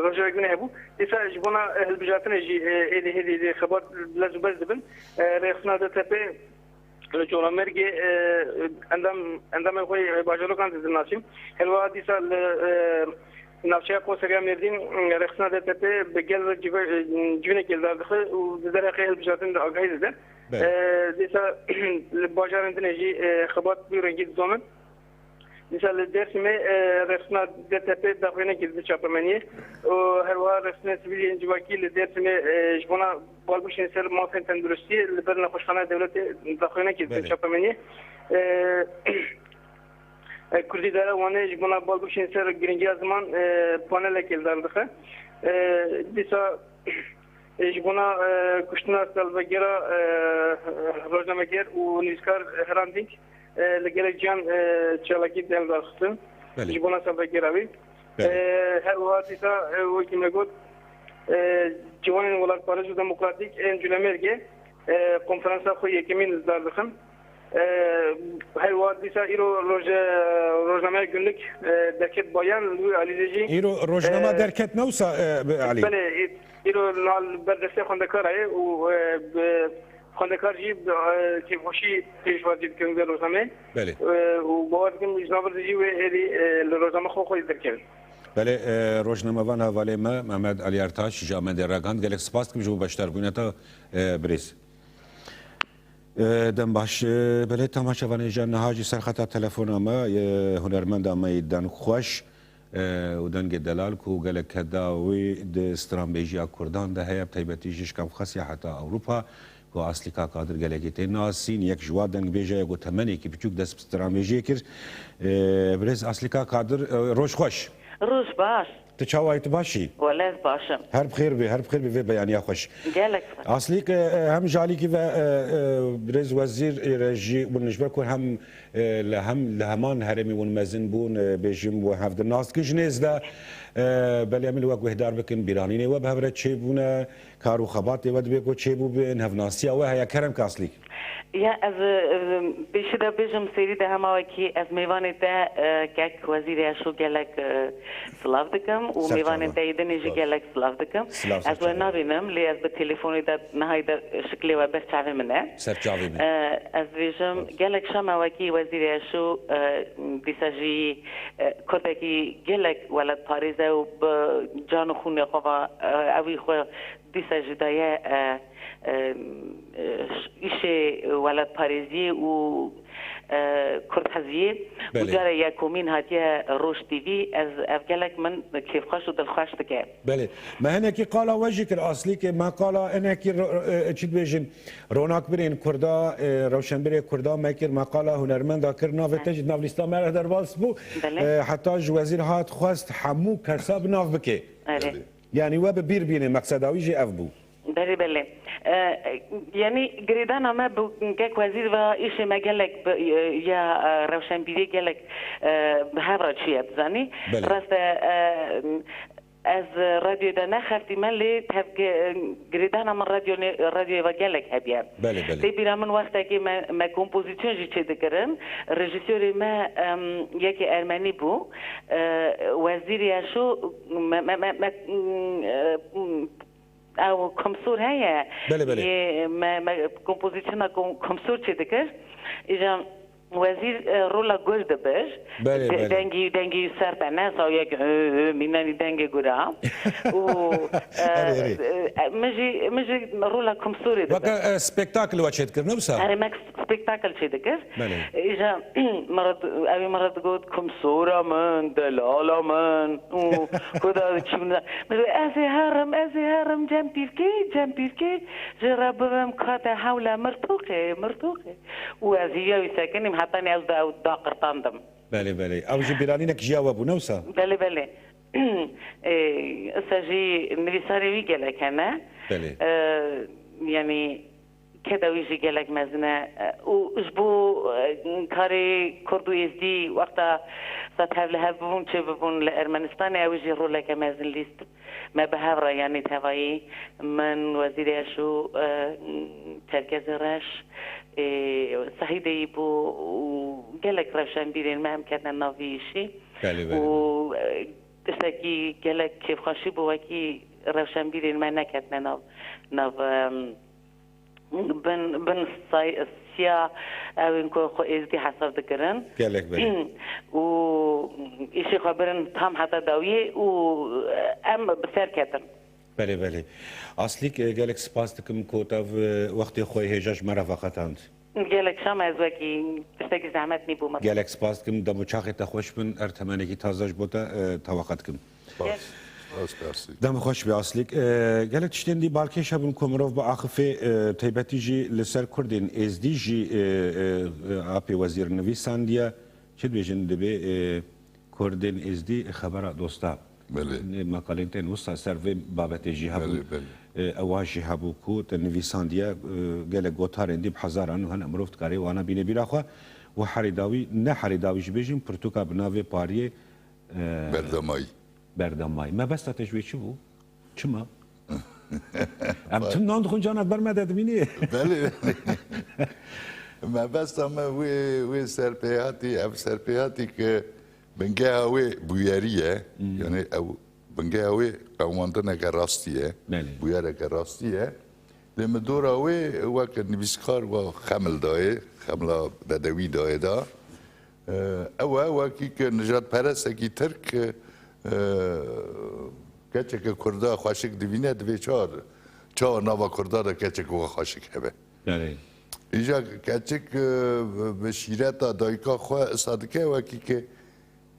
rojevek din hebû. Dîsa ji bona, e, hilbijartinê jî, e, êdî hêdî dê xebat lez û bez dibin. E, rêxistina D T P li Colemêrgê, e, endam, endamên xwe yê bajarokan didin nasîn. Her wiha dîsa li, e, navçeya Qoseriya Mêrdîn, e, rêxistina D T P bi gel re cive-, e, civînekê li dar dixe û di derheqê hilbijartinê de agahî dide. Belê. E, dîsa li bajarên din jî, e, xebat bi wî rengî didomin. Dîsa li Dêrsimê, e, rêxistina D T P daxuyaniyekê dide çapemeniyê û her wiha rêxistinên sivîl yên civakî li Dêrsimê, e, ji bona balbûşên ser mafên tenduristiyê li ber nexweşxaneya dewletê daxuyaniyekê dide Belê. Çapemeniyê. E, e, Kurdî Dara Wanê ji bona balbûşên ser girîngiya ziman, e, panelekê li dar dixe. E, dîsa E, ji bona, e, kuştina salvegera, e, rojnameger û nivîskar Hrant Dink, e, li gelek ciyan, e, çalakî tên darxistin. Belê. Ji bona salvegera wî. Belê. E, her wiha dîsa, e, wekî me got, e, ciwanên welatparêz û demokratîk ên Cûlemêrgê, e, konferansa xwe yekemîn li dar dixin. E, her wiha dîsa îro roj-, e, rojnameya günlük, e, derket bayan li wî alî de jî. Îro rojname, e, derket ne wisa, e, bi Elî? Belê, î-, îro nal ber destê xwendekara ye û, e, bi xwendekar jî bi, e, kêfxweşî pêşwazî dikin vê rojnameyê. Belê. E, û bawer dikim ji navir de jî wê êdî, e, li rojname xwe xwe derkevin. Belê, e, rojnamevan hevalê me Mehmet Elî Ertaş ji Amedê ragihand. Gelek spas dikim ji bo beşdarbûna te, e, birêz. E, dem baş, e, belê temaşevanê hêja niha jî ser xeta telefona me, e, hunermenda me yî deng xweş, e, û dengê delal ku gelek keda wî di stranbêjiya Kurdan de heye, bi taybetî ji Şikemxasiya heta Ewropa, ku Aslîka Kadir gelekî tê nasîn, yek ji wa dengbêje ye ku temenekî biçûk dest bi stranbêjiyê kir. E, birêz Aslîka Kadir, e, roj xweş. Roj baş. Tu çawa yî, tu baş î? Wele ez baş im. Her bi xêr bê, her bi xêr bê vê beyaniya xweş. Gelek spas. Aslîk, e, e, hem ji alîkî ve, e, e, birêz wezîr ê re jî win ji ber ku hem, e, li hem, li heman herêmî win mezin bûn, e, bêjim win hev di nas dikin ji nêz de, e, belê em ê li we guhdar bikin, bîranînê we bi hev re çêbûne, kar û xebatê we dibê ku çêbûbin, hevnasiya we heye, kerem ke Aslîk. Ya ez, e, pêşî de bêjim, serî de hema wekî ez mêvanê te, e, kek Wezîrê Eşo gelek, e, silav dikim û mêvanên te yê dinê jî gelek silav dikim. Silav ser çavê. Ez we nabînim, lê ez bi telefonê de nihayî de şiklê we ber çavê min e. Ser çavê min. E, ez dibêjim, gelek şeme wekî Wezîrê Eşo, e, dîsa jî, e, kurdekî gelek welatparêz e û bi can û xûnê xwe ve, e, ewî xwe dîsa jî daye, e, e, e, îşê welatparêziyê û, e, kurdheziyê û, belê, cara yekomîn hatiye Roj T V. Ez, ev gelek min kêfxweş û dilxweş dike. Belê. Me hinekî qala we jî kir, Aslîkê, me qala hinekî ro-, e, çi dibêjin, ronakbirên Kurda, e, rewşenbirê Kurda me kir, me qala hunermenda kir, navê te jî di nav lîsta me re derbas bû. Belê. E, heta ji wezîr hat xwest hemû kesa bi nav bike. Erê. Belê. Yanî we bi bîr bîne, meqseda wî jî ev bû. Belê, belê. E, yanî girêdana me bi kek wezîr ve îşê me gelek bi, e, ya, e, rewşenbîriyê gelek, e, bi hev re çûye, dizanî. Belê. Rast e, e, ez radyoyê de nexeftîme, lê tev gi-, girêdana min radyo nê-, radyoyê ve gelek hebiye. Belê, belê. Tê bîra min wextekê me, me kompozîsyon jî çêdikirin. Rejîsyorê me, em, yekê ermenî bû. E, Wezîrê Eşo me, me, me, me, e, ew Komsor heye. Belê, belê. Yê me, me kompozisyona kom-, Komsor çêdikir. Îja wezîr, e, rola gur dibir. Belê, de-, belê. Dengî, dengî ser te ne, saw yek, ö, ö, mînanî dengê gura. Û, e, erê, erê, e, min jî, min jî rola Komsorê dibir. Weke, e, spektakl we çêdikir, ne wisa? Erê, me spektakl çêdikir. Belê. Îja min re di-, ewî min re digot, Komsora min, delala min. Û ku da çi min re, min re, ez ê herim, ez ê herim, cem pîvkê, cem pîvkê, ji re bibim kate hewle mirtoqê, mirtoqê. Û ez hîviya wî sekinîm, hetanî ez da, ew daqirtandim. Belê, belê. Ew jî bîranînek ji ya we bû, ne wisa? Belê, belê. Ê, issa jî nivîsarê wî gelek hene. Belê. Ê, yanî, keda wî jî gelek mezin e, û ji bo, e, karê Kurd û Êzdî wexta sa tevlihev bûn, çêbibûn li Ermenistanê, ew jî roleke mezin lîst me bi hev re, yanî tevayî min, Wezîrê Eşo, e, Çerkezê Reş, e, Sehîdê Îbo û gelek rewşenbîrên me em ketine nav vî îşî. Belê, belê. Û, e, tiştekî gelek kêfxweşî bû, wekî rewşenbîrên me neketine nav, nav, em, bin, bin say-, siya ewên ku xwe êzdî hesab dikirin. Gelek belê. Û îşê xwe birin tam heta dawiyê û em bi ser ketin. Belê, belê. Aslîk, e, gelek spas dikim ku te v-, wextê xwe hêja ji me re veqetand. Gelek şam ez wekî tiştekî zehmet nîbû me. Gelek spas dikim, dem û çaxê te xweş bin, her temenekî taze ji bo te, e, tewaxe dikim. Spas. Spas, merci. Dem xweş be Aslîk. E, gelek tiştên dî balkêş hebûn ku mirov biaxifê, e, taybetî jî li ser Kurdên Êzdî jî, e, e, e, apê wezîr nivîsandiye. Çi dibêjin, dibê, e, Kurdên Êzdî xebera dosta. Belê. Meqalên te wisa ser vê babetê jî hebû. Belê, belê. E, ewa jî hebû ku te nivîsandiye, e, gelek gotarên dî bi hezaran û hene mirov dikare wana bîne bîra xwe. Û herî dawî, ne herî dawî jî bêjin, pirtûka bi navê Pariyê e, Berdamayî. Berdamayî. Mebesta te ji wê çi bû? Çima? Em tim nan dixwin, cana ber me de dimînî. Belê, belê. Mebesta me wê, wê serpêhatî, ev serpêhatî ki bingeha wê bûyerî ye. Hmm. Yani ew bingeha wê qewimandineke rastî ye. Belê. Bûyereke rastî ye. Lê min dora wê weke nivîskar wa xemil dayê, xemla bedewî dayê da. Ew e, wekî ki nijadperestekî Tirk, e, keçeke Kurda xweşik divîne, divê çar, çawa nava Kurda de keçeke we xweşik hebe. Belê. Îja keçik, e, bi şîreta dayika xwe isa dike, wekî ki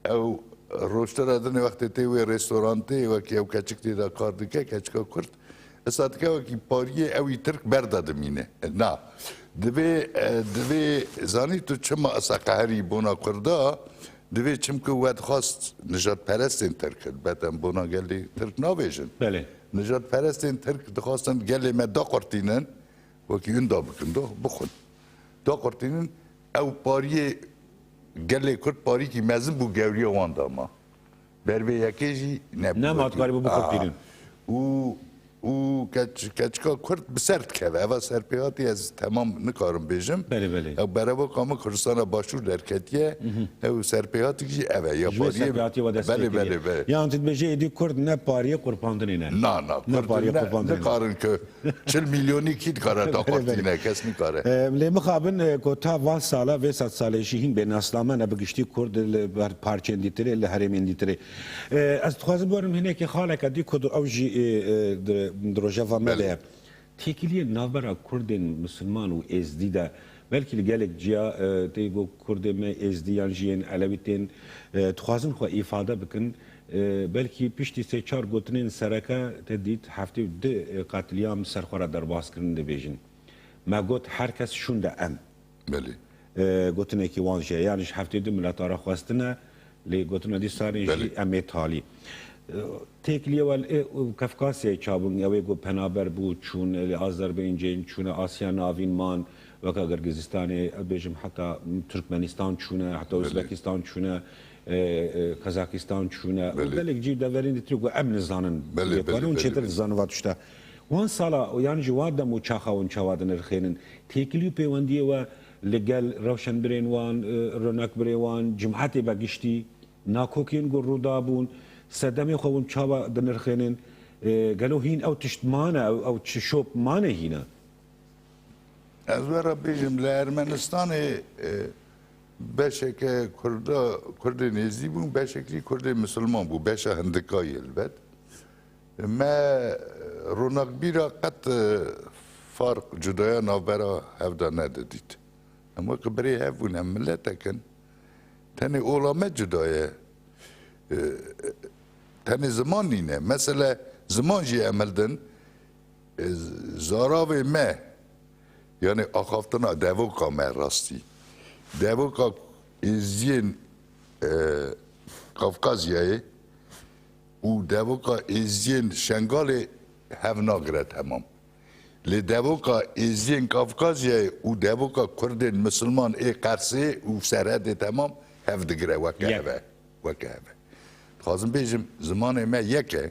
ew roştira dinê wextê tê wê restorantê, wekî ew keçik tê de kar dike, keçika Kurd, isa dike wekî pariyê ewî Tirk berda dimîne. Na. Divê, e, divê zanî tu çima isa qeherî bona Kurda, divê çimku we dixwast nijadperestên Tirk, bet em bona gelê Tirk navêjin. Belê. Nijadperestên Tirk dixwastin gelê me daqurtînin, wekî hûn da bikin, do, bixwin. Daqurtînin, ew pariyê gelê Kurd parîkî mezin bû gewriya wan da ma. Ber vê yekê jî nebû. Nema wekî dikarî bû bixurtînin. Aha. Û, û keç-, keçika Kurd bi ser dikeve. Eva serpêhatî ez temam nikarim bêjim. Belê, belê. Ew berevoka min Kurdistana Başûr derketiye. Ew serpêhatîk jî ev e. Ya Ji wê pariyê serpêhatiyê we dest pê kiriye. Belê, belê, belê. Yan tu dibêjê êdî Kurd ne pariyê qurpandinê ne. Na, na, Ne Kurd pariyê ne, qurpandinê ne. Nikarin ku çil milyonî kî dikare Belê, belê. daqurtîne, kes nikare. E, lê mixabin, e, ku ta van sala, vê sed salê jî hîn bê nasname ne bi giştî Kurd li ber parçeyên dîtirê, li herêmên dîtirê. E, ez dixwazim werim hinekî xaleke dî ku ew jî, e, e, di, di rojeva me de Belê. ye. Têkiliyên navbera Kurdên Misilman û Êzdî de, belkî li gelek ciya, e, tê got Kurdê me Êzdî yan jî yên Elewî tên, e, dixwazin xwe îfade bikin. E, belkî piştî sê çar gotinên sereke te dît, heftê û du, e, qetlîam ser xwe re derbas kirin dibêjin. Me got her kes şûnde em. Belê. E, gotinekî wan jî ye. Yani ji heftê du mileta re xwestine, lê gotina dîsa jî Belê. em ê talî. E, têkiliyê we li, e, Kafkasyayê çabûn, ew ê ku penaber bû, çûn, e, li Azerbaycanê çûne, Asya Navîn man, weka Qirgizistanê, ez bêjim heta Türkmenistan çûne, heta Belê. Uzbekistan çûne, e, e, Kazakistan çûne. Û Belê. gelek cî deverên dîtir ku em nizanin. Belê, Yê belê, hûn belê, çêtir belê. dizanin va tişta. Wan sala, yan ji wan dem û çaxa hûn çawa dinirxênin? Têkilî û pêwendiyê we li gel rewşenbirên wan, e, ronakbirê wan, cimatê be giştî, nakokên ku rû dabûn, sedemê xwe hûn çawa dinirxênin? E, gelo hîn ew tişt mane, ew, ew çi şop mane hîne? Ez we re bêjim, li Ermenistanê, e, beşeke Kurda, Kurdên Êzidî bûn, beşek jî Kurdên Misilman bû, beşa hindika yê elbet. Me ronakbîra qet, e, farq, cudaya navbera hev de nedidît. Em wek birê hev bûn, em miletek in. Tenê ola me cuda ye. E, tenê ziman nîne. Mesele ziman jî em hildin. E, zaravê me, yani axaftina devoka me rastî. Devoka Êziyên, e, Kafkazyayê û devoka Êziyên Şengalê hev nagire temam. Lê devoka Êziyên Kafkazyayê û devoka Kurdên Misilman ê Qersê û Serhedê temam hev digire weke Yek. hev e. Weke hev e. Dixwazim bêjim, zimanê me yek e.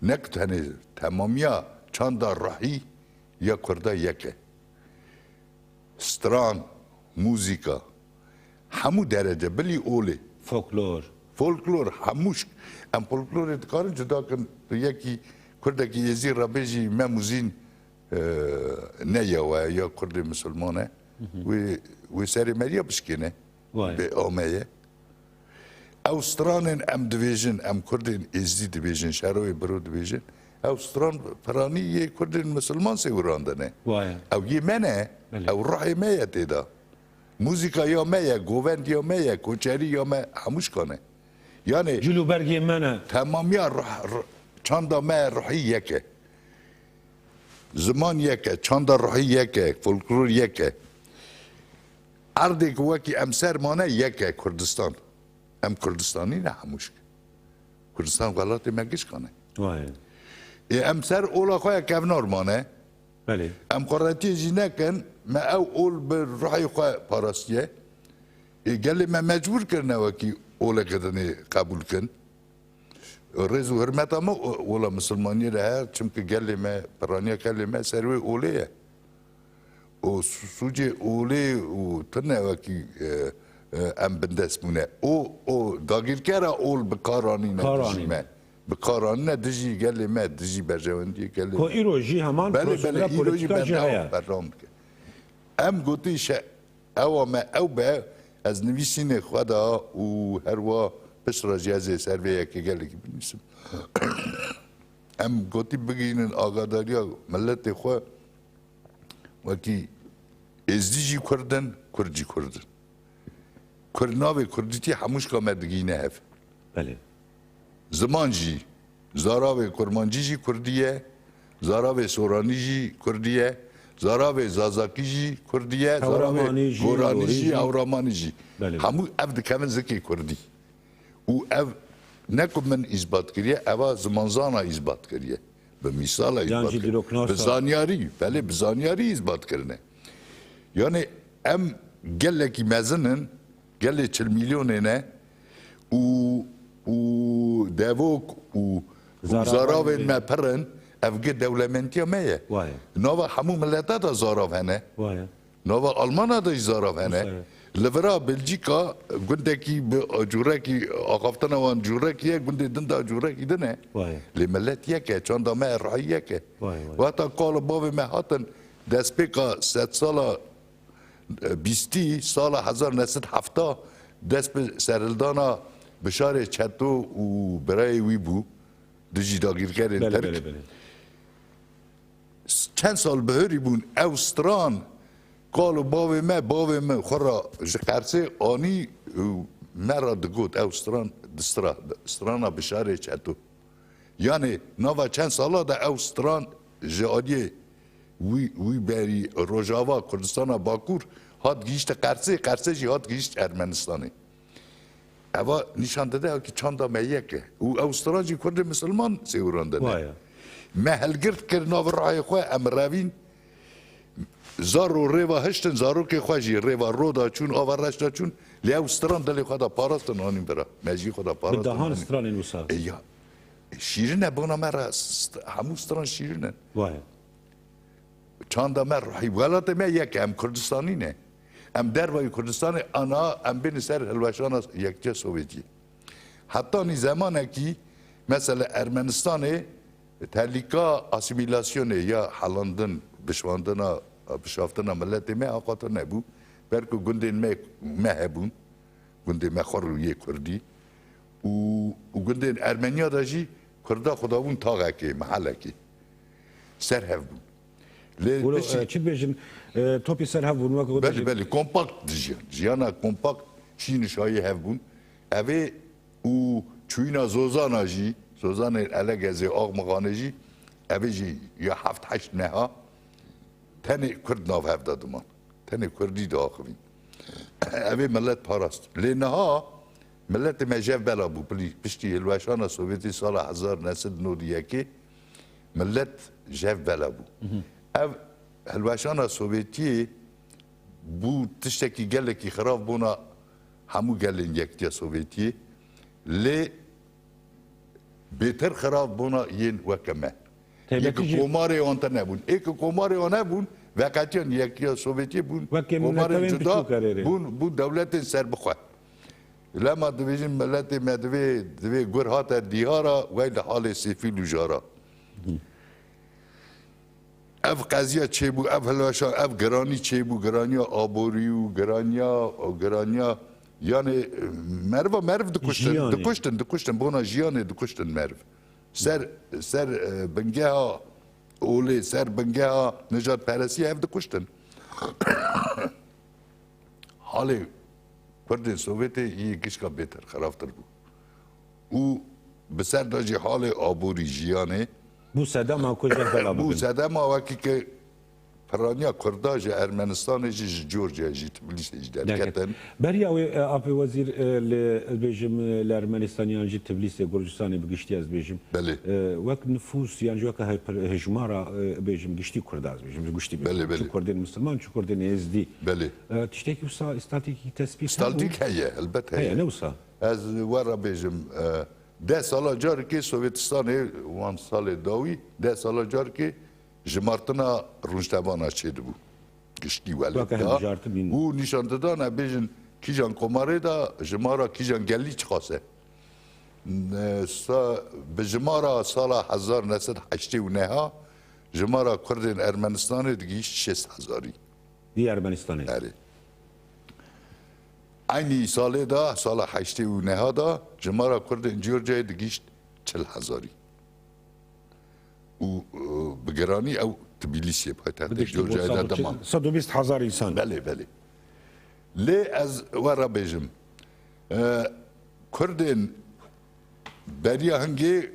Ne ku tenê temamiya çanda ruhî ya Kurda yek e. Stran, muzîka, hemû derece, bilî olê. Folklor. Folklor, hemû şk-, em folklorê dikarin cuda kin. Tu yekî Kurdekî Êzî re bêjî Mem û Zîn, e, ne yew e, ya Kurdê Misilman e. Hı hı. Wê, wê serê meriya bişkêne. Vay. Bê ame ye. Ew stranên em dibêjin, em Kurdên Êzdî dibêjin, Şeroyê Biro dibêjin, ew stran piranî yê Kurdên Misilman sêwirandine. Vay. Ew yê me ne, Belê. ew ruhê me ye tê de. Muzîka ya me ye, govendiya me ye, koçeriya me, hemû şkan e. Yani Cil û bergê me ne. temamiya ruh, ruh, çanda me ruhî yek e. Ziman yek e, çanda ruhî yek e, folklor yek e. Erdê ku wekî em ser mane yek e Kurdistan. Em Kurdistanî ne hemû şik. Kurdistan welatê me gişkan e. Vay. Ê em ser ola xwe ya kevnar mane. Belê. Em xwe retiyê jî nekin, me ew ol bi ruhê xwe parastiye. Ê gelê me mecbûr kirine wekî oleke dinê qebûl kin. Rêz û hurmeta me o-, ola misilmaniyê de heye, çimkî gelê me, piraniya gelê me ser wê olê ye. Û sû-, sûcê olê û tune wekî, e, e, em bindest bûne. O, o dagîrkera ol bi kar anîne Kar dijî anîne. me. Bi kar anîne dijî gelê me, dijî berjewendiyê gelê Ku me. îro jî heman Belê, belê, prosedura îro jî polîtîka jî berdewam, heye. berdewam dike. Em gotî şe-, ewa me ew be, ez nivîsînê xwe de û herwa pişt re jî ez ê ser vê yekê gelekî binivîsim. Em gotî bigihînin agadariya miletê xwe, wekî êzdî jî kurd in, kurd jî kurd in. Kurd navê kurdîtî hemûşka me digihîne hev. Belê. Ziman jî, zaravê kurmancî jî kurdî ye, zaravê soranî jî kurdî ye, zaravê zazakî jî kurdî ye, zaravê Tewramanî jî, goranî lorî jî, jî. Ewramanî jî. Belê. Hemû ev dikevin zikê kurdî. Û ev ne ku min îsbat kiriye, eva zimanzana îsbat kiriye. Bi mîsala Yan îsbat jî kiriye. Dîroknasa. Bi zanyarî, belê bi zanyarî îsbat kirine. Yani em gelekî mezin in, gelê çil milyonê ne û, û devok û, û Zaravên zaravên me. me pir in, ev gi dewlementiya me ye. Waye. Nava hemû mileta de zarav hene. Waye. Nava Almana de jî zarav hene. Waye. Li vira Belcîka gundekî bi cûrekî axaftina wan cûrekî ye, gundê din de cûrekî din e. Waye. Lê milet yek e, çanda me rayî yek e. Waye, waye. Wexta kal û bavê me hatin destpêka sedsala bîstî, sala hezar neh sed hefta dest bi serhildana Bişarê Çeto û birayê wî bû dijî dagîrkerên Belê, Tirk. Belê, belê. Çend sal bihurî bûn, ew stran kal û bavê me, bavê min xwe re ji Qersê anî û me re digot, ew stran di stra-, strana Bişarê Çeto. Yanê nava çend sala de ew stran ji aliyê wî, wî berî Rojava Kurdistana Bakur hat gihîşte Qersê, Qersê jî hat gihîşt Ermenistanê. Eva nîşan dide ki çanda me yek e. Û ew stran jî Kurdê misilman sêwiran de ne. Waye. Me helgirt kir nav rayê xwe, em revîn. Zaro rêva hiştin, zarokê xwe jî rêva ro da çûn, ava reş da çûn. Lê ew stran dilê xwe da parastin anîn bira. Me jî xwe da Bi parastin dahan anîn. Stranên wisa. E ya. Şîrin e bona me re st-, hemû stran şîrin in. Waye. Çanda me rihî. Welatê me yek e, em Kurdistanî ne. Em dervayî Kurdistanê ana em bêne ser hilweşana Yekîtiya Sovyetiyê. Hetanî zemanekî mesela Ermenistanê tehlîka asîmîlasyonê ya helandin, bişwandina, bişaftina miletê me aqate nebû. Ber ku gundên me, me hebûn. Gundê me xwe rûyê kurdî û, û gundên Ermeniya de jî kurda xwe dabûn taxekê, mehelekê. Ser hev bûn. Lê Wilo, piştî e, çi dibêjin, e, topî ser hev bûn, wek Belê, dibêjin. Belê, kompakt dijiyan. Jiyana kompakt şîn û şayî hev bûn. Evê û çûyîna Zozana jî, Zozanê Elegezê, Axmixanê jî, evê jî ya heft heşt neha. Tenê Kurd nav hev de diman. Tenê Kurdî diaxivîn. Ev ê milet parast. Lê niha miletê me jev bela bû. Pilî-, piştî hilweşana Sovyetî sala hezar neh sed nod û yekê milet jev bela bû. Ev hilweşana Sovyetiyê bû tiştekî gelekî xirab bona hemû gelên Yekîtiya Sovyetiyê. Lê bêtir xirab bona yên weke me. Taybetî Yek jî komarê wan te nebûn. Ê ki komarê wan hebûn, veqetiyan Yekîtiya Sovyetiyê bûn, Wekê komarên netewên cuda piçûk erêrê. bûn, bûn dewletên serbixwe. Lema dibêjin miletê me divê, divê gur hate dîhara, wey li halê sêfîl û jara. Ev qeziya çêbû, ev hilweşa, ev giranî çêbû, giraniya aborî û giraniya, giraniya, yani, meriva meriv dikuştin, Jiyanê. dikuştin, dikuştin, bona jiyanê dikuştin meriv. Ser, ser, e, bingeha olê, ser bingeha nijadperestiyê ev dikuştin. Halê Kurdên Sovyetê yê gişka bêtir, xirabtir bû. Û bi ser de jî halê aborî jiyanê Bû sedema ku jev bela bû bibin. sedema wekî ke piraniya Kurda ji Ermenistanê jî, ji Georgia jî, Tbilîsê jî Derket. derketin. Beriya wê, e, Apê Wezîr, e, li, ez bêjim, e, li Ermenistaniyan jî Tbilîsê, Gurcistanê bi giştî ez bêjim. Belê. E, wek nifûs yan jî wek hejmara, e, bêjim giştî Kurda ez bêjim, ji giştî bêjim. Belê, belê. Çi Kurdên Misilman, çi Kurdên Êzdî. Belê. E, tiştekî wisa îstatîkî tespît hebû? Statîk heye, helbet heye. Heye, ne wisa? Ez we re bêjim, e, deh sala carekê Sovêtistanê, wan salê dawî, deh sala carekê jimartina rûniştevana çêdibû. Giştî welêt Weke da. Hilbijartin bîn. Û nîşan didan, e, bêjin kîjan komarê de jimara kîjan gelî çiqas e. Ne, sa-, bi jimara sala hezar neh sed heştê û neh a jimara Kurdên Ermenistanê digihîşt şêst hezarî. Di Ermenistanê. Erê. Eynî salê de, sala heştê û neha de, jimara Kurdên Georgiayê digihîşt çil hezarî. Û, e, bi giranî ew Tbilîsiyê, paytextê Georgiayê de diman. Sed û bîst hezar însan. Belê, belê. Lê ez we re bêjim, e, Kurdên beriya hingê, e,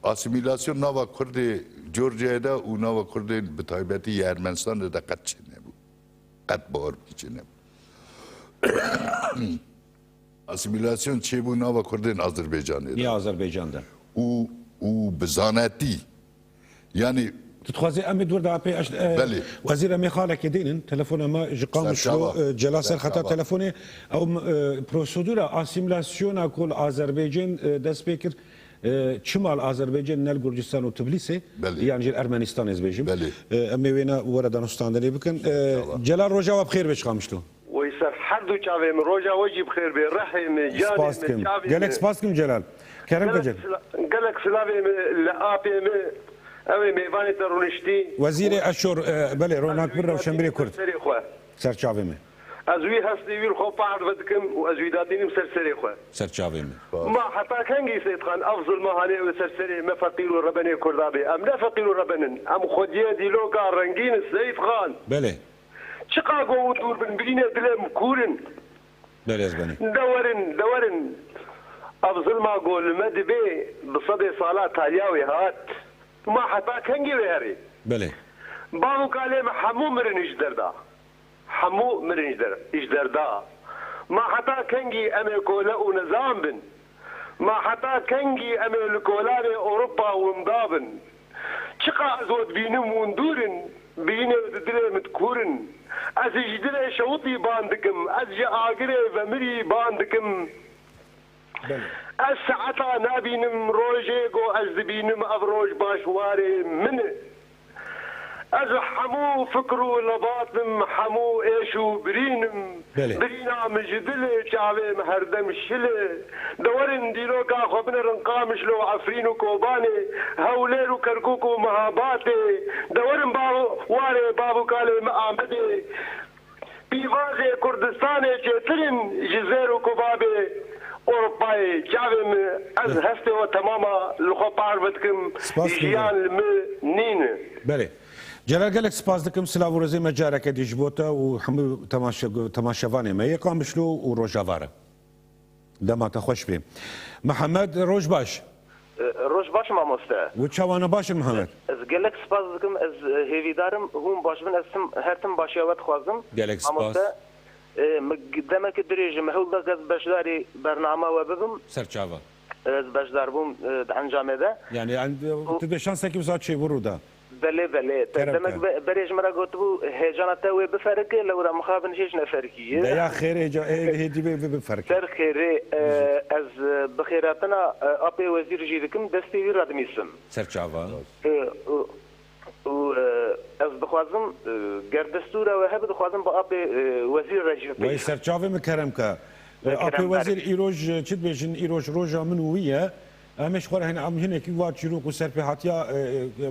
asîmîlasyon nava Kurdê Georgiayê de û nava Kurdên bi taybetî yê Ermenistanê de qet çênebû. Qet bawer bikî çênebû. Asîmîlasyon çêbû nava Kurdên Azerbaycanê de. Ya Azerbaycan de. Û, û bi zanetî, yanî Tu dixwazî em ê dûr de apê eş-, e, Belê. Wezîr, em ê xalekê dînin, telefona me ji Qamişlo, Serçava. E, Celal ser xeta Serçava. Telefonê. Ew, e, prosedura asîmîlasyona ku li Azerbaycan, e, dest pê kir, e, çima li Azerbaycan ne li Gurcistan û Tbilîsê, Belê. Yan jî li Ermenistanê ez bêjim. Belê. E, em ê wêna were danûstandinê bikin. E, Serçava. Celal, roja we bi xêr be ji Qamişlo. Wey ser her du çavê min, roja we jî bi xêr bê, rehê min, canê Spas min, dikim. Çavê Gelek min. Spas dikim Celal. Kerem ke Gelek Celal. sila-, gelek silavê min li apê min, ew ê mêvanê te rûniştî. Wezîrê Eşor, e, belê, ronak bir rewşenbirê Kurd. Serê xwe. Ser çavê min. Ez wî hestê wî li xwe pard vedikim û ez wî datînim ser serê xwe. Ser çavê min. Ma heta kengî Seyîd Xan ev zilma hanê ew ê ser serê me feqîr û rebenê Kurda bê? Em ne feqîr û reben in. Em xwediyê dîloka rengîn in Seyîd Xan. Belê. Çiqa go û dûr bin, birîne dilê min kûr in. Belê ez benî. De werin, de werin. Ev zilma go li me dibe, bi sedê sala taliya wê hat. Ma heta kengê wê herê? Belê. Bav û kalê me hemû mirin ji derda. Hemû mirin ji der-, ji derda. Ma heta kengî em ê kole û nizam bin? Ma heta kengî em ê li kolanê Ewropa winda bin? Çiqa ez we dibînim hûn dûr in, bînê di dilê min dikûrin. Ez ji dilê şewitî ban dikim, ez ji agirê vemirî ban dikim. Belê. Ez saeta nabînim, rojê ku ez dibînim, ev roj baş warê min e. Ez hemû fikr û lebat im, hemû êş û birîn im. Belê. Birîna min ji dil e, çavê min herdem şil e. De werin dîroka xwe binerin Qamişlo, Efrîn û Kobanê, Hewlêr û Kerkûk û Mehabatê. De werin bav-, warê bav û kalê min Amedê. Pîvazê Kurdistanê çêtir in ji zêr û kubabê Ewropayê. Çavê min, ez hestê we temama li xwe parve dikim. Spas dikim. Jiyan li min nîne. Belê. Celal, gelek spas dikim. Silav û rêzê me careke dî ji bo te û hemû temaşe-, temaşevanê me yê Qamişlo û Rojava re. Dema te xweş bê. Mihemed, roj baş. E, roj baş mamoste. Û çawa ne baş in Mihemed? Ez gelek spas dikim, ez, e, hêvîdar im hûn baş bin, ez tim, her tim başiya we dixwazim. Gelek spas. Mamoste, e, min g-, demeke dirêj e, min hewl da ez beşdarî bernama we bibim. Ser çava. Ez beşdar bûm, e, di encamê de. Yani, yani, û tu dê şansekî wisa çêbû rû da. Belê, belê. Te Kerem demek ke. be-, berê ji min re gotibû, hêjana te wê biferike, lewra mixabin hêj neferikî ye. De ya xêrê ca-, ê, hêdî bê, bê biferike. Ser xêrê, e, ez, e, bi xêratina, e, apê wezîr jî dikim, destê wî re dimîsim. Ser çava. E, û, û, e, ez dixwazim, e, ger destûra we hebe, dixwazim bi apê, e, wezîr re jî Wey bêjim. Ser çavê min kerem ke. E, Kerem apê wezîr berê. Îroj, e, çi dibêjin, îroj roja min û wî ye. Em ê ji xwe re hene, em hinekî va çîrok û serpêhatiya, e, e,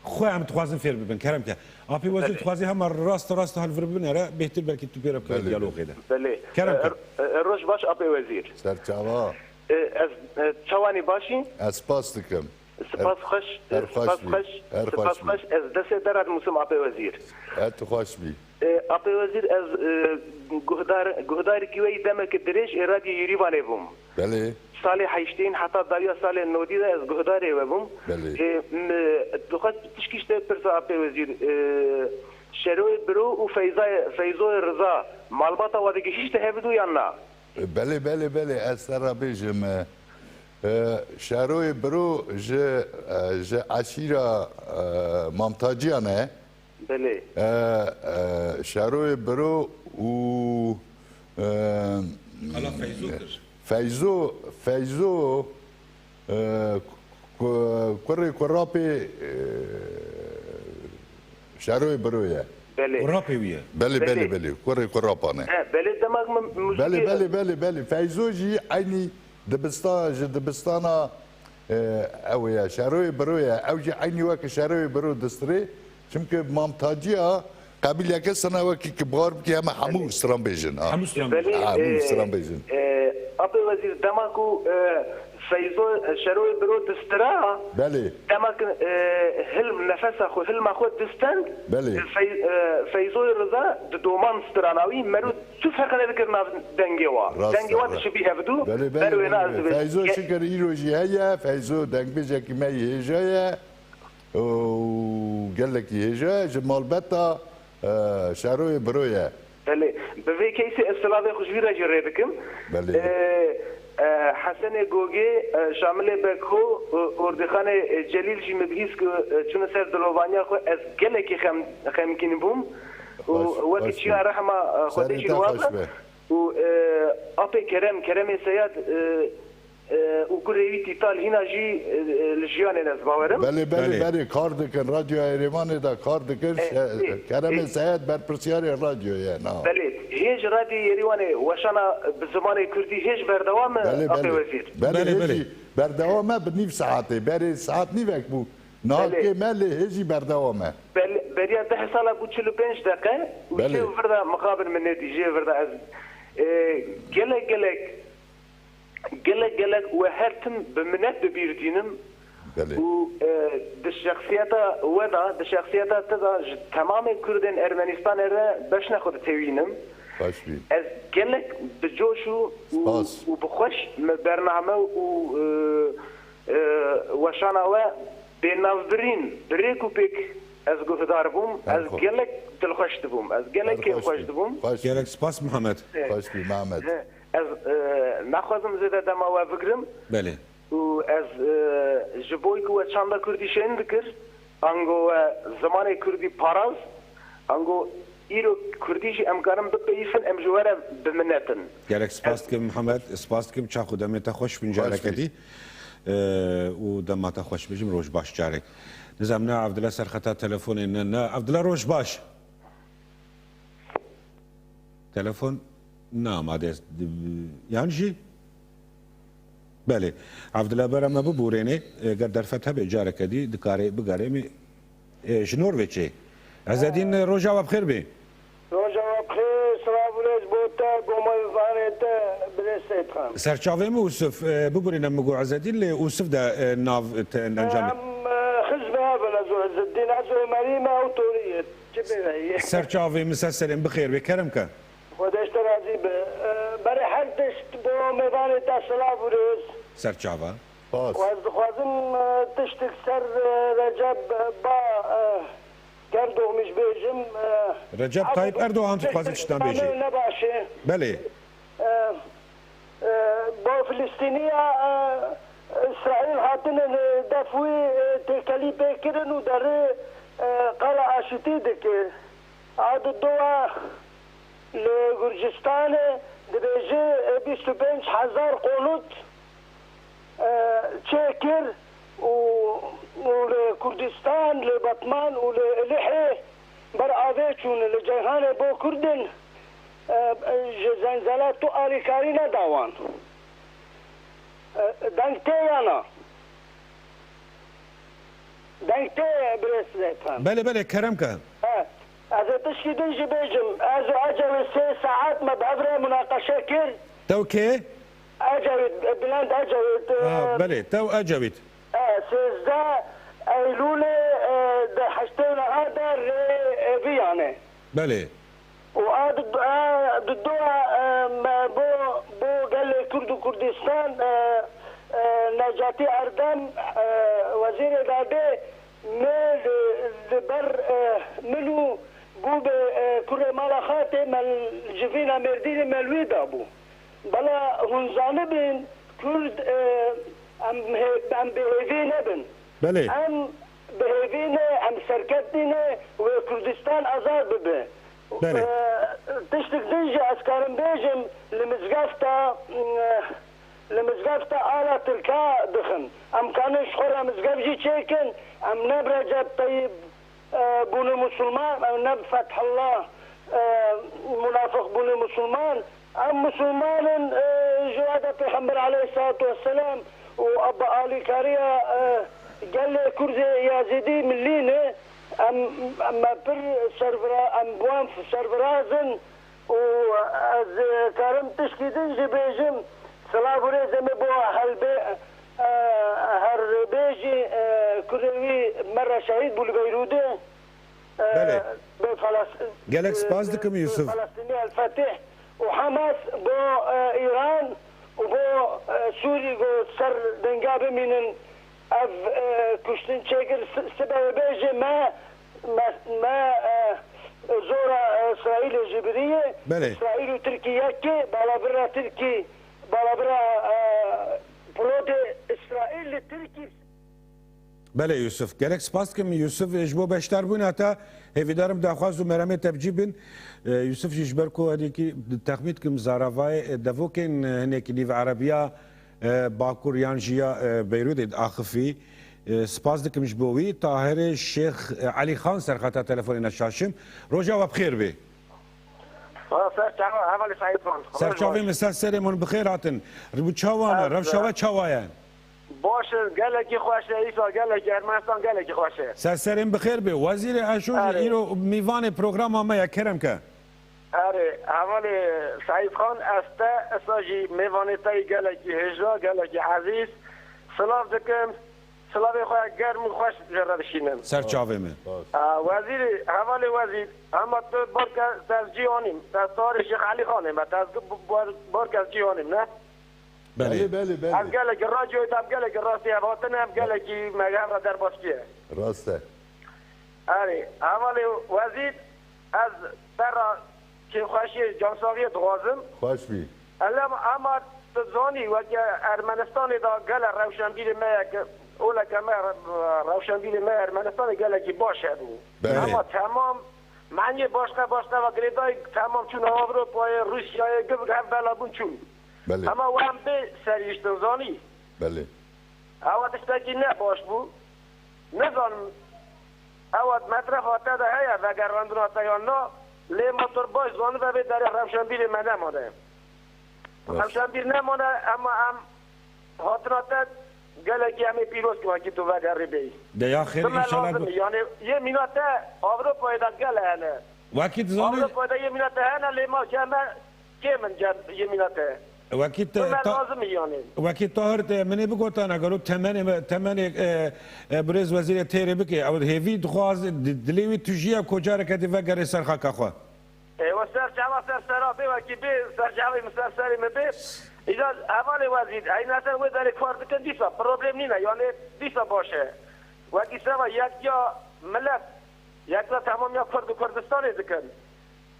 xwe em dixwazin fêr bibin, kerem ke. Apê wezîr Belê. dixwazî hema rast rast hilvir bibin, here bêhtir belkî tu pê re bikeve Belê. diyalogê de. Belê. Kerem E, ke. e, e, roj baş apê wezîr. Serçava. E, ez, e, çawanî başî? Ez spas dikim. Spas Her, xweş, her xweş spas bî. xweş, Her spas xweş bî. xweş. Ez destê te re dimûsim apê wezîr. Her tu xweş bî. E, apê wezîr, ez, e, guhdar, guhdarîkî we yî demeke dirêj ê Radyo Yêrîvanê bûm. Belê. Salê heştêyîn heta dawiya salê nodî de ez guhdarê we bûm. Belê. E, m-, dixwest tişkî ji te pirsa apê wezîr. E, Şeroyê Biro û Feyzayê, Feyzoyê Riza malbata we digihîşte hevidu yan na? Belê, belê, belê, ez te re bêjim, e, e, Şeroyê Biro ji, e, ji eşîra, e, Mamtaciyan e. Belê. E, e, Şeroyê Biro û, e, Qala Feyzo kir. Feyzo, Feyzo, e, ku-, kurê Kurapê, e, Şeroyê Biro ye. Belê. Kurapê wî ye. Belê, belê, Belê. belê. Kurê Kurapan e. He, belê, demek min, min Belê, şikê- belê, belê, belê. Feyzo jî eynî dibista-, ji dibistana, e, ew ye, Şeroyê Biro ye. Ew jî eynî weke Şeroyê Biro distirê. Çimkî Mam Taciya qebîleke sina wekî ki bar bikî heme hemû Belê. stranbêjin, ha. Hemû stranbêjin. Belê, Ha, hemû e, stranbêjin. e, Apê Wezîr, dema ku, e, Feyzo, e, Şeroyê Biro distira, Belê. dema ku, e, hilm, nefesa xwe, hilma xwe distend, Belê. e, Fey-, e, Feyzoyê Riza di doman strana wî, mero tu ferq nedikir nav dengê wa. Rast Dengê e, wa rast. dişibî hevdu, Belê, belê, ber wêna belê, ez belê. dibêjim. Feyzo Ge- Şikir îro jî heye, Feyzo dengbêjekî me yê hêja ye. û gelekî hêja ji malbeta, e, Şeroyê Biro ye. Belê. Bi vê keysê ez silavê xwe ji wî re jî rê dikim. Belê. E, e, Hesenê Gogê, e, Şamilê Beko, e, Ordîxanê, e, Celîl jî min bihîst ku, e, çûne ser dilovaniya xwe. Ez gelekî xem-, xemgîn bûm û Baş, wekî baş çiya bû. rehma, e, Xwedê Serê jî te li wan xweş be. be. Û, e, apê Kerem, Keremê Seyad, e, e, û kurê wî Tîtal hîna jî, e, e, li jiyanê ne, ez bawerim. Belê, belê, Belê. belê, kar dikin. Radyoya Êrêvanê de kar dikin. E, Şe-, e, Keremê e. Seyad berpirsiyarê radyoyê ye, na. Belê, hêj Radyoyê Êrêvanê weşana bi zimanê kurdî hêj berdewam e, Belê, Apê belê. Wezîr? Belê, Belê, hêjî belê. berdewam e bi nîv saetê. Berê saet nîvek bû. Belê. Nahkê me lê hêjî berdewam e. Bel-, beriya deh sala bû çil û pênc deqe û Belê. jê vir de mixabin min nedî, jê vir de ez, e, gelek gelek, gelek gelek we her tim bi minet bi bîr dînim Belê. û, e, di şexsiyeta we de, di şexsiyeta te de ji temamê Kurdên Ermenistanê re beşna xwe ditewînim. Baş bî. Ez gelek bi coş û, û, Spas. û bi xweş me bername û, e, e, weşana we bênavbirîn, bi rêk û pêk ez guhdar bûm. Her Ez xwe. gelek dilxweş dibûm. Ez gelek Her xweş kêfxweş bî. dibûm. Xweş bî. Gerek spas Muhammed. E, Xweş bî, Mehmet. e, Ez, e, naxwazim zêde dema we bigrim Belê. û ez, e, ji bo ku we çanda kurdî şên dikir, ango we zimanê kurdî paraz, ango îro kurdî jî em karin bipeyîfin, em ji we re bi minet in. Gerek spas Ez dikim Muhammed, spas dikim, çax û demê te xweş bin Xweş careke bî. dî. E, û dema te xweş bijim, roj baş carek. Nizam ne Evdila ser xeta telefonê ne, ne. Evdila, roj baş. Telefon ne amade, yan jî? Belê. Evdila, bera me biborênê, e, ger derfet hebe careke dî dikarê bigerê min, e, ji Norveçê. Ezedîn, e, roja we bi xêr bê. Roja we bi xêr, silav û rêz bo te, bo mêvanê te, birêz Seyîd Xan. Serçavê min Ûsif, e, biborîne min got Ezedîn, lê Ûsif de, e, nav te encamê. Em, e, xizmê hev in, ez û Ezedîn, ez û Merî me ew torî ye. Çi bê veyî? Serçavê min, ser serê min, bi xêr bê, kerem ke. Xwedê ji te razî be. E, berê her tişt bo mêvanê te silav û rêz. Serçava. Spas. Û ez dixwazim, e, tiştek ser, e, Recep, e, ba, e, Erdogan jî bêjim, e, Recep Tayyip Erdogan tu dixwazî tiştan bêjî? Nebaş e. Belê. E, e, bo Filistîniya, e, Îsraîl hatine li def wî, e, têkelî pê kirin û derê, e, qala aşitî dike. A di dowa li Gurcistanê dibêje, e, bîst û pênc hezar konut, e, çêkir û, û li Kurdistan, li Batman û li Ilihê ber avê çûne, li Ceyhanê bo Kurdin, e, ji Zenzela tu alîkarî neda wan. E, deng tê ya na? Deng tê, birêz Seyîd Xan? Belê, belê, kerem ke. He. Ez ê tişkî din jî bêjim. Ez û Ecewît sê saet me bi hev re munaqeşe kir. Tew kê? Ecewît, Bülent Ecewît, Ha, e, belê, tew Ecewît. e, sêzdeh Eylûlê, e, di heştê û neha de rê, e, viyane. Belê. Û a di, a di doa, e, me bo, bo gelê Kurd û Kurdistan, e, e, Necatî Erdem, e, Wezîrê Dadê, me li, li ber, e, min û bûbe, e, kurê mala xatê me civîna Mêrdînê me li wî dabû. Bela hûn zanibin, Kurd, e, em hê-, em bêhêvî nebin. Belê. Em bihêvî ne, em serketî ne, wê Kurdistan azad bibe. Belê. E, tiştek din jî ez karim bêjim, li mizgefta, e, Li mizgefta ala Tirka dixin. Em kanin ji xwe re mizgeft jî çêkin. Em ne bi Recep Tayyip, e, bûne musulman, em ne bi Fethullah, e, munafiq bûne musulman. Em musulman in, e, ji wada Pêxember aleyhissalatu vesselam û bi alîkariya, e, gelê Kurdê Yazîdî milî ne. Em, em me pir servira-, em bi wan serviraz in. û ez karim tiştî din jî bêjim, silav û rêzê min bo helbê-, e, herbêjî, e, kurê wî me re şehîd bû li Beyrûdê. E, Belê. Bê Feles-, Gelek spas dikim, bê Yusuf. Felestînî El Fetih û Hamas bo, e, Îran û bo, e, Sûrî ku ser denga bimînin. Ev, e, kuştin çêkir si-, sibe wê bêje me, me, me, e, zora, e, Îsraîlê jî biriye. Belê. Îsraîl û Tirkî yekê, balabira Tirkî, balabira, e, pilotê Îsraîl li Tirkî. Belê Yusuf. Gelek spas dikim Yusuf, e, ji bo beşdarbûna te. Hêvîdarim daxwaz û meremê te bi cî bin. E, Yusuf jî ji ber ku herîkî texmîn dikim zaravayê, e, devokên, e, hinekî nîv erebiya, e, Bakur yan jî ya, e, Beyrûdê diaxifî. E, spas dikim ji bo wî. Tahirê Şêx, e, Elî Xan serxeta telefonê neşaşim. Roja we bi xêr bê. Aa, ser çava, hevalê Seîd Xan. Ser çavê min, ser serê min bi xêr hatin. Ribû çawa ne? Ez, rewşa we çawa ye? Baş e, gelekî xweş e, îsal gelekî Ermenistan gelekî xweş e. Ser serê min bi xêr bê. Wezîrê Eşo jî Erê. Îro mîvanê programa me ye, kerem ke. Erê, hevalê Seîd Xan, ez te, esa jî mêvanê te yî gelekî hêja, gelekî ezîz, silav dikim, silavê xwe germ û xweş ji re dişînim. Ser çavê min. Spas. A, wezîrî, hevalê wezîr, hema tu barke te ez cî anîm, te tarê Şêx Elî Xanê me, te ez bar-, barke ez cî anîm, ne? Belê. Belê, belê, belê. Ev gelekî radyoyê de, ev gelekî rastî, ev hatine, ev gelekî me hev re derbas kiye. Rast e. Erê, hevalê wezîr, ez te re kêfxweşiyê, cansaxiyê dixwazim. Xweş bî. Elem, ema tu zanî, weke Ermenistanê de gele rewşenbîrê me ye ke, oleke me re-, rewşenbîrê me Ermenistanê gelekî baş hebû. Belê. Ema temam, meniyê başqe başqe ve girêdayî temam çûn Ewropayê, Rûsyayê, givik hev bela bûn çûn. Belê. Ema we em bê serîştin zanî. Belê. Ewa tiştekî ne baş bû. Nizanim ewa metrefa te de heye vegerandina te yan na, lê me tu baş zanibe vê derê rewşenbîrê me nemane. Rast. Rewşenbîr nemane, ema em hatina te gelekî em ê pîroz kim wekî tu vegerî bêyî. De ya xêr, tu me înşallah lazim bu- î. Yani yê mîna te Ewropayê de gele hene. Wekî tu zanî- Ewropayê de yê mîna te hene, lê ma cem me kêm in cem yê mîna te. Wekî te-, Tu me ta-, lazim î yani. Wekî Tahir te minê bigotana gelo temenê me, temenê, e, e, birêz wezîrê têrê bike. Ew hêvî dixwaz, di-, dilê wî tujî ye ku careke dî vegerê ser xaka xwe. E, we ser çava ser sera bê, wekî bê, ser çavê min ser serê min bê. Îca hevalê wezîr, heyna ser wê derê kar dikin dîsa, problem nîne, yani dîsa baş e. Wekî seba yek ya milet, yek ya temam ya Kurd û Kurdistanê dikin.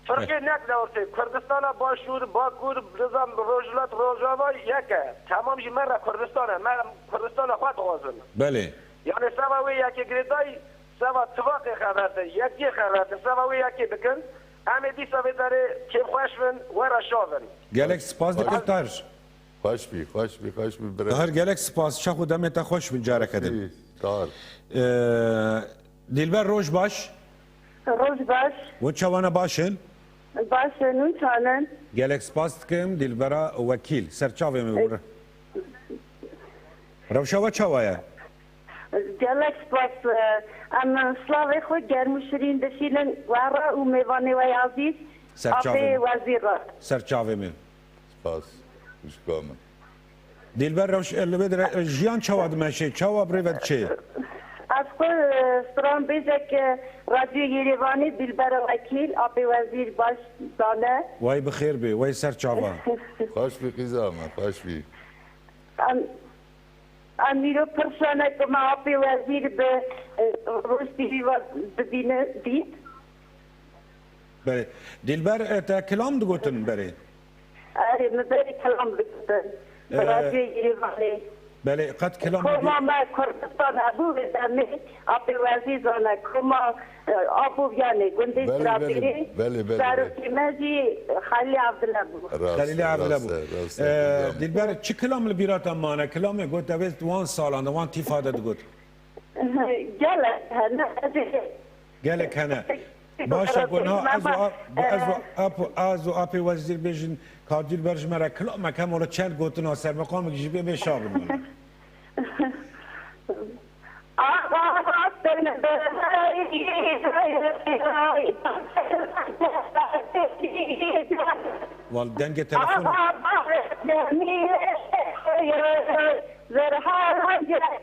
Firqê nek de ortê. Kurdistana Başûr, Bakur, nizam Rojhilat, Rojava yek e. Temam jî me re Kurdistan e. Me Kurdistana xwe dixwazin. Belê. Yani seba wê yekê girêdayî, seba tifaqê xevertin, yekiyê xevertin, seba wê yekê bikin. Em ê dîsa vê derê kêfxweş bin, we re şa bin. Gelek spas dikim Tahir. Xweş bî, xweş bî, xweş bî, bira. Tahir, gelek spas. Çax û demê te xweş bin careke din. Bî, Tahir. Ee, Dilber, roj baş. Roj baş. Hûn çawa ne, baş in? Baş in, hûn çawa ne? Gelek spas dikim Dilbera Wekîl. Ser çavê min bû. Rewşa we çawa ye? Gelek spas. Em silavê xwe germ û şirîn dişînin we re û mêvanê we ezîz, Ser çavê Apê min. Wezîr re. Ser çavê min. Spas. Wişka min. Dilber, rewş-, e, li vê dire, e, jiyan çawa dimeşê? Çawa bi rê ve diçê? Ez xwe, e, stran bêjek, e, Radyo Yerêvanê, Dilbera Wekîl, Apê Wezîr baş zane. Wey bi xêr bê, wey ser çava. Xweş bî qîza me, xweş bî. Em, em îro pir şanek me Apê Wezîr bi, e, Roj T V ve bibîne, dît. Belê. Dilber, e, te kilam digotin berê? Erê, min berê kilam digotin. Ee, Radyo Yerevanê. Belê, qet kilamê Koma me Kurdistan hebû, wê demê Apê Wezîr zane, koma, e, Apo Viyanê, gundê Belê, belê, Kirabêrê, belê, belê, belê. Serokê me jî Xelîlê Evdile bû. Rast Xelîlê e, Evdile rast bû. e, rast e, Ee, Dilber, çi kilam li bîra te mane? Kilamê got, ew ê wan salan de, wan tîfa de digot. Gelek hene, ez ê Gelek hene. Baş e, ku niha ez û a-, ku ez û Apo, ez û Apê Wezîr bêjin, ka Dilber ji me re kilamek hem, wala çend gotina sermeqamekî jî bê, bê şa bin wala. Axa Rabbin Wal dengê telefon. Axa Cemîlê, Zirhara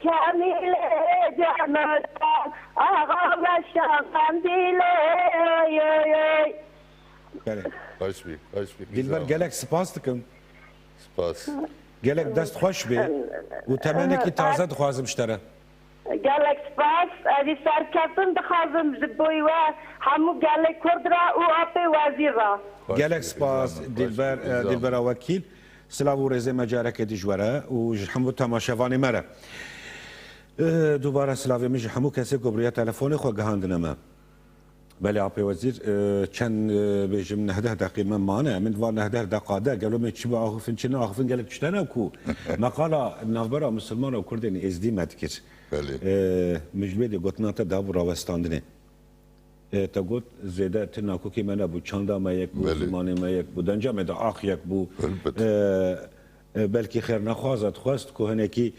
Cemîlê Cemetan, axa Meşa Qandîlê. Belê. Xweş bî, xweş bî. Dilber, gelek spas dikim. Spas. Gelek dest xweş bê û temenekî taze dixwazim ji te re. Gelek spas. Ez ê serkeftin dixwazim ji bo we hemû gelê Kurd re û Apê Wezîr re. Xweş Gelek bî, spas, Dilber, xweş bî, e, Dilbera Wekîl. Silav û rêzê me careke dî ji we re û ji hemû temaşevanê me re. E, dubare silavê min ji hemû kesê ku bi riya telefonê xwe gihandine me. Belê, Apê Wezîr, e, çend, e, bêjim, nehdeh deqê me mane. Min va nehdeh deqa de, gelo me çi biaxifin, çi neaxifin, gelek tişt hene ku me qala navbera misilman û kurdên êzdî me dikir. Belê. E, min ji wê dê gotina te dabû rawestandinê. E, te got, zêde ti nakokê me nebû, çanda me yek bû, Belê. zimanê me yek bû, denca me de ax yek bû. Elbet. E, E, belkî xêrnexwaza dixwest ku hinekî,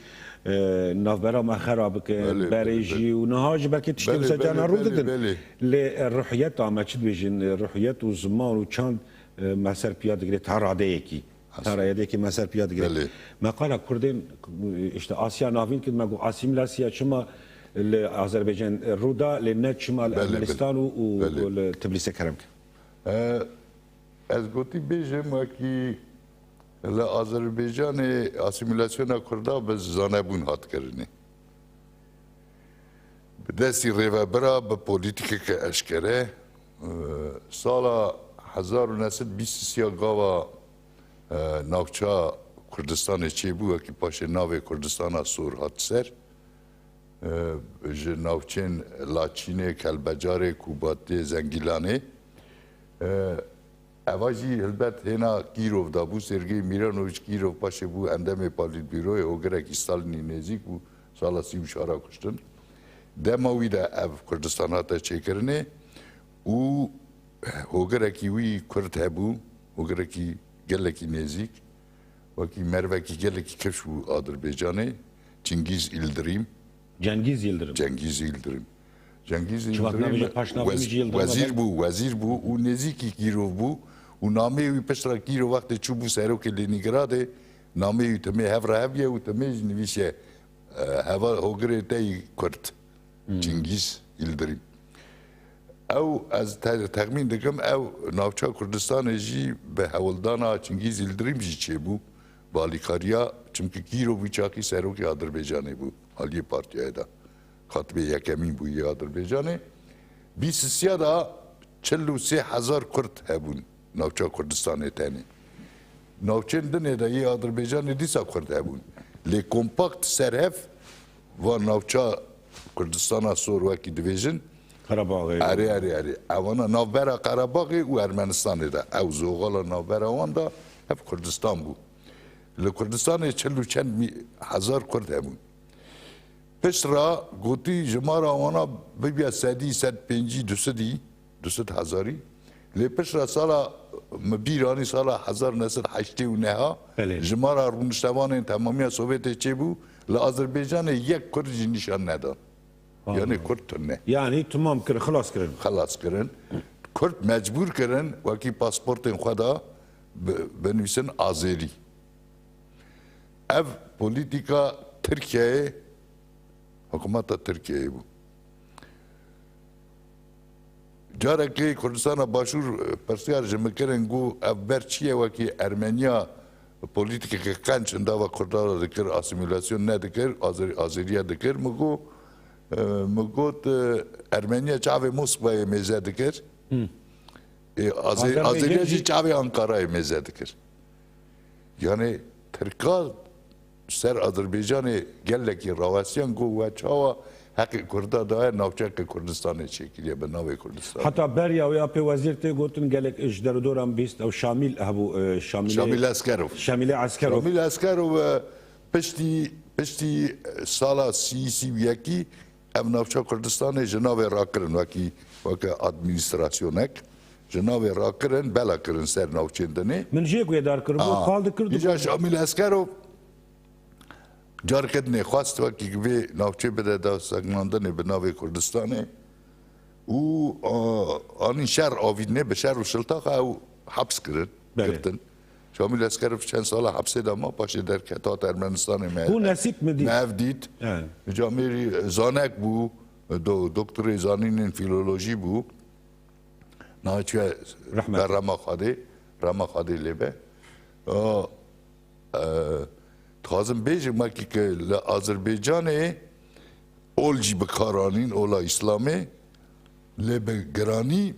e, navbera me xera bikin, Belê, berê belê, jî belê. û niha jî belkî tiştê Belê, wisa carna belê, rû belê, didin. belê. Lê, e, ruhiyeta me çi dibêjin, e, ruhiyet û ziman û çand, e, me ser piya digire ta radeyekî. Ta Aslında. radeyekî me ser piya digire. Belê. Me qala Kurdên, e, işte Asya Navîn kir, me got asîmîlasya çima li Azerbaycan, e, rû da, lê ne çima li Belê, belê. Ermenistan û, û, Belê. û li Tiblîsê kerem kir. E, Ez gotî bêjim, wekî li Azerbaycanê asîmîlasyona Kurda bi zanebûn hat kirinê. Bi destî rêvebira, bi polîtîkeke eşkere, e, sala hezar û neh sed bîst û sê gava, e, navça Kurdistanê çêbû, wekî paşê navê Kurdistana Sor hat ser. E, ji navçên Laçînê, Kelbecarê, Kubatê, Zengîlanê. E, eva jî hilbet hêna Kîrov de bû, Sergey Miranoviç Kîrov paşê bû endamê Polîtbîroyê, hogirekî Stalînî nêzîk bû, sala sî û çar a kuştin. Dema wî de ev Kurdistan hate çêkirinê û hogirekî wî Kurd hebû, hogirekî gelekî nêzîk. Wekî mervekî gelekî kifş bû Adirbaycanê, Cingîz Îldirîm. Cengîz Yildirim. Cengîz Îldirîm. Cengîz Çima Îldirîm navê jî, paşnavê wez-, jî Yildirim wezîr bû, wezîr bû û nêzîkî Kîrov bû û nameyê wî piştre Kîrov wextê çûbû serokê Lenîngradê, nameyê wî timê hev re hev ye û timê jî nivîsiye, e, heva hogirê te yî Kurd. Hmm. Cingîz Yildirîm. Ew, ez te-, texmîn dikim, ew navça Kurdistanê jî bi hewldana Çingîz Yildirîm jî çêbû, bi alîkariya, çimkî Kîrov wî çaxî serokê Adirbaycanê bû, aliyê partiyayê de. Katibê yekemîn bû yê Adirbaycanê. Bîst û sê de çil û sê hezar Kurd hebûn navça Kurdistanê tenê. Navçên dinê de yê Adirbaycanê dîsa Kurd hebûn. Lê kompakt serhev va navça Kurdistana Sor wekî dibêjin. Qerebaxê. Erê, erê, erê. Ewana navbera Qerebaxê û Ermenistanê de. Ew zoxala navbera wan de hev Kurdistan bû. Li Kurdistanê çil û çend mî-, hezar Kurd hebûn. Pişt re gotî jimara wana bibiya sedî, sed pêncî, du sedî, du sed hezarî. Lê pişt re sala, min bîr anî sala hezar neh sed heştê û neh a, Belê. jimara rûniştevanên temamiya Sovyetê çêbû, li Azerbaycanê yek Kurd jî nîşan nedan. Anladım. Yani Kurd tune. Yani tamam kirin, xilas kirin. Xilas kirin. Kurd mecbûr kirin, wekî pasportên xwe de bi-, binivîsin Azerî. Ev polîtîka Tirkiyeyê, hikûmeta Tirkiyeyê bû. Carekê Kurdistana Başûr, e, pirsiyar ji min kirin, got, ev ber çi ye, wekî Ermeniya polîtîkeke qenc hindava Kurdan re dikir, asîmîlasyon nedikir, Azer-, Azeriya dikir. Min got, e, min got, e, Ermeniya çavê Moskwayê mêze dikir. Hı. E, Azer-, Azerbaycan Azeriya jî jî çavê Ankarayê mêze dikir. Yani Tirka ser Azerbaycanê gelekî rawestiyan, got we çawa heqê Kurda daye navçeke Kurdistanê çêkiriye bi navê Kurdistan. Heta beriya wê ya pê wezîr tê gotin, gelek ji derodoran bîst ew Şamîl hebû, e, Şamîlê Şamîl Eskerov. Şamîlê Eskerov. Şamîl Eskerov, e, piştî, piştî, e, sala sî, sî û yekî ev navça Kurdistanê ji navê rakirin, wekî, weke administrasyonek ji navê rakirin, bela kirin ser navçên dinê. Min jê guhêdar kirin, bû Aa, qal dikir, îca dikir. Şamîl Eskerov careke dinê xwest wekî vê navçê bide destsekinandinê bi navê Kurdistanê û, a, anî şer avînê bi şer û şiltaxa ew heps kirin, Belê. girtin. Şamîl Eskerov çend sala hepsê de ma, paşê derket, hat Ermenistanê me. Bû nesîb mi dît? Me ev dît. He. Camêrî zanek bû, do-, doktorê zanînên filolojî bû. Niha çûye Rehmet. Be rema Xwedê, rema Xwedê lê be. A, e, dixwazim bêjim wekî ke li Azerbaycanê ol jî bi kar anîn, ola Îslamê, lê bi giranî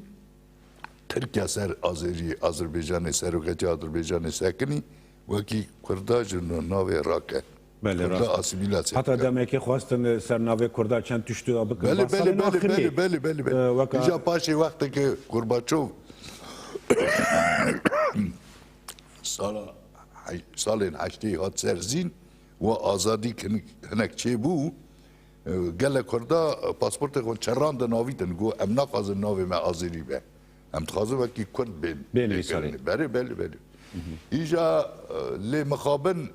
Tirkiye ser Azerî, Azerbaycanê, seroketiya Azerbaycanê sekinî, wekî Kurda ji no-, navê rake. Belê, Kurda rast. Asîmîlasye Heta bike. demekê xwestin ser navê Kurda çend tişt ya bikin. Belê, Ba belê, salên belê, axiriyê, belê, belê, belê, belê. e, weka Îca paşê wexteke Gorbaçov sala, salên heştê hat ser zîn û azadî hinek, hinek çêbû, e, gelek Kurda pasportê xwe çerandin, avîtin, got, "Em naxwazin navê me Azerî be. Em dixwazin wekî Kurd bên Bên lê kirinê." Belê, belê, belê. Îja, e, lê mixabin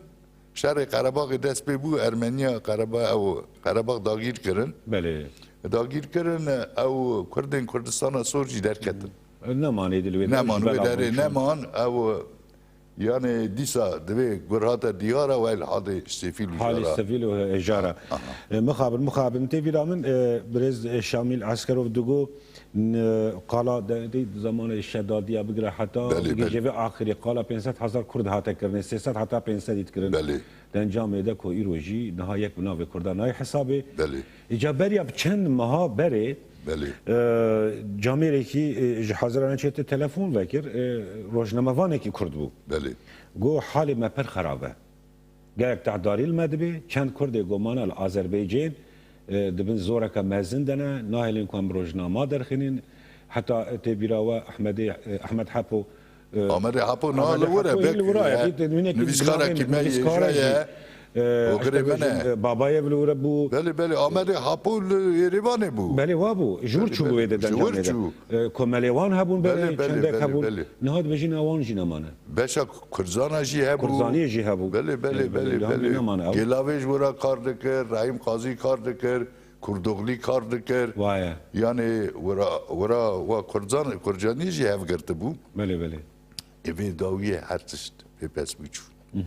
şerê Qerebaxê dest pê bû, Ermeniya Qereba-, ew, Qerebax dagîr kirin. Belê. Dagîr kirin, ew Kurdên Kurdistana Sor jî derketin. Neman êdî li wê derê Neman ji wê bela derê xwe neman, ew, yani dîsa divê gur hate diyara, wel hadê sefîl û Halê jara. sefîl û hejara. Aha. E, mixabin, mixabin. Tê vîra min, e, birêz, e, Şamîl Eskerov digo, n-, qala de, de zamanê Şedadiya bigire heta Belê, bigihîje belê. vê axirê qala pênc sed hezar Kurd hate kirinê, sê sed heta pênc sed ît kirin. Belê. Di encamê de ku îro jî niha yek bi navê Kurda nayê hesabê. Belê. Îca beriya bi çend meha berê, Belê. e, camêrekî, e, ji Haziranê çêtir telefon vekir, e, rojnamevanekî Kurd bû. Belê. Got, "Halê me pir xerab e. Gelek tehdarî li me dibe. Çend Kurdê ku mane li Azerbaycên, e, di bin zoreke mezin de ne, nahêlin ku em rojnama derxînin." Heta tê bîra we Ehmedê, e, Ehmed Hepo, e, Amedê Hepo niha Amedê li wir e, Hepo, pek li wir e, e, yekî te nûnekî nivîskarekî binavê me nivîskara yê jî, heye. e, Ogirê işte me ne. bêjin, e, babayê li wir bû. Belê, belê, Amedê Hepo li Êrêvanê bû. Belê, wa bû. Ji wir Belê, çûbû belê. wê de Ji wir dencamê de. çû. E, komelewan hebûn Belê, berê, belê, çendek belê, hebûn. belê. Niha dibêjin ewan jî nemane. Beşa Kurdzana jî hebû. Kurdzaniyê jî hebû. Belê, belê, Belê, belê, belê, lawê belê. nemane ew. Gêlavê ji wira kar dikir, Rehîm Qazî kar dikir, Kurdoglî kar dikir. Waye. Yani wira, wira wa Kurdzan, Kurcanî jî hev girtibû. Belê, belê. Ê vê dawiyê her tişt pê pes bû çû. Hı hı.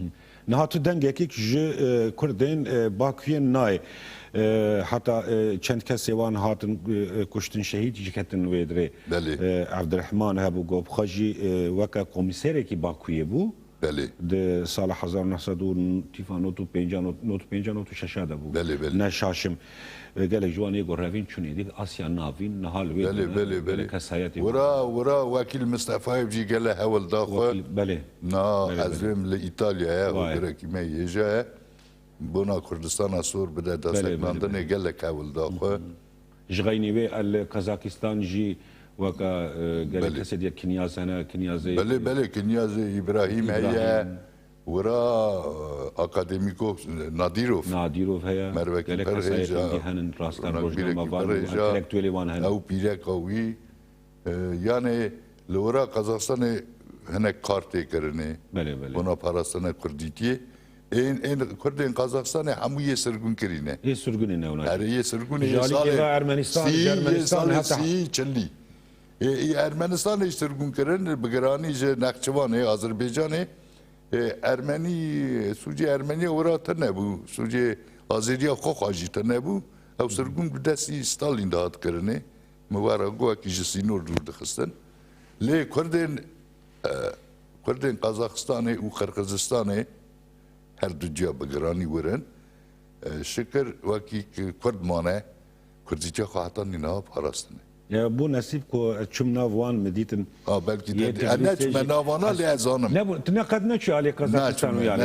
Niha tu dengekî ji, e, Kurdên, e, Bakuyê nayê. E, heta, e, çend kesê wan hatin, e, e, kuştin, şehîd jî ketin wê dirê. Belê. E, Evdirehman hebû, ku bi xwe jî, e, weke komîserekî Bakuyê bû. Belê. Di sala hezar neh sed û tîfa nod û pênca, nod, nod û pênca, nod û şeş de bû. Belê, belê. Ne şaşim. E, gelek ji wan ê ku revîn çûnê dî Asya Navîn niha li wê Belê, dine belê, belê. kesayetê Wira, wira wekîl Mistefayê jî gele hewl da xwe. Wekîl, belê. Na, Belê, ez belê. vêm li Îtalyaya, Vay. ogirekî me yêja ye. Bona Kurdistana Sor bide Belê, belê, destseknandinê belê. gelek hewl da xwe. Ji xeynî wê el Kazakistan jî weka, e, gelek Belê. kesê diye kinyaz hene, kinyazê Belê, belê, kinyazê Îbrahîm heye. Îbrahîm. Wira, e, akademîko Nadîrov. Nadîrov heye. Mervekî Gelek Perhêja, kesayetên dî henin, rastan ronakbîrekî rojnamevan û Perhêja, entelektuelê wan hene. Ew pîreka wî. E, yani li wira Qazaxstanê hinek kar tê kirinê. Belê, belê. Bona parastina Kurdîtiyê. Ên, ên Kurdên Qazaxstanê hemû yê sirgûn kirîne. Yê sirgûnê ne wina. Erê yê sirgûnê Ji yê alî salê kêva Ermenistan, sî, ji yê Ermenistan salê heta sî, çilî. Ê, ê Ermenistanê jî sirgûn kirin, bi giranî ji Nexçivanê, Azerbaycanê. Ê, Ermenî, sûcê Ermenî wira tune bû, sûcê Azeriya xwe xwe jî tune bû. Ew sirgûn bi destî Stalin de hat kirinê. Min were got wekî ji sînor dûr dixistin. Lê Kurdên, e, Kurdên Qazaxistanê û Qirxizistanê her du ciya bi giranî wir in. E, şikir wekî ki Kurd mane, Kurdîtiya xwe heta nî niha parastine. E, bû nesîb ku ez çûm nav wan, min dîtin. Ha, belkî te, e, neçûme navana, lê ez zanim. Nebû, tu neqet neçû alî Qazakistan û yanî.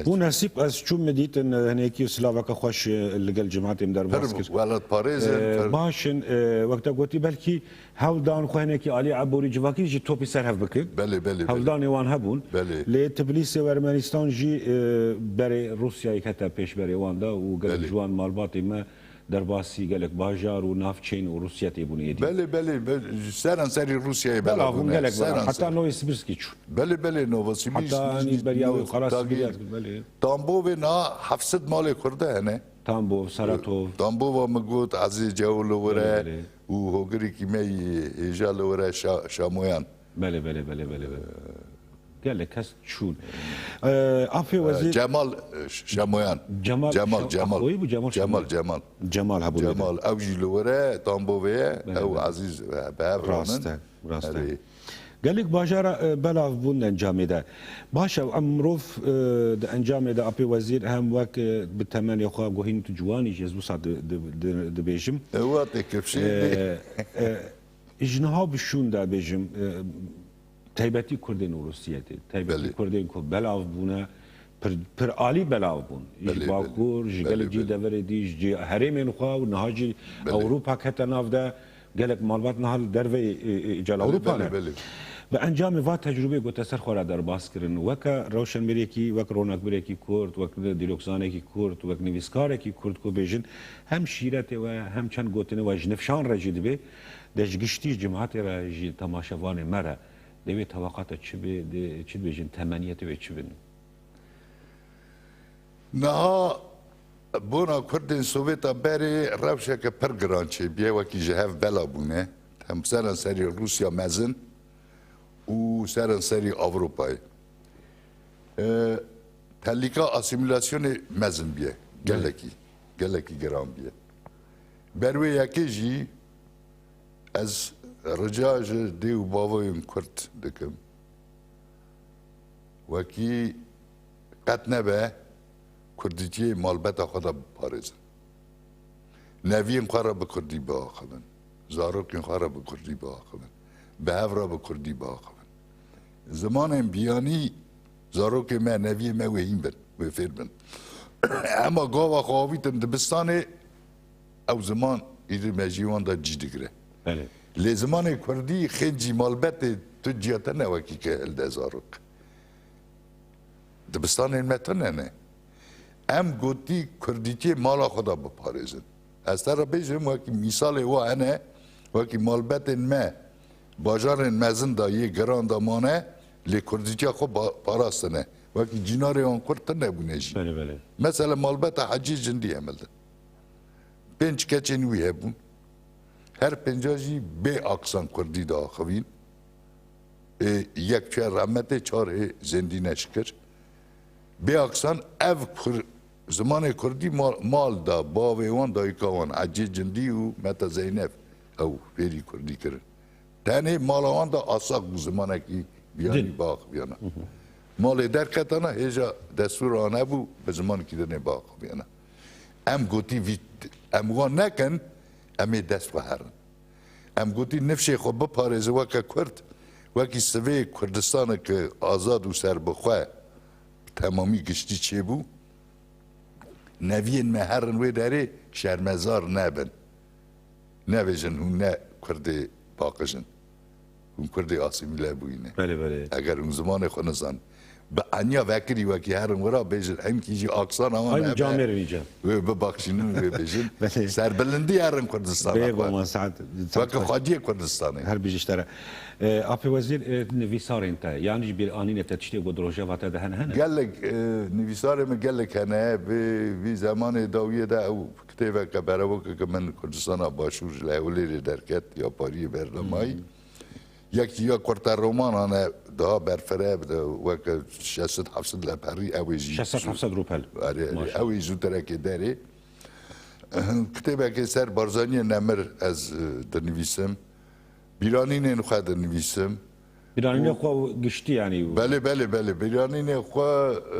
Bû nesîb, ez çûm, min dîtin, e, hinekî silaveke xweş, e, li gel cimatê min derbas kir. Pir welatparêz in, e, pir. Baş in, e, wek te gotî, belkî hewldan xwe hinekî alî eborî civakî jî topî ser hev bikin. Belê, belê, belê. Hewldanê wan hebûn. Belê. Lê Tbilîsê û Ermenistan jî, e, berê Rûsyayê kete pêş berê wan de û gelek ji wan malbatê me derbasî gelek bajar û navçeyên û Rûsya tê bûn êdî. Belê, belê, be-, seranserî Rûsyayê belav bûn, gelek belav. Heta Novosibirskî çûn. Belê, belê, Novosibirskî, heta anî beriya wê Qarasibirya, belê. Tambovê niha heft sed malê Kurd de hene. Tambov, Saratov. Tambova min got, Ezîz Cewil li wir e û hogirekî me yî hêja li wir e, Şa-, Şamoyan. Belê, belê, belê, belê, belê. Gelek kes çûn. Ee, Afê Wezîr. Cemal, e, Ş-, Şemoyan. Cemal, Cemal, Şem-, Cemal. Xweyî bû Cemal Cemal, Şemoyan. Cemal. Cemal hebû. Cemal, ew jî li wir e, Tambovê ye, belê, ew belê. Ezîz, e, bi hev ramin. Rast e, rast e. Erê. Gelek bajara, e, belav bûn di encamê de. Baş e, em mirov, e, di encamê de Apê Wezîr hem wek, e, bi temenê xwe guhîn tu ciwanî jî ez wisa di-, di-, di-, dibêjim. Ewa tê kifşê. E, e, ji niha bi şûn de bêjim, e, taybetî Kurdên Ewrosiyetê, taybetî Belê. Kurdên ku belav bûne, pir, pir alî belav bûn. Ji Belê, belê. Bakur, ji Belê, gelek cî belê. Deverê dî, ji cî herêmên xwe û niha jî Belê. Ewropa kete nav de gelek malbat niha li derveyê, e, e, îca li Belê, Ewropa belê, ne. Belê. Bi encamê va tecrûbê ku te ser xwe re derbas kirin, weke rewşenbîrekî, wek ronakbîrekî Kurd, wek dîrokzanekî Kurd, wek nivîskarekî Kurd ku bêjin, hem şîretê we, hem çend gotinê we ji nifşan re jî dibê, de ji giştî ji cimatê re, ji temaşevanê me re. Dê wê tewaqata çi bê, dê çi dibêjin, temeniyetê wê çi bin? Niha bona Kurdên Sovêta berê rewşeke pir giran çêbûye, wekî ji hev bela bûne. Hem seranserî Rûsya mezin û seranserî Ewropayê. E, tehlîka asîmîlasyonê mezin bûye. Gelekî, gelekî giran bûye. Ber wê yekê jî ez rica ji dê û bavayên Kurd dikim. Wekî qet nebe Kurdîtiyê malbeta xwe de biparêzin. Neviyên xwe re bi Kurdî biaxivin. Zarokên xwe re bi Kurdî biaxivin. Bi hev re bi Kurdî biaxivin. Zimanên biyanî zarokê me, neviyê me wê hîn bin, wê fêr bin. Ema gava xwe avîtin dibistanê, ew ziman îdî mejiyê wan de cî digire. Belê. Lê zimanê kurdî xêncî malbetê tu ciya te ne wekî ke hilde zarok. Dibistanên me tune ne. Em gotî kurdîtiyê mala xwe de biparêzin. Ez te re bêjim, wekî mîsalê wa hene, wekî malbetên me bajarên mezin de yê giran de mane, lê kurdîtiya xwe ba-, parastine. Wekî cînarê wan kurd tune bûne jî. Belê, belê. Mesela malbeta Hecî Cindî hemildin. Pênc keçên wî hebûn. Her pênca jî bê aksan kurdî diaxivîn. Ê, yek çûye rehmetê, çar ê zêndî neşikir. Bê aksan ev kur-, zimanê kurdî mal, mal da bavê wan, dayika wan, Hecê Cindî û Meta Zeynep ew fêrî kurdî kirin. Tenê mala wan da asak bû zimanekî biyanî biaxiviyana. Malê derketana hêja destûra nebû, bi zimanekî dinê biaxiviyana. Em gotî vî, em wan nekin, em ê dest xwe herin. Em gotî nifşê xwe biparêze weke Kurd, wekî sivê Kurdistaneke azad û serbixwe temamî giştî çêbû. Neviyên me herin wê derê şermezar nebin. Nebêjin hûn ne Kurdê paqij in. Hûn Kurdê asîmîle bûyî ne. Belê, belê. Eger hûn zimanê xwe nizanin. Bi eniya vekirî wekî herin wira bêjin, hemkî jî aksana wan hebe. Camêr nîce. Wê bibaxşînin, wê bêjin. Belê. Serbilindî herin Kurdistana xwe. Bêguman, saet, saet Weke xwe. Xwediyê Kurdistanê. Her bijî ji te re. E, Apê Wezîr, e, nivîsarên te, yan jî bîranînê te tiştê ku di rojeva te de hene, hene? Gelek, e, nivîsarê min gelek hene. Vê, vî zemanê dawiyê de ew kitêbeke berevokeke min Kurdistana Başûr ji Hewlêrê derket, ya pariyê bernamayî. Hmm. Yek ya kurte romanan e, daha berfireh, weke şeş sed heft sed leperî, ew ê jî şeş sed heft sed rûpel. Erê, erê, maşallah. Ew ê zûtirekê derê. Kitêbekê ser Barzaniyê Nemir ez, e, dinivîsim. Bîranînên xwe dinivîsim. Bîranînê xwe giştî, yanî. Belê, belê, belê. Bîranînê xwe, e,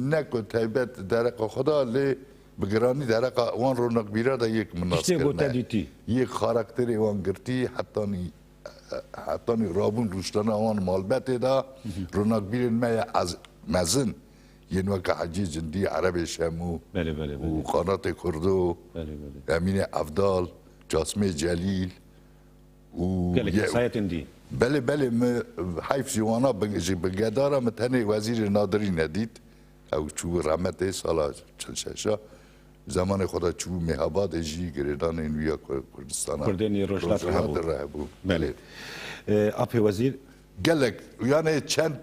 ne ku taybet dereqa xwe da, lê Bi giranî dereqa wan ronakbîra de yek minas kirine. Tiştê ku te dîtî. Yek karakterê wan girtî, hetanî, hetanî rabûn rûştana wan malbetê de, ronakbîrên me ya ez-, mezin, yên weke Hecî Cindî, Erebê Şemû Belê, belê, û belê. Qanatê Kurdo, Belê, belê. Emînê Evdal, Casimê Celîl û Gelek ye-, kesayetên dî. Belê, belê, min heyf ji wana bi, ji bi gedara min tenê Wezîrê Nadirî nedît. Ew çû rehmetê sala çil şeşa. Zemanê xwe de çû Mêhabadê jî girêdanên wî ya Kur-, Kurdistana Kurdên Rojhilat Rojhilat re hebû. Re hebû. Belê. Belê. E, Apê Wezîr? Gelek, yani çend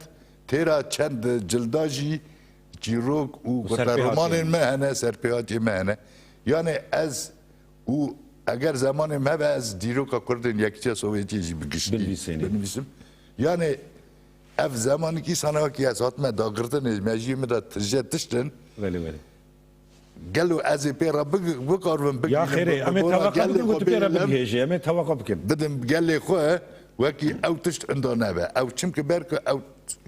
têra çend cilda jî çîrok û Û weta serpêhatiyên. Romanên me hene, serpêhatiyê me hene. Yani ez û eger zemanê me hebe ez dîroka Kurdên Yekîtiya Sovyetiyê jî bi giştî Binivîsînê. Binivîsim. Yani ev zemanekî sana ki ez hatime dagirtinê mejiyê min de tije tiştin. Belê, belê. Gelo ez ê pê re big-, bikaribim bigihînim, Ya xêrê, bi-, em ê bi-, tewaka gelo bikin ku xwe tu pê re bêlim, bigihêjî, em ê tewaka bikin. Bidim gelê xwe, wekî ew tişt inda nebe. Ew çimkî ber ku ew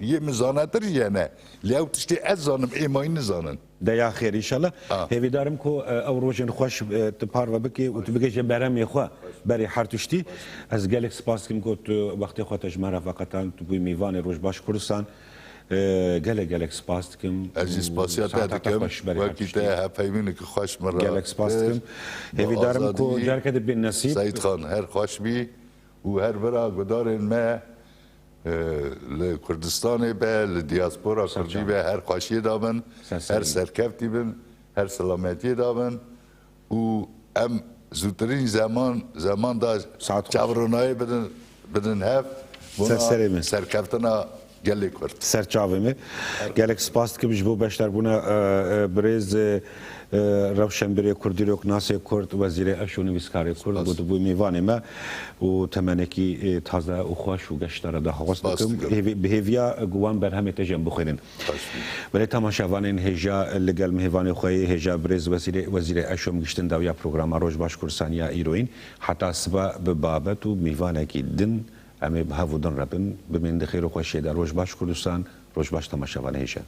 yê min zanetir jî hene. Lê ew tiştê ez zanim, ê mayî nizanin. De ya xêr, înşallah. Ha. Hêvîdarim ku, e, ew rojên xweş, e, tu parve bikê û tu bigihêje beremê xwe berê her tiştî. Ez gelek spas dikim ku tu wextê xwe te ji me re veqetand, tu bûyî mîvanê Rojbaş Kurdistan. E, gelek, gelek spas dikim. Ez jî spasiya te dikim. Wekî te hevpeyvîneke xweş min re kir. Gelek spas dikim. Hêvîdarim ku careke din bên nesîb. Seyîd Xan, her xweş bî û her bira gudarên me, e, li Kurdistanê be, li diaspora Kurdî be, her xweşiyê de bin, her serkevtî bin, her selametiyê de bin. û em zûtirîn zeman, zeman da çavronayê bidin, bidin hev. Ser serê me. Serkeftina gelê Kurd. Ser çavê me. Gelek spas dikim ji bo beşdarbûna, e, e, birêz, e, e, rewşenbirê Kurdîroknasê Kurd, wezîrê eş û nivîskarê Kurd, ku tu bû mêvanê me û temenekî, e, taze û xweş û geş te re daxwaz dikim. Hêvî-, bi hêviya ku wan berhemê te jî em bixwînin. Belê temaşevanên hêja li gel mêvanê xwe yê hêja birêz wezîrê, wezîrê eşom giştin dawiya programa Roj Baş Kurdistan ya îroyîn. Heta sibe bi babet û mêvanekî din em ê bi hev û din re bin. Bimînin di xêr û xweşiyê de. Roj baş Kurdistan, roj baş temaşevanê hêja.